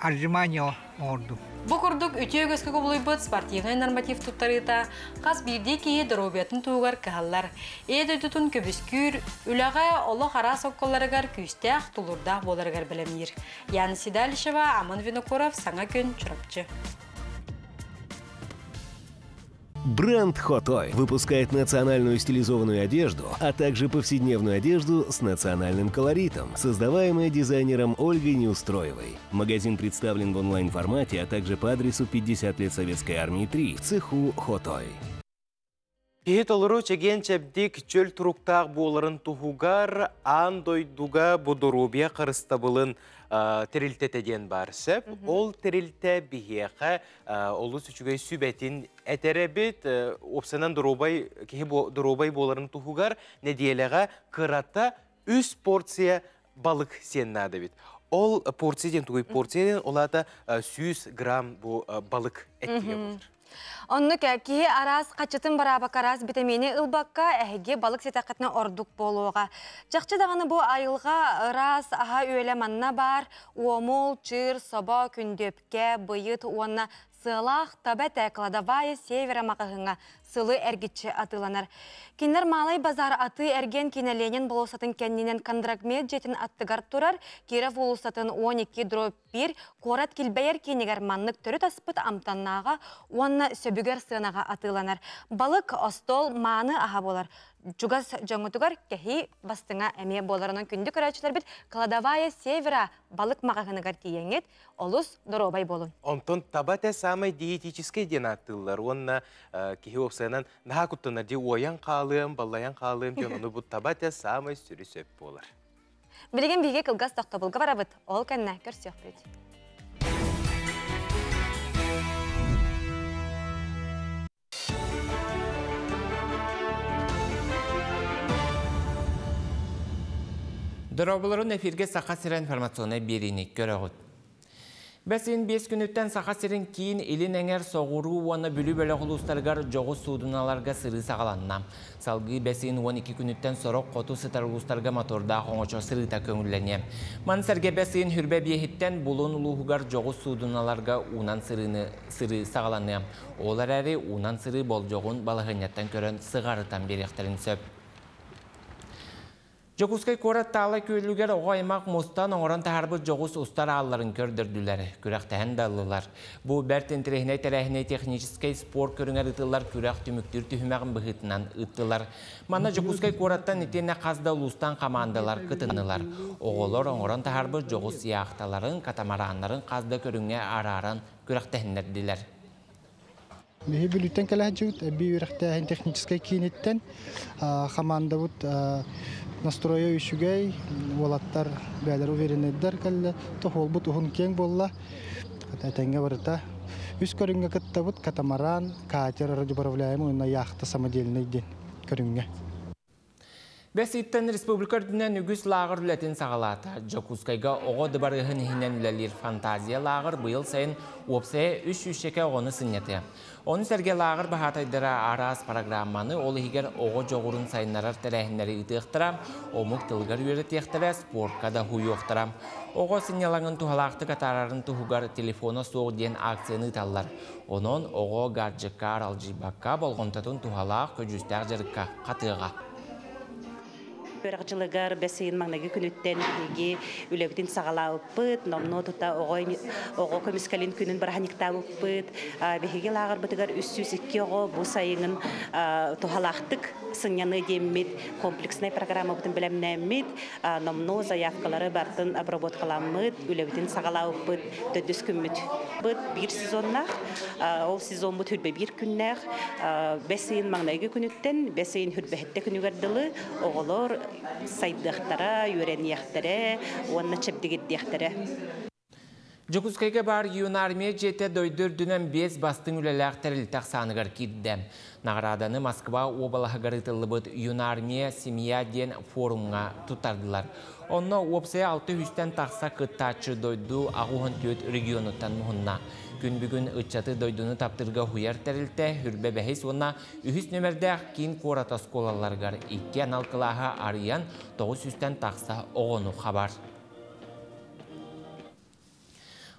[SPEAKER 19] отжимание оҥордум.
[SPEAKER 21] Бу курдук үтүө үгэскэ кубулуйбут спортивнай норматив туттарыыта хас биирдии киһи доруобуйатын туһугар кыһаллар. Ийэ дойдутун көбүскүүр, үлэҕэ олох араас окколларыгар күүстээх, тулуурдаах буоларыгар бэлэмниир. Яна Седалищева, Аман Винокуров, Саҥа күн, Чурапчы.
[SPEAKER 5] Бренд Хотой выпускает национальную стилизованную одежду, а также повседневную одежду с национальным колоритом, создаваемая дизайнером Ольгой Неустроевой. Магазин представлен в онлайн-формате, а также по адресу 50 лет Советской Армии 3 в цеху Хотой.
[SPEAKER 1] Киһи толору чэгиэн-чэбдик чөл туруктаах буоларын туһугар аан дойдуга бу доруобуйа харыстабылын тэрилтэтэ диэн баар сөп. Ол тэрилтэ биһиэхэ олус үчүгэй сүбэтин этэр эбит. Уопсайынан доруобай киһи доруобай буоларын туһугар нэдиэлэҕэ кырата үс порция балык сиэн наада эбит. Ол порция диэн тугуй? Порция диэн ол аата 100 грамм бу балык эттигэ буолар.
[SPEAKER 2] Оннук киһи араас хаччытын бараабакка араас битэмиини ылбакка эһиги балык ситэххитинэ ордук буолуоҕа. Чахчы даҕаны бу айылҕа ыраас аһа-үөлэ манна баар уомул, чыыр, собо, күндүөпкэ, быйыт уонна сыалаах таба этэ кладовая севера маҕаһыыҥҥа сылы эргиччи атыыланар. Кинилэр Малай базар атыы-эргиэн киинэ Ленин болуоссатын кэннинэн Кондрагмет дьиэтин аттыгар турар Киров уулуссатын 12 дробь 1 куорат килбэйэр киинигэр маннык төрүт аспыт амтаннааҕа уонна сөбүгэр сыанаҕа атыыланар. Балык, остуол мааны аһа буолар. Чугас дьоҥҥутугар кэһии бастыҥа эмиэ буоларынан күндү көрөөччүлэрбит Кладовая Севера балык маҕаһыыныгар тиийэҥҥит олус доруобай буолун.
[SPEAKER 1] Онтон таба этэ саамай диетическэй диэн ааттыыллар уонна киһи уопсайынан наһаа куттанар дии уойан хаалыам, баллайан хаалыам диэн ону бу таба этэ саамай сүрү сөп буолар.
[SPEAKER 2] Билигин биһиги кылгас тохтобулга барабыт. Ол кэннэ көрсүөхпүт.
[SPEAKER 15] Дорооболорун эфиргэ Саха сирэ информационнай биэриини көрөҕүт. Бэс ыйын 5 күнүттэн Саха сирин киин, илин эҥэр, соҕуруу уонна Бүлүү бөлөх улуустарыгар дьоҕус суудуналарга сырыы саҕаланна. Салгыы бэс ыйын 12 күнүттэн сорох хоту сытар улуустарга мотордаах оҥочо сырыыта көҥүллэниэ. Маны сэргэ бэс ыйын хүрбэ биэһиттэн Булун улууһугар дьоҕус суудуналарга уунан сырыыны сырыы саҕаланыа. Ол эрээри уунан сырыы болдьоҕун балаһыанньаттан көрөн сыҕарытан биэриэхтэрин сөп. Дьокуускай куорат Таала күөлүгэр оҕо аймах мустан оҥорон таһаарбыт дьоҕус устар аалларын көрдөрдүлэр, күрэхтэһэн да ыллылар. Бу бэрт интэриэһинэй тэрээһини техническэй спорт көрүҥэр ыытыллар күрэх түмүктүүр түһүмэҕин быһыытынан ыыттылар. Манна Дьокуускай куораттан итиэннэ хас да улуустан хамаандалар кытыннылар. Оҕолор оҥорон таһаарбыт дьоҕус яхталарын, катамараннарын хас да көрүҥҥэ арааран күрэхтэһиннэрдилэр.
[SPEAKER 8] Биһи Бүлүүттэн кэлээччибит эбии үөрэхтээһин техническэй кииниттэн хамаандабыт настроя үчүгэй, уолаттар бэйэлэрэ уверенныйдар кэллэ, тоһуолбут уһун киэҥ буолла, этэҥҥэ барыта. Үс көрүҥҥэ кыттабыт катамаран, катер радиоуправляемый уонна яхта самодельный диэн көрүҥҥэ.
[SPEAKER 15] Бэс ыйыттан республика үрдүнэн үгүс лааҕыр үлэтин саҕалаата. Дьокуускайга оҕо дыбарыаһын иһинэн үлэлиир Фантазия лааҕыр быйыл сайын уопсайа үс сүүсчэкэ оҕону сынньатыа. Ону сэргэ лааҕыр баһаатайдара араас программаны, ол иһигэр оҕо дьоҕурун сайыннарар тэрээһиннэри ыытыахтара, омук тылыгар үөрэтиэхтэрэ, спортка да уһуйуохтара. Оҕо сынньалаҥын туһалаахтык атаарарын туһугар телефона суох диэн акцияны ыыталлар. Онон оҕо гаджекка аралдьыйбакка, болҕомтотун туһалаах, көдьүүстээх дьарыкка хатыаҕа.
[SPEAKER 20] Үөрэх дьылыгар бэс ыйын маҥнайгы күнүттэн биһиги үлэбитин саҕалаабыппыт, номнуо тута оҕо оҕо көмүскэлин күнүн бырааһынньыктаабыппыт. Биһиги лааҕырбытыгар 302 оҕо бу сайынын туһалаахтык сынньаныы диэммит комплекснай программабытын бэлэмнээммит, номнуо заявкалары бартын обработкаламмыт, үлэбитин саҕалаабыппыт төрдүс күммүт. Биир сезоннаах, ол сезоммут хүрбэ биир күннээх, бэс ыйын маҥнайгы күнүттэн бэс ыйын хүрбэһиттэ күнүгэр дылы оҕолор сайдыахтара, үөрэниэхтэрэ уонна чэбдигирдиэхтэрэ.
[SPEAKER 15] Дьокуускайга баар Юнармия дьиэтэ дойду үрдүнэн биэс бастыҥ үлэлээх тэрилтэ ахсааныгар киирдэ. Наҕарааданы Москва уобалаһыгар ыытыллыбыт Юнармия семья диэн форумҥа туттардылар. Онно уопсайа 600-тэн тахса кыттааччы дойду 84 регионуттан муһунна. Күн бүгүн ыччаты дойдуну таптыырга уһуйар тэрилтэ Хүрбэ бэһис уонна үһүс нүөмэрдээх киин куорат оскуолаларыгар икки анал кылааһы арыйан 900-тэн тахса оҕону хабар.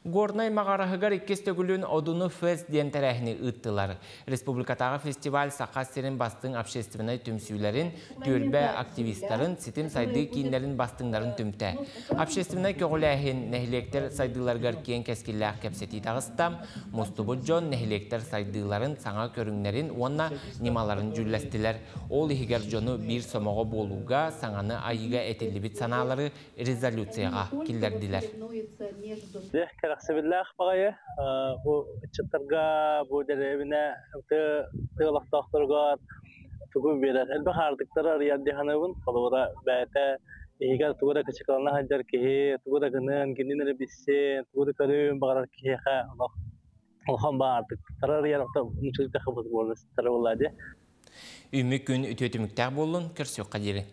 [SPEAKER 15] Горнай Маҕараһыгар иккис төгүлүн Одуну Фест диэн тэрээһини ыыттылар. Республикатааҕы фестиваль Саха сирин бастыҥ общественнай түмсүүлэрин, түөлбэ активистарын, ситим сайдыы кииннэрин бастыҥнарын түмтэ. Общественнай көҕүлээһин нэһилиэктэр сайдыыларыгар киэҥ кэскиллээх кэпсэтии таҕыста. Мустубут дьон нэһилиэктэр сайдыыларын саҥа көрүҥнэрин уонна ньымаларын дьүүллэстилэр. Ол иһигэр дьону биир сомоҕо буолууга, саҥаны айыыга этиллибит санаалары резолюцияҕа киллэрдилэр.
[SPEAKER 4] Дьэ, кэрэхсэбиллээх баҕайы. Бу ыччаттарга, бу дэриэбинэ тыа олохтоохторугар тугу биэрэр. Элбэх аартыктары арыйар дии саныыбын. Холобура, бэйэтэ иһигэр тугу да кычыкылана сылдьар киһи, тугу да гыныан, кинини эрэ билсиэн, тугу да көрүөн баҕарар киһиэхэ олох улахан баҕа аартыктары арыйар буолла дии.
[SPEAKER 15] Үүммүт күн үтүө түмүктээх буоллун, көрсүөххэ диэри.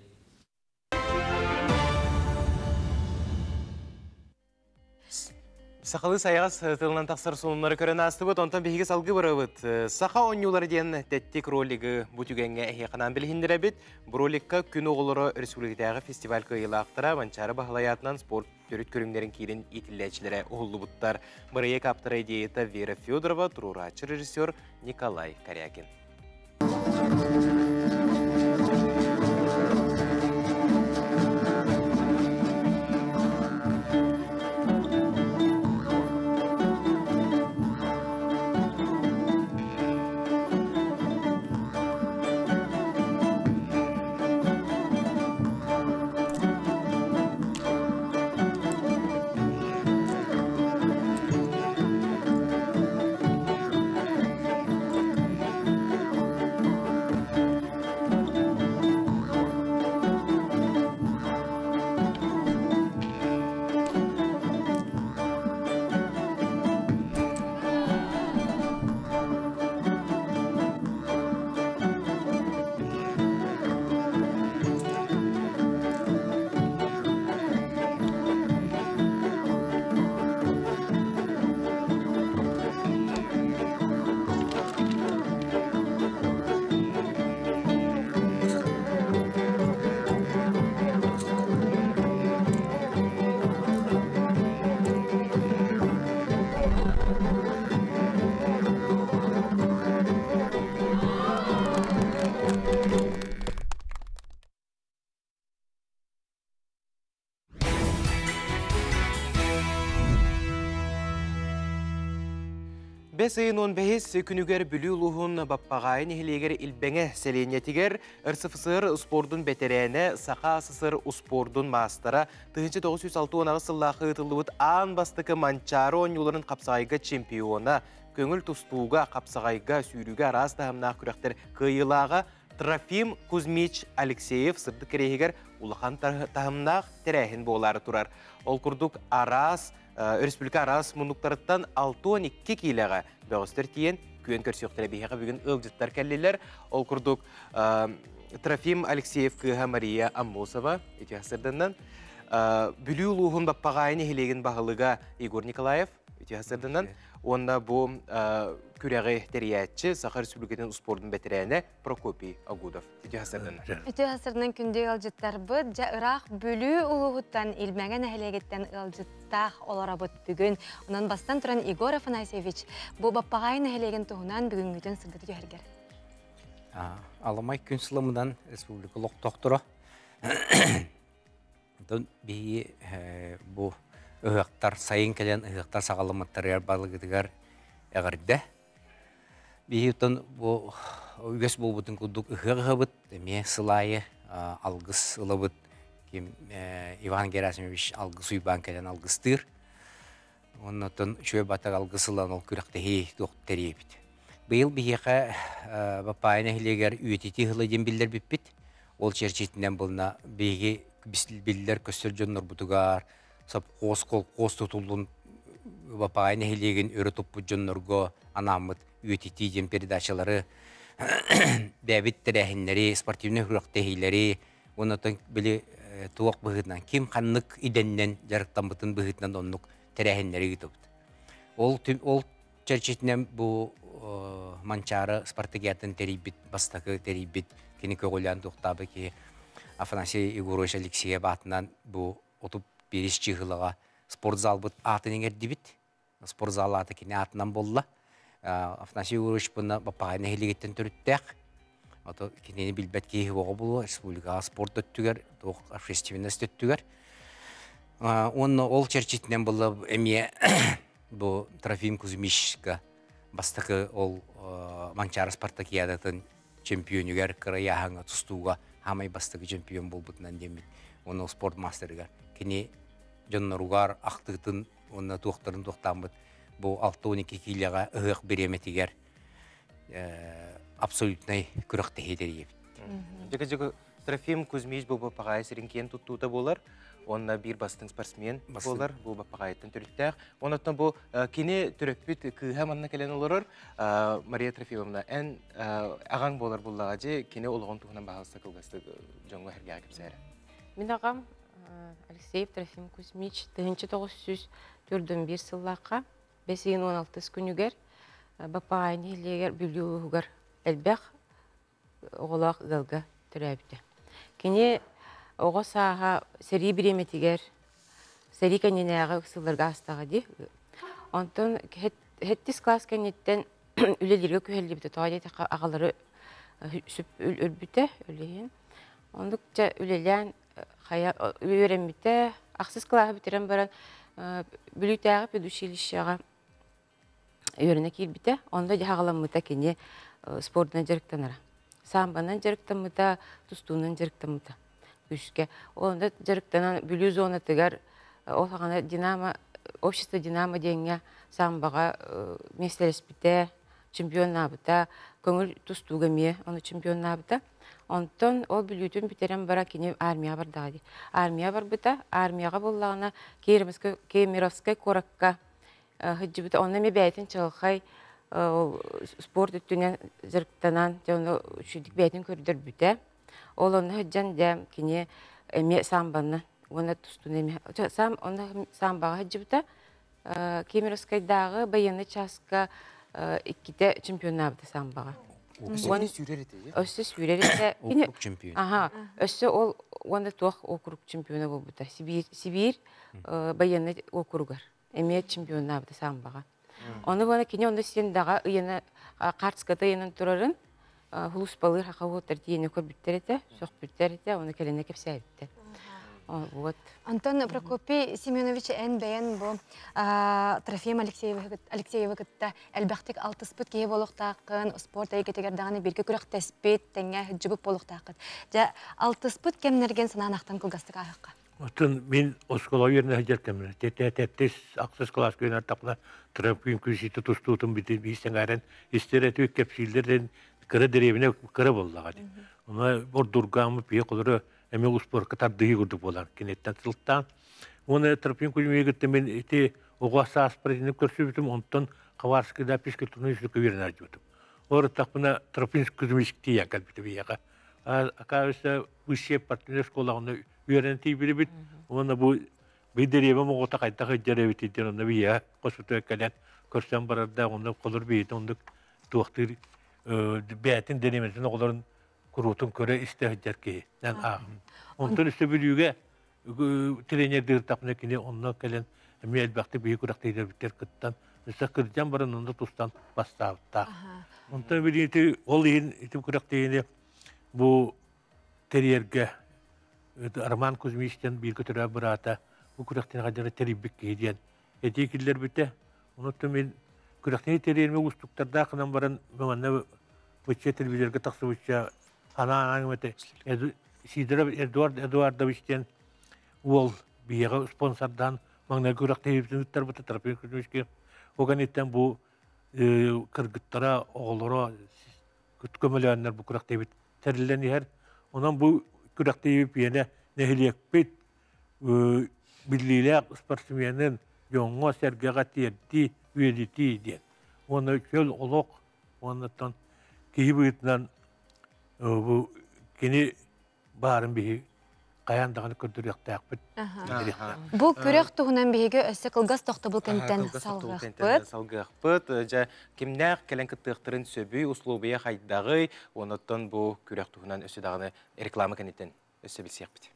[SPEAKER 1] Сахалыы сайаҕас тылынан тахсар сонуннары көрөн аастыбыт, онтон биһиги салгыы барабыт. Саха оонньуулара диэн тэттик ролигы бу түгэҥҥэ эһиэхэ билиһиннэрэбит. Бу роликка күн оҕолоро республикатааҕы фестиваль кыайыылаахтара Манчаары Баһылай аатынан спорт төрүт көрүҥнэрин киирин иитиллээччилэрэ уһуллубуттар. Бырайыак ааптара идеята Вера Федорова, туруорааччы режиссер Николай Корякин. Бэс ыйын 15 күнүгэр Бүлүү улууһун Баппаҕаайы нэһилиэгэр Илбэҥэ сэлиэнньэтигэр РСФСР успуордун бэтэрээнэ, Саха АССР успуордун маастара 1968 сыллаахха ыытыллыбыт аан бастакы Манчаары оонньууларын хапсаҕайга чемпиона, көҥүл тустууга, хапсаҕайга, сүүрүүгэ араас таһымнаах күрэхтэр кыайыылааҕа Трофим Кузьмич Алексеев сырдык кэриэһигэр улахан таһымнаах тэрээһин буолаары турар. Ол курдук араас Өрөспүүбүлүкэ араас муннуктарыттан 62 киилэҕэ бөҕөстөр тиийэн күөн көрсүөхтэрэ. Биһиэхэ бүгүн ыалдьыттар кэллилэр. Ол курдук Трофим Алексеев кыыһа Мария Аммосова үтүө сырдыннан, Бүлүү улууһун Баппаҕаайы нэһилиэгин баһылыга Егор Николаев үтүө сырдыннан уонна бу күрэҕи тэрийээччи Саха Республикатын успуордун бэтэрээнэ Прокопий Агудов. Үтүө сырдыннан.
[SPEAKER 2] Үтүө сырдыннан күндү ыалдьыттарбыт, дьэ ыраах Бүлүү улууһуттан Илмэҥэ нэһилиэгиттэн ыалдьыттаах олоробут бүгүн. Онон бастан туран Егор Афанасьевич бу Баппаҕаайы нэһилиэгин туһунан бүгүҥҥүтүн сырдата түһэргэр.
[SPEAKER 22] Аламай күн сыламынан республика олохтоохторо. Онтон биһиги бу ыһыахтар сайын кэлэн ыһыахтар саҕаламмыттарыгар балыгытыгар эҕэрдэ. Биһиги оттон бу үгэс буолбутун курдук ыһыах ыһабыт, эмиэ сыл аайы алгыс ылабыт. Ким Иван Герасимович алгыс уйбаан кэлэн алгыстыыр. Оннотон үчүгэй батак алгыс ылан ол күрэхтэһии туох тэрийэбит. Быйыл биһиэхэ Баппаайа нэһилиэгэр үйэтитии сыла диэн биллэрбиппит. Ол чэрчитинэн булна биһиги биллэр көстөр дьоннорбутугар сопхуос, колхуос тутуллун Баппаайа нэһилиэгин өрө туппут дьоннорго анааммыт үйэтитии диэн передачалары, бэйэбит тэрээһиннэри, спортивнай күрэхтэһиилэри, уонна били туох быһыытынан, ким ханнык идэннэн дьарыктаммытын быһыытынан оннук тэрээһиннэри ыытабыт. Ол, ол чэрчитинэн бу Манчаары спартакиатын тэрийбит, бастакы тэрийбит, кини көҕүлээн туохтаабы киһи Афанасий Егорович Алексеев аатынан бу 31 чыһылаҕа спортзалбыт аатын иҥэрдибит. спортзал аата кини аатынан буолла. Афанасий Егорович буна Баппаҕай нэһилиэгиттэн төрүттээх. Ото кинини билбэт киһи оҕо буолуо республикаҕа спорт өттүгэр, туох общественность өттүгэр. Уонна ол чэрчитинэн буолла эмиэ бу Трофим Кузьмичка бастакы ол Манчаары спартакиадатын чемпионугар кырайааһыҥа тустууга хаамай бастакы чемпион буолбутунан диэммит уонна спорт мастерыгар кини дьонноругар ахтыытын уонна туохтарын туохтааммыт бу 62 киилэҕэ ыһыах бириэмэтигэр абсолютнай күрэхтэһии тэрийэбит.
[SPEAKER 1] Дьыгы-дьыгы Трофим Кузьмич бу Баппаҕаайы сирин киэн туттуута буолар. Уонна биир бастыҥ спортсмен буолар. Бу Баппаҕаайыттан төрүттээх. Онон бу кини төрөппүт кыыһа манна кэлэн олорор. Мария Трофимовна, эн аҕаҥ буолар буллаҕа дьи кини олоҕун туһунан баһалыста кылгастык дьоҥҥо эргэҕэ кэпсээрэ.
[SPEAKER 6] Мин аҕам Алексеев Трофим Кузьмич 1941 сыллаахха бэс ыйын 16 күнүгэр Баппаҕаайы нэһилиэгэр Бүлүү улууһугар элбэх оҕолоох ыалга төрөөбүтэ. Кини оҕо сааһа сэрии бириэмэтигэр, сэрии кэннинээҕи сылларга аастаҕа дии. Онтон сэттис кылаас кэнниттэн үлэлииргэ күһэллибитэ. Тоҕо диэтэххэ аҕалары сүп өлбүтэ үлэһин. Оннук дьэ үлэлээн хайа үөрэммитэ. Ахсыс кылааһы бүтэрэн баран Бүлүүтээҕи педучилищеҕа үөрэнэ киирбитэ. Онно дьаһаҕаламмыта кини спордунан дьарыктанара. Самбанан дьарыктаммыта, тустуунан дьарыктаммыта күүскэ. Онно дьарыктанан Бүлүү зонатыгар ол саҕана Динамо, общество Динамо диэҥҥэ самбаҕа миэстэлэспитэ, чемпионнаабыта, көҥүл тустууга эмиэ ону чемпионнаабыта. Онтон ол Бүлүүтүн бүтэрэн баран кини армияҕа бардаҕа дии. Армия барбыта. Армияҕа буоллаҕына Кемеровскай куоракка сылдьыбыта. Онно эмиэ бэйэтин чаҕылхай спорт өттүнэн дьарыктанан, дьэ ону үчүгдүк бэйэтин көрдөрбүтэ. Ол онно сылдьан дьэ кини эмиэ самбаны уонна тустууну эмиэ сам онно самбаҕа сылдьыбыта. Кемеровскайдааҕы байыаннай чааска иккитэ чемпионнаабыта самбаҕа.
[SPEAKER 1] Өссө сүүрэр этэ.
[SPEAKER 6] Өссө сүүрэр этэ.
[SPEAKER 22] Округ чемпион.
[SPEAKER 6] Аха, өссө ол уонна туох округ чемпиона буолбута. Сибиир, Сибиир байыаннай округар. Эмиэ чемпионнаабыта самбаҕа. Ону буона кини онно син даҕа ыйана картската ыйанан турарын хулуспалыыр хахауоттар тиийэн көрбүттэр этэ, сөхпүттэр этэ, ону кэлэнэ кэпсээбиттэр. Вот.
[SPEAKER 2] Антон Прокопий Семенович эн бэйэн бу Трофим Алексеевы кытта элбэхтик алтыспыт киһи буолуохтааххын, спорт эйгэтигэр даҕаны бииргэ күрэхтэспит, тэҥҥэ сылдьыбыт буолуохтааххын. Дьэ, алтыспыт кэмнэргин санаан ахтан кылгастык ааһыахха.
[SPEAKER 12] Оттон мин оскуола үөрэнэ сылдьар кэммэр тэттис ахсыс кылааска үөрэнэр тахпына трамплин күлсүүтэ тустуутун биир сэҥээрэн истэр этибит кэпсииллэр кыра дэриэбинэ кыра буоллаҕа дии. Онно ордургааммыт пиэ холоро эмиэ успуорка тардыһыы курдук буолар киниттэн сылтаан. Уонна трамплин күлүмүгэ кытта мин ити оҕо сааспар итинник көрсүбүтүм онтон Хабаровскайда физкультурнай институкка үөрэнэ сылдьыбытым. Ол ырыттахпына Тропинск Кузьмич тиийэн кэлбитэ биһиэхэ. Оказывается, высшая партийная школаҕына үөрэнэн тиийбит уонна бу бу дэриэбим оҕото хайдах сылдьар эбитий диэн онно биһиэхэ хосутугар кэлэн көрсөн барардаах онно холор биһиэтэ оннук туохтуур бэйэтин дэриэбинэтин оҕолорун куруутун көрө истэ сылдьар киһи эн ааҕым. Онтон өссө Бүлүүгэ тренердиир кини онно кэлэн эмиэ элбэхтик биһи күрэхтэһиилэрбитигэр кыттан өссө кырдьан баран онно тустан бастаабыттаах. Онтон билигин ол иһин ити күрэхтэһиини бу тэрийэргэ Роман Кузьмич диэн бииргэ төрөөбүт быраата бу күрэхтэһиини хайдах тэрийбит киһи диэн этии киллэрбитэ. Онон мин күрэхтэһии тэрийэрмэ уустуктардаах гынан баран манна бычча телевизорга тахсыбычча анаан этэ Сидоров Эдуард Эдуардович диэн уол биһиэхэ спонсордаан маҥнайгы күрэхтэһиибитин ыыттарбыта Трофим Кузьмички. Ол кэнниттэн бу кыргыттара, оҕолоро көмөлөөннөр бу күрэхтэһиибит тэриллэн иһэр. Онон бу күрэхтэһиибит биэнэ нэһилиэкпит биллиилээх спортсменын дьоҥҥо-сэргэҕэ тиэрдии, үөдүтүү диэн. Уонна чөл олох уоннаттан киһи быһыытынан бу кини баарын биһи хайаан даҕаны көрдөрүөхтээхпит.
[SPEAKER 2] Бу күрэх туһунан биһиги өссө кылгас тохтобул кэнниттэн салгыахпыт.
[SPEAKER 1] Салгыахпыт. Дьэ, кимнээх кэлэн кыттыахтарын сөбүй, услуобуйа хайдаҕый, онуттан бу күрэх туһунан өссө даҕаны реклама кэнниттэн өссө билсиэхпит.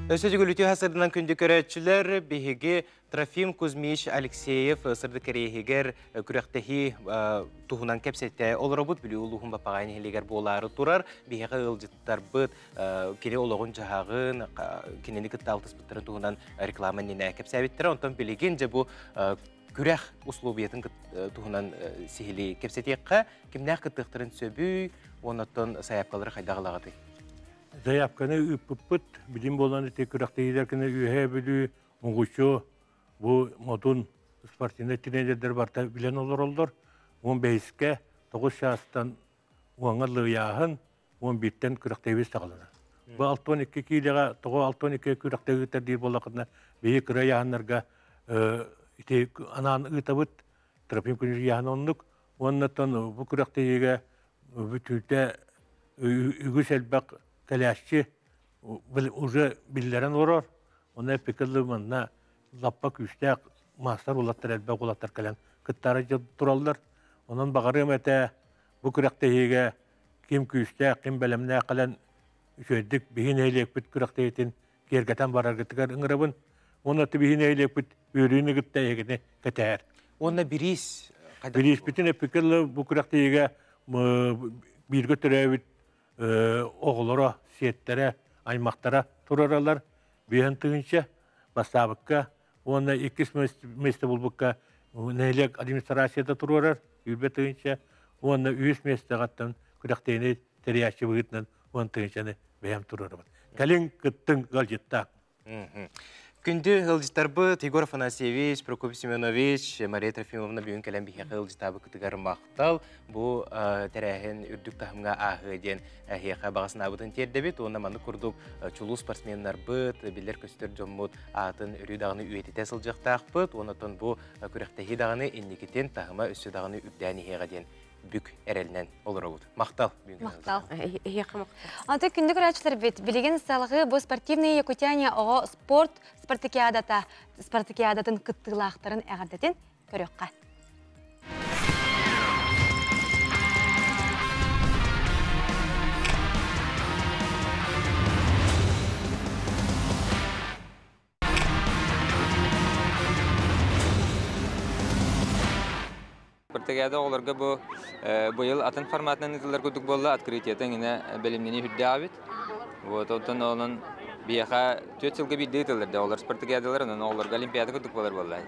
[SPEAKER 1] Өссө төгүл үтүө сырдынан күндү көрөөччүлэр, биһиги Трофим Кузьмич Алексеев сырдык кэриэһигэр күрэхтэһии туһунан кэпсэтэ олоробут. Бүлүү улууһун Баппаҕай нэһилиэгэр буолаары турар. Биһиэхэ ыалдьыттарбыт кини олоҕун-дьаһаҕын, кинини кытта алтыспыттарын туһунан реклама иннинэ кэпсээбиттэрэ. Онтон билигин дьэ бу күрэх условиятын туһунан сиһилии кэпсэтиэххэ. Кимнээх кыттыахтарын сөбүй, оннуттан сайаапкалары хайдах ылаҕытый?
[SPEAKER 12] Заявканы ыыппыппыт, билим буолан ити күрэхтэһиилэр кини Үөһээ Бүлүү, Мугучу, бу Модун спортивнай тренердэр барыта билэн олороллор. 15-кэ 9 чаастан уоҥҥа лыйааһын, 11-тэн күрэхтэһиибит саҕаланар. Бу 62 киилэҕэ тоҕо 62 күрэхтэһии ыытар диир буоллаххытына, биһиги кыра ыйааһыннарга ити анаан ыытабыт. Трофим күнүс ыйааһын оннук. Уонна бу күрэхтэһиигэ бүтүүтэ үгүс элбэх кэлээччи уже биллэрэн олорор. Онно эппиккэ манна лаппа күүстээх маастар улаттар элбэх улаттар кэлэн кыттаары тураллар. Онон баҕарыам этэ бу күрэхтэһиигэ ким күүстээх, ким бэлэмнээх кэлэн үчүгэйдик биһи нэһилиэкпит күрэхтэһиитин киэргэтэн бараргытыгар ыҥырабын. Уонна биһи нэһилиэкпит үөрүүнү кытта эһигини кэтэһэр.
[SPEAKER 1] Уонна бириис
[SPEAKER 12] Бирииспитин эппиккэ бу күрэхтэһиигэ бииргэ төрөөбүт оҕолоро, сиэттэрэ, аймахтара тураралар. Биһэн тыһыынча бастаабыкка уонна иккис миэстэ булбукка нэһилиэк администрацията туруорар үүрбэ тыһыынча уонна үһүс миэстэҕэттэн күрэхтэһиини тэрийээччи быһыытынан уон тыһыынчаны бэйэм туруорабын. Кэлиҥ, кыттыҥ, ыалдьыттаах.
[SPEAKER 1] Күндү ыалдьыттарбыт Егор Афанасьевич, Прокопий Семенович, Мария Трофимовна бүгүн кэлэн биһиэхэ ыалдьытаабыккытыгар махтал. Бу тэрээһин үрдүк таһымҥа ааһыа диэн эһиэхэ баҕа санаабытын тиэрдэбит уонна маннык курдук чулуу спортсменнарбыт, биллэр-көстөр дьоммут аатын өрүү даҕаны үйэтитэ сылдьыахтаахпыт. Уонна оттон бу күрэхтэһии даҕаны инникитин таһыма өссө даҕаны үрдээн иһиэҕэ диэн бүк эрэлинэн олоробут. Махтал.
[SPEAKER 2] Махтал. Антон күндү көрөөччүлэрбит, билигин салгыы бу спортивные якутяне оҕо спорт спартакиадата спартакиадатын кыттыылаахтарын эҕэрдэтин көрүөххэ.
[SPEAKER 3] Спартакиада оҕолорго бу быйыл атын форматынан ыытыллар курдук буолла, открытиета иҥинэ бэлэмнэнии үрдээҕэ эбит. Вот онтон онон биһиэхэ түөрт сылга биирдэ ыытыллар да оҕолор спартакиадалар, онон оҕолорго олимпиада курдук буолар буолла.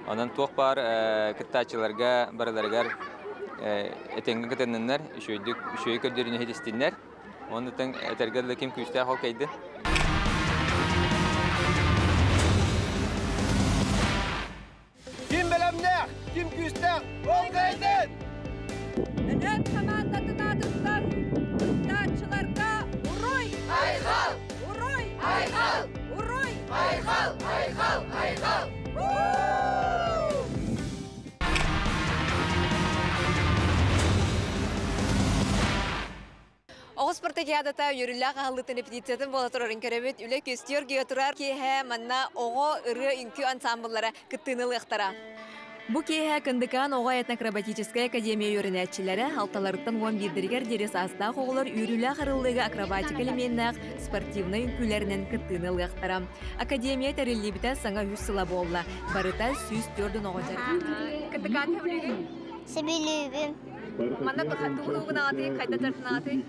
[SPEAKER 3] Онон туох баар кыттааччыларга барыларыгар этэҥҥэ кытынныннар, үчүгэйдик үчүгэй көрдөрүүнү иһитистиннэр. Оннуттан этэргэ дылы ким күүстээх ол кэйдин.
[SPEAKER 10] Ким бэлэмнээх, ким күүстээх, ол кэйдин!
[SPEAKER 23] Өнөр хамаандатын аатыттан кыттааччыларга уруй!
[SPEAKER 10] Айхал!
[SPEAKER 23] Уруй!
[SPEAKER 10] Айхал!
[SPEAKER 23] Уруй!
[SPEAKER 10] Айхал! Айхал! Айхал!
[SPEAKER 21] Оҕо спартакиадата үөрүүлээх аһыллыытын репетициятын буола турарын көрөбүт. Үлэ күөстүү оргуйа турар киэһэ манна оҕо ырыа үҥкүү ансаамбыллара кыттыыны ылыахтара.
[SPEAKER 24] Бу киэһэ Кындыкаан оҕо этнокробатическай академия үөрэнээччилэрэ алталарыттан уон биирдэригэр диэри саастаах оҕолор үөрүүлээх арыллыыга акробатика элеменнээх спортивнай үҥкүүлэринэн кыттыыны ылыахтара. Академия тэриллибитэ саҥа үһүс сыла буолла. Барыта 104 оҕо дьарыктанар.
[SPEAKER 21] Кындыкаан сөбүлүүгүн?
[SPEAKER 25] Сөбүлүүбүн.
[SPEAKER 21] Манна тугунааҕытый, хайда дьарыктанаҕытый?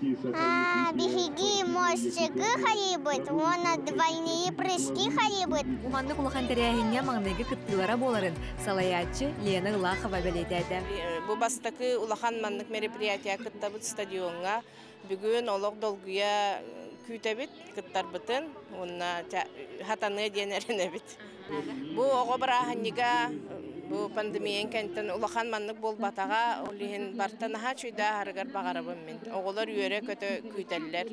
[SPEAKER 25] Биһиги мостигы харыйбыт уонна двойные прыжки харыйбыт.
[SPEAKER 24] Бу маннык улахан тэрээһиҥҥэ маҥнайгы кыттыылара буоларын салайааччы Лена Ылахова бэлиэтээтэ.
[SPEAKER 26] Бу бастакы улахан маннык мероприятие кыттабыт стадиоҥҥа. Бүгүн олох долгуйа күүтэбит кыттарбытын уонна хатаныа диэн эрэнэбит. Бу оҕо бырааһынньыга бу пандемиян кэнниттэн улахан маннык буолбатаҕа, ол иһин барта наһаа үчүгэй аһарыгар баҕарабын мин. Оҕолор үөрэ-көтө күүтэллэр.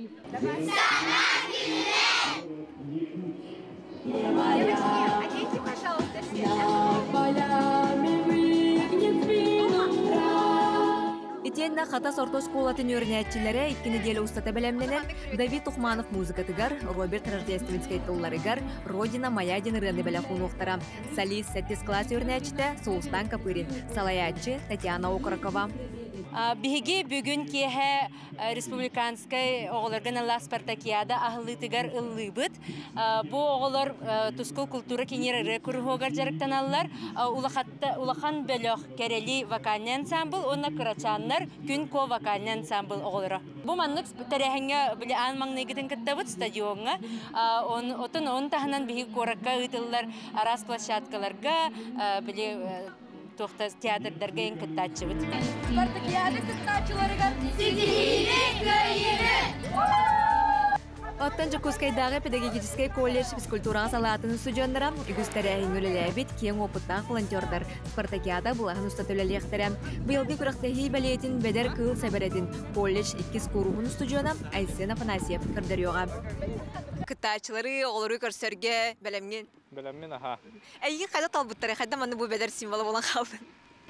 [SPEAKER 23] Девочки, оденьте, пожалуйста, все.
[SPEAKER 24] Итиэннэ Хатас орто оскуолатын үөрэнээччилэрэ икки нэдиэлэ устата бэлэмнэнэн Давид Тухманов музыкатыгар, Роберт Рождественскай тылларыгар «Родина моя» диэн ырыаны бэлэх уунуохтара. Солист сэттис кылаас үөрэнээччитэ Сулустан Копырин, салайааччы Татьяна Окорокова.
[SPEAKER 7] Биһиги бүгүн киэһэ республиканскай оҕолорго аналлаах спартакиада аһыллыытыгар ыллыыбыт. Бу оҕолор Тускул култуура киинигэр ырыа куруһуогар дьарыктаналлар. Улахан бөлөх Кэрэли вокальный ансамбл уонна кырачааннар Күн Куо вокальный ансамбл оҕолоро. Бу маннык тэрээһиҥҥэ били аан маҥнайгытын кыттабыт стадиоҥҥа. Отон он таһынан биһиги куоракка ыытыллар араас площадкаларга били туохта театрдарга эн кыттааччыбыт.
[SPEAKER 23] Спартакиада кыттааччыларыгар ситиһиини, кыайыыны!
[SPEAKER 24] Оттон Дьокуускайдааҕы педагогическай колледж физкультураҕа салаатын устудьуоннара үгүс тэрээһиҥҥэ үлэлээбит киэҥ уопуттаах волонтердар спартакиада былаһын устата үлэлиэхтэрэ. Быйылгы күрэхтэһии бэлиэтин Бэдэр кыыл сэбэрэтин колледж иккис кууруһун устудьуона Айсен Афанасьев көрдөрүөҕэ.
[SPEAKER 21] Кыттааччылары, оҕолору көрсөргө бэлэмҥин?
[SPEAKER 9] Бэлэммин, аха.
[SPEAKER 21] Эйигин хайда талбыттарай? Хайда манна бу бэдэр символа буолан хаалдын?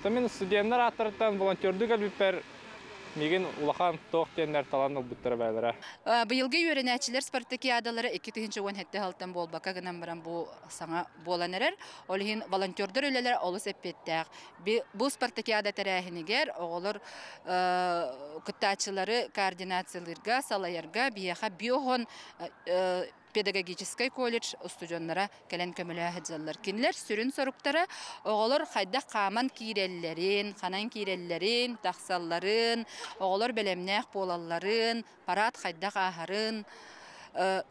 [SPEAKER 9] Мин студеннар ааттарыттан волонтердуу кэлбиппэр миигин улахан туох диэннэр талан ылбыттара бээлэрэ.
[SPEAKER 11] Быйылгы үөрэнээччилэр спартакиадалара 2017 сылтан буолбакка гынан баран бу саҥа буолан эрэр. Ол иһин волонтердар үлэлэрэ олус эппиэттээх. Бу спартакиада тэрээһинигэр оҕолор кыттааччылары координациялыырга, салайарга биһиэхэ биоһон педагогическай колледж устудьуоннара кэлэн көмөлөһө сылдьаллар. Кинилэр сүрүн соруктара оҕолор хайдах хааман киирэллэрин, ханан киирэллэрин, тахсалларын, оҕолор бэлэмнээх буолалларын, парад хайдах ааһарын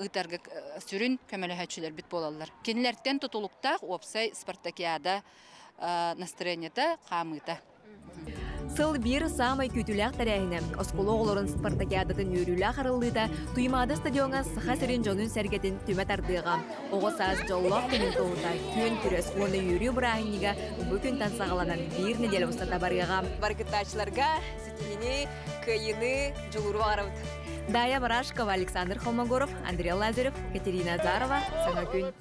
[SPEAKER 11] ыытарга сүрүн көмөлөһөөччүлэрбит буолаллар. Кинилэртэн тутулуктаах уопсай спартакиада настроениета, хаамыыта.
[SPEAKER 24] Сыл биир саамай күүтүүлээх тэрээһинэ оскуола оҕолорун спартакиадатын үөрүүлээх арыллыыта Туймаада стадиоҥҥа Саха сирин дьонун-сэргэтин түмэ тардыаҕа. Оҕо саас дьоллоох күнүн туоһута күөн күрэс уонна үөрүү бырааһынньыга бу күнтэн саҕаланан биир нэдиэлэ устата барыаҕа.
[SPEAKER 21] Бары кыттааччыларга ситиһиини, кыайыыны, дьулууру баҕарабыт.
[SPEAKER 24] Дая Барашкова, Александр Холмогоров, Андрей Лазарев, Катерина Азарова. Саҥа күн.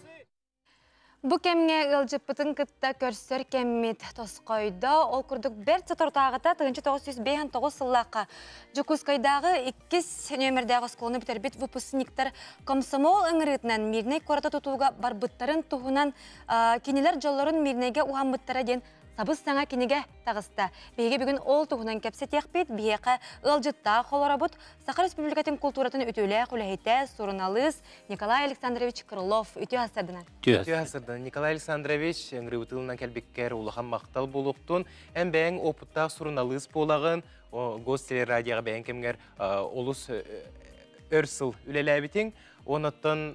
[SPEAKER 2] Бу кэмҥэ ыалдьыппытын кытта көрсөр кэммит тосхойдо. Ол курдук бэрт соторутааҕыта 1959 сыллаахха Дьокуускайдааҕы иккис нүөмэрдээх оскуоланы бүтэрбит выпускниктар комсомол ыҥырыытынан Мирнэй куораты тутууга барбыттарын туһунан кинилэр дьоллорун Мирнэйгэ уһаммыттара диэн сабыс-саҥа кинигэ таҕыста. Биһиги бүгүн ол туһунан кэпсэтиэхпит. Биһиэхэ ыалдьыттаах олоробут. Саха Республикатын култууратын үтүөлээх үлэһитэ, суруналыыс Николай Александрович Крылов. Үтүө сарсыарданан.
[SPEAKER 1] Үтүө сарсыарданан. Николай Александрович, ыҥырыыбытылынан кэлбиккэр улахан махтал буолуохтун. Эн бэйэҥ опыттаах суруналыыс буолаҕын. Гостелерадиоҕа бэйэҥ кэмҥэр олус өр сыл үлэлээбитиҥ. Онон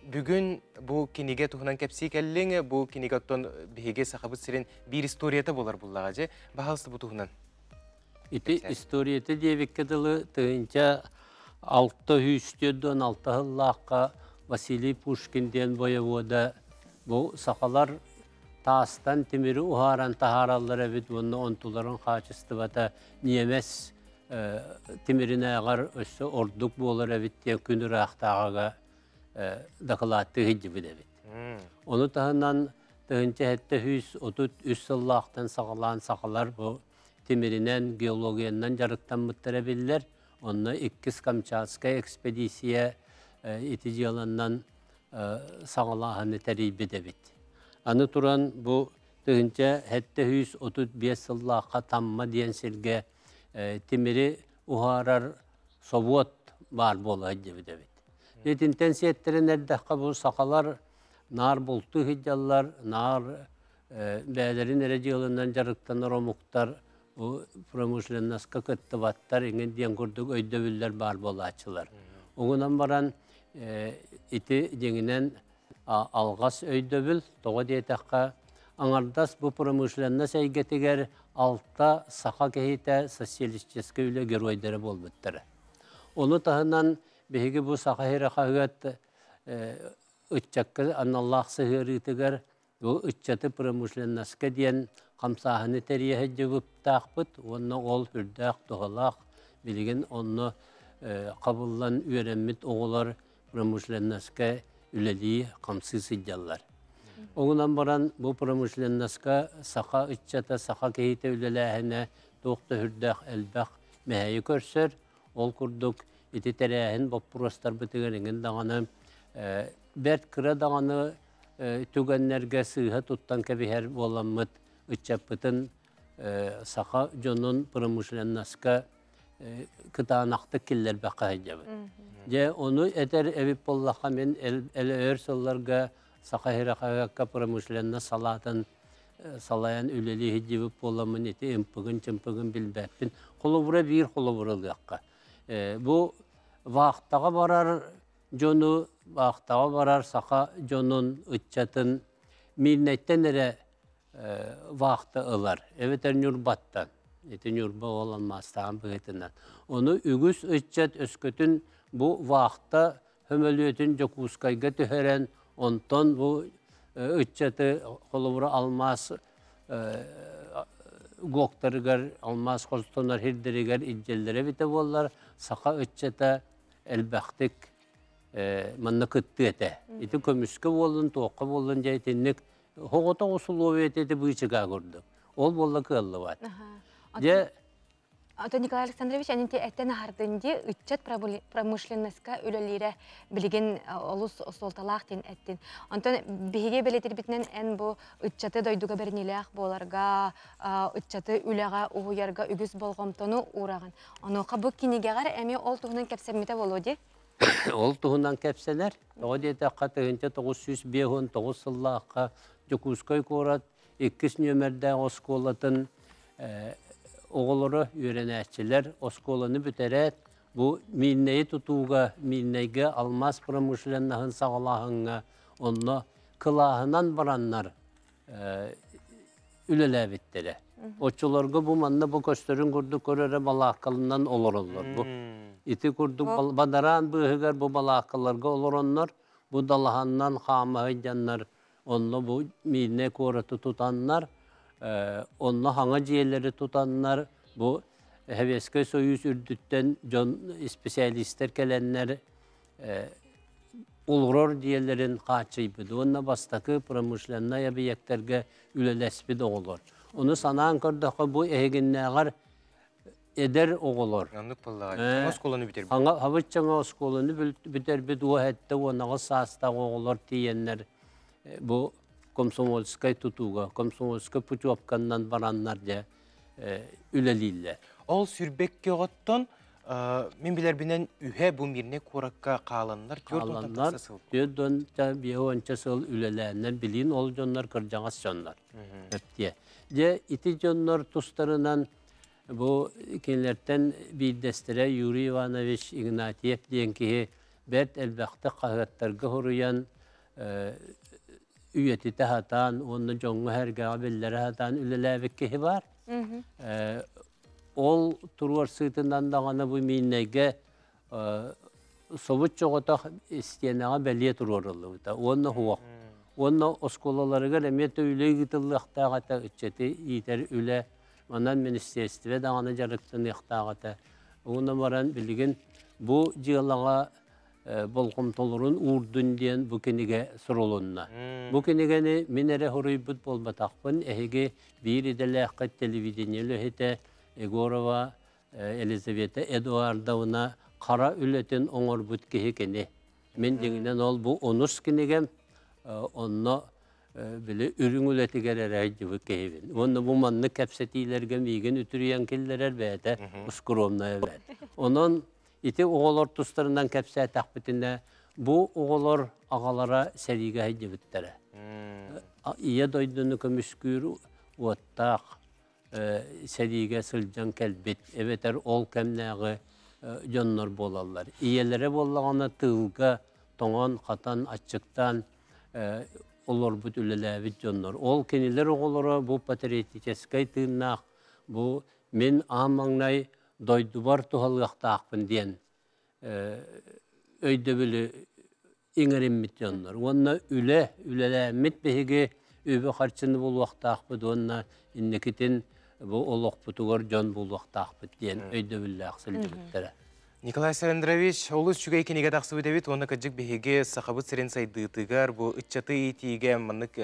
[SPEAKER 1] бүгүн бу кинигэ туһунан кэпсии кэллиҥ. Бу кинигэ оттон биһиги Сахабыт сирин биир историята буолар буллаҕа дьэ. Баһаалыста бу туһунан.
[SPEAKER 14] Ити историята диэбиккэ дылы 1646 сыллаахха Василий Пушкин диэн бойобуода бу сахалар таастан тимири уһааран таһаараллар эбит уонна онтуларын хаачыстыбата ньиэмэс тимиринээҕэр өссө ордук буолар эбит диэн күн ыраахтааҕыга дакылааттыы сылдьыбыт эбит. Ону таһынан 1733 сыллаахтан саҕалаан сахалар бу тимиринэн, геологиянан дьарыктаммыттара биллэр. Онно иккис Камчатскай экспедиция ити дьыаланнан саҕалааһыны тэрийбит эбит. Аны туран бу 1735 сыллаахха Тамма диэн сиргэ тимири уһаарар собуот баар буола сылдьыбыт эбит. Итинтэн сиэттэрин эрдэххэ бу сахалар наар бултуу сылдьаллар, наар бэйэлэрин эрэ дьыаланан дьарыктанар омуктар бу промышленноска кыттыбаттар иҥин диэн курдук өйдөбүллэр баар буолааччылар. Угунан баран ити дьиҥинэн алҕас өйдөбүл, тоҕо диэтэххэ, аҥардас бу промышленность эйгэтигэр алта саха киһитэ социалистическай үлэ геройдара буолбуттара. Ону таһынан биһиги бу Саха сирэ хаһыат ыччакка аналлаах сыһыарыытыгар бу ыччаты промышленноска диэн хамсааһыны тэрийэ сылдьыбыттаахпыт уонна ол үрдээх туһалаах билигин онно хабыллан үөрэммит оҕолор промышленноска үлэлии хамсыы сылдьаллар. Оҥунан баран бу промышленноска саха ыччата, саха киһитэ үлэлээһинэ туох да үрдээх элбэх мэһэйи көрсөр. Ол курдук ити тэрээһин боппуруостарбытыгар эҥин даҕаны бэрт кыра даҕаны түгэннэргэ сыыһа туттан кэбиһэр буоламмыт ыччаппытын саха дьонун промышленноска кытаанахтык киллэрбэххэ сылдьабыт. Дьэ, ону этэр эбит буоллахха, мин өр сылларга Саха сирэ хаһыакка промышленность салаатын салайан үлэлии сылдьыбыт буоламмын ити ымпыгын-чымпыгын билбэппин. Холобура биир холобур ылыахха. Бу вахтаҕа барар дьону, вахтаҕа барар саха дьонун, ыччатын Миирнэйтэн эрэ вахта ылар, эбэтэр Ньурбаттан. Ити Ньурба ол алмаастааҕын быһыытынан. Ону үгүс ыччат өскөтүн бу вахта сөмөлүөтүн Дьокуускайга түһэрэн, онтон бу ыччаты холобура алмаас ГОКтарыгар, алмаас хостонор сирдэригэр илдьэллэрэ эбитэ буоллар, саха ыччата элбэхтик манна кыттыа этэ. Ити көмүскэ буоллун, туохха буоллун дьэ итинник соҕотох усулуобуйата ити быычыкаа курдук. Ол буолла кыаллыбат. Дьэ
[SPEAKER 2] Ото Николай Александрович анити эттен аһардын ди ыччат промышленностька үлэлиирэ билигин олус суолталаах диэн эттин. Онтон биһиги бэлэтирбитинэн эн бу ыччаты дойдуга бэриниилээх буоларга, ыччаты үлэҕэ уһуйарга үгүс болҕомтону уураҕын. Онуоха бу кинигэҕэр эмиэ ол туһунан кэпсэммитэ буолуо дии?
[SPEAKER 14] Ол туһунан кэпсэнэр. Тоҕо диэтэххэ, 1959 сыллаахха Дьокуускай куорат иккис нүөмэрдээх оскуолатын оҕолоро, үөрэнээччилэр оскуоланы бүтэрээт, бу Миирнэйи тутууга, Миирнэйгэ алмаас промышленноһын саҕалааһыҥҥа онно кылааһынан бараннар үлэлээбиттэрэ. Оччолорго бу манна бу көстөрүн курдук көрөрө балааккалынан олороллор бу. Ити курдук бадараан быыһыгар бу балааккаларга олороннор, бу далаһаннан хаама сылдьаннар онно бу Миирнэй куораты тутаннар, онно хаҥа дьиэлэри тутаннар, бу Сэбиэскэй Союз үрдүттэн дьон исписэлиистэр кэлэннэр олорор дьиэлэрин хааччыйбыт уонна бастакы промышленнай объектарга үлэлэспит оҕолор. Ону санаан көрдөххө, бу эһигиннээҕэр эдэр оҕолор.
[SPEAKER 1] Оннук буоллаҕа. Оскуоланы бүтэрбит.
[SPEAKER 14] Хабыччаҥа оскуоланы бүтэрбит 17-18 саастаах оҕолор тиийэннэр бу комсомольскай тутууга, комсомольскай путевканнан бараннар дьэ үлэлииллэр.
[SPEAKER 1] Ол сүрбэккэ оҕоттон мин билэрбинэн үһэ бу Мирнэй куоракка хааланнар 40 тахса сыл.
[SPEAKER 14] 45 сыл үлэлээннэр билин ол дьоннор кырдьаҕас дьоннор. Өптиэ. Дьэ ити дьоннор тустарынан бу кинилэртэн биирдэстэрэ Юрий Иванович Игнатьев диэн киһи бэрт элбэхтик хаһыаттарга суруйан үйэтитэ сатаан уонна дьоҥҥо-сэргэҕэ биллэрэ сатаан үлэлээбит киһи баар. Ол туруорсыытынан даҕаны бу Мииннэйгэ собут-чоҕотох истиэнэҕэ бэлиэ туруоруллубута уонна суох. Уонна оскуолаларыгар эмиэ үлэ ыытыллыахтаах этэ, ыччаты иитэр үлэ. Онон министиэристибэ даҕаны дьарыктаныахтаах этэ. Уонна баран билигин бу дьыалаҕа болҕомтолорун уурдун диэн бу кинигэ сурулунна. Бу кинигэни мин эрэ суруйбут буолбатахпын, эһиги биир идэлээххит телевидение үлэһитэ Егорова Елизавета Эдуардовна хара үлэтин оҥорбут киһи кини. Мин дьиҥинэн ол бу онус кинигэм, онно били үрүҥ үлэтигэр эрэ сылдьыбыт киһибин. Уонна бу маннык кэпсэтиилэргэ миигин үтүрүйэн киллэрэр бэйэтэ ускромная эбээт. Онон ити оҕолор тустарынан кэпсээтэхпитинэ, бу оҕолор аҕалара сэриигэ сылдьыбыттара. Ийэ дойдуну көмүскүүр уоттаах сэриигэ сылдьан кэлбит эбэтэр ол кэмнээҕи дьоннор буолаллар. Ийэлэрэ буоллаҕына тыылга тоҥон-хатан, аччыктаан олорбут, үлэлээбит дьоннор. Ол кинилэр оҕолоро бу патриотическай тыыннаах, бу мин аан маҥнай дойдубар туһалыахтаахпын диэн өйдөбүлү иҥэриммит дьоннор. Уонна үлэ, үлэлээммит биһиги үбү-харчыны булуохтаахпыт уонна инникитин бу олохпутугар дьон булуохтаахпыт диэн өйдөбүллээх сылдьыбыттара.
[SPEAKER 1] Николай Александрович, олус үчүгэй кинигэ тахсыбыт эбит уонна кырдьык биһиги Сахабыт сирин сайдыытыгар бу ыччаты иитиигэ маннык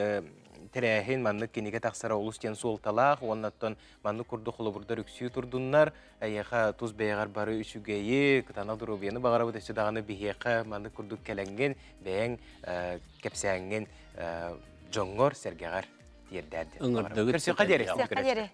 [SPEAKER 1] тэрээһин, маннык кинигэ тахсара олус диэн суолталаах уонна оттон маннык курдук холобурдар үксүү турдуннар. Эйиэхэ тус бэйэҕэр бары үчүгэйи, кытаанах доруобуйаны баҕарабыт өссө даҕаны биһиэхэ маннык курдук кэлэҥҥин, бэйэҥ кэпсээҥҥин дьоҥҥор, сэргэҕэр тиэрдээр диэн.
[SPEAKER 14] Ыҥырдыгыт.
[SPEAKER 1] Көрсүөххэ диэри.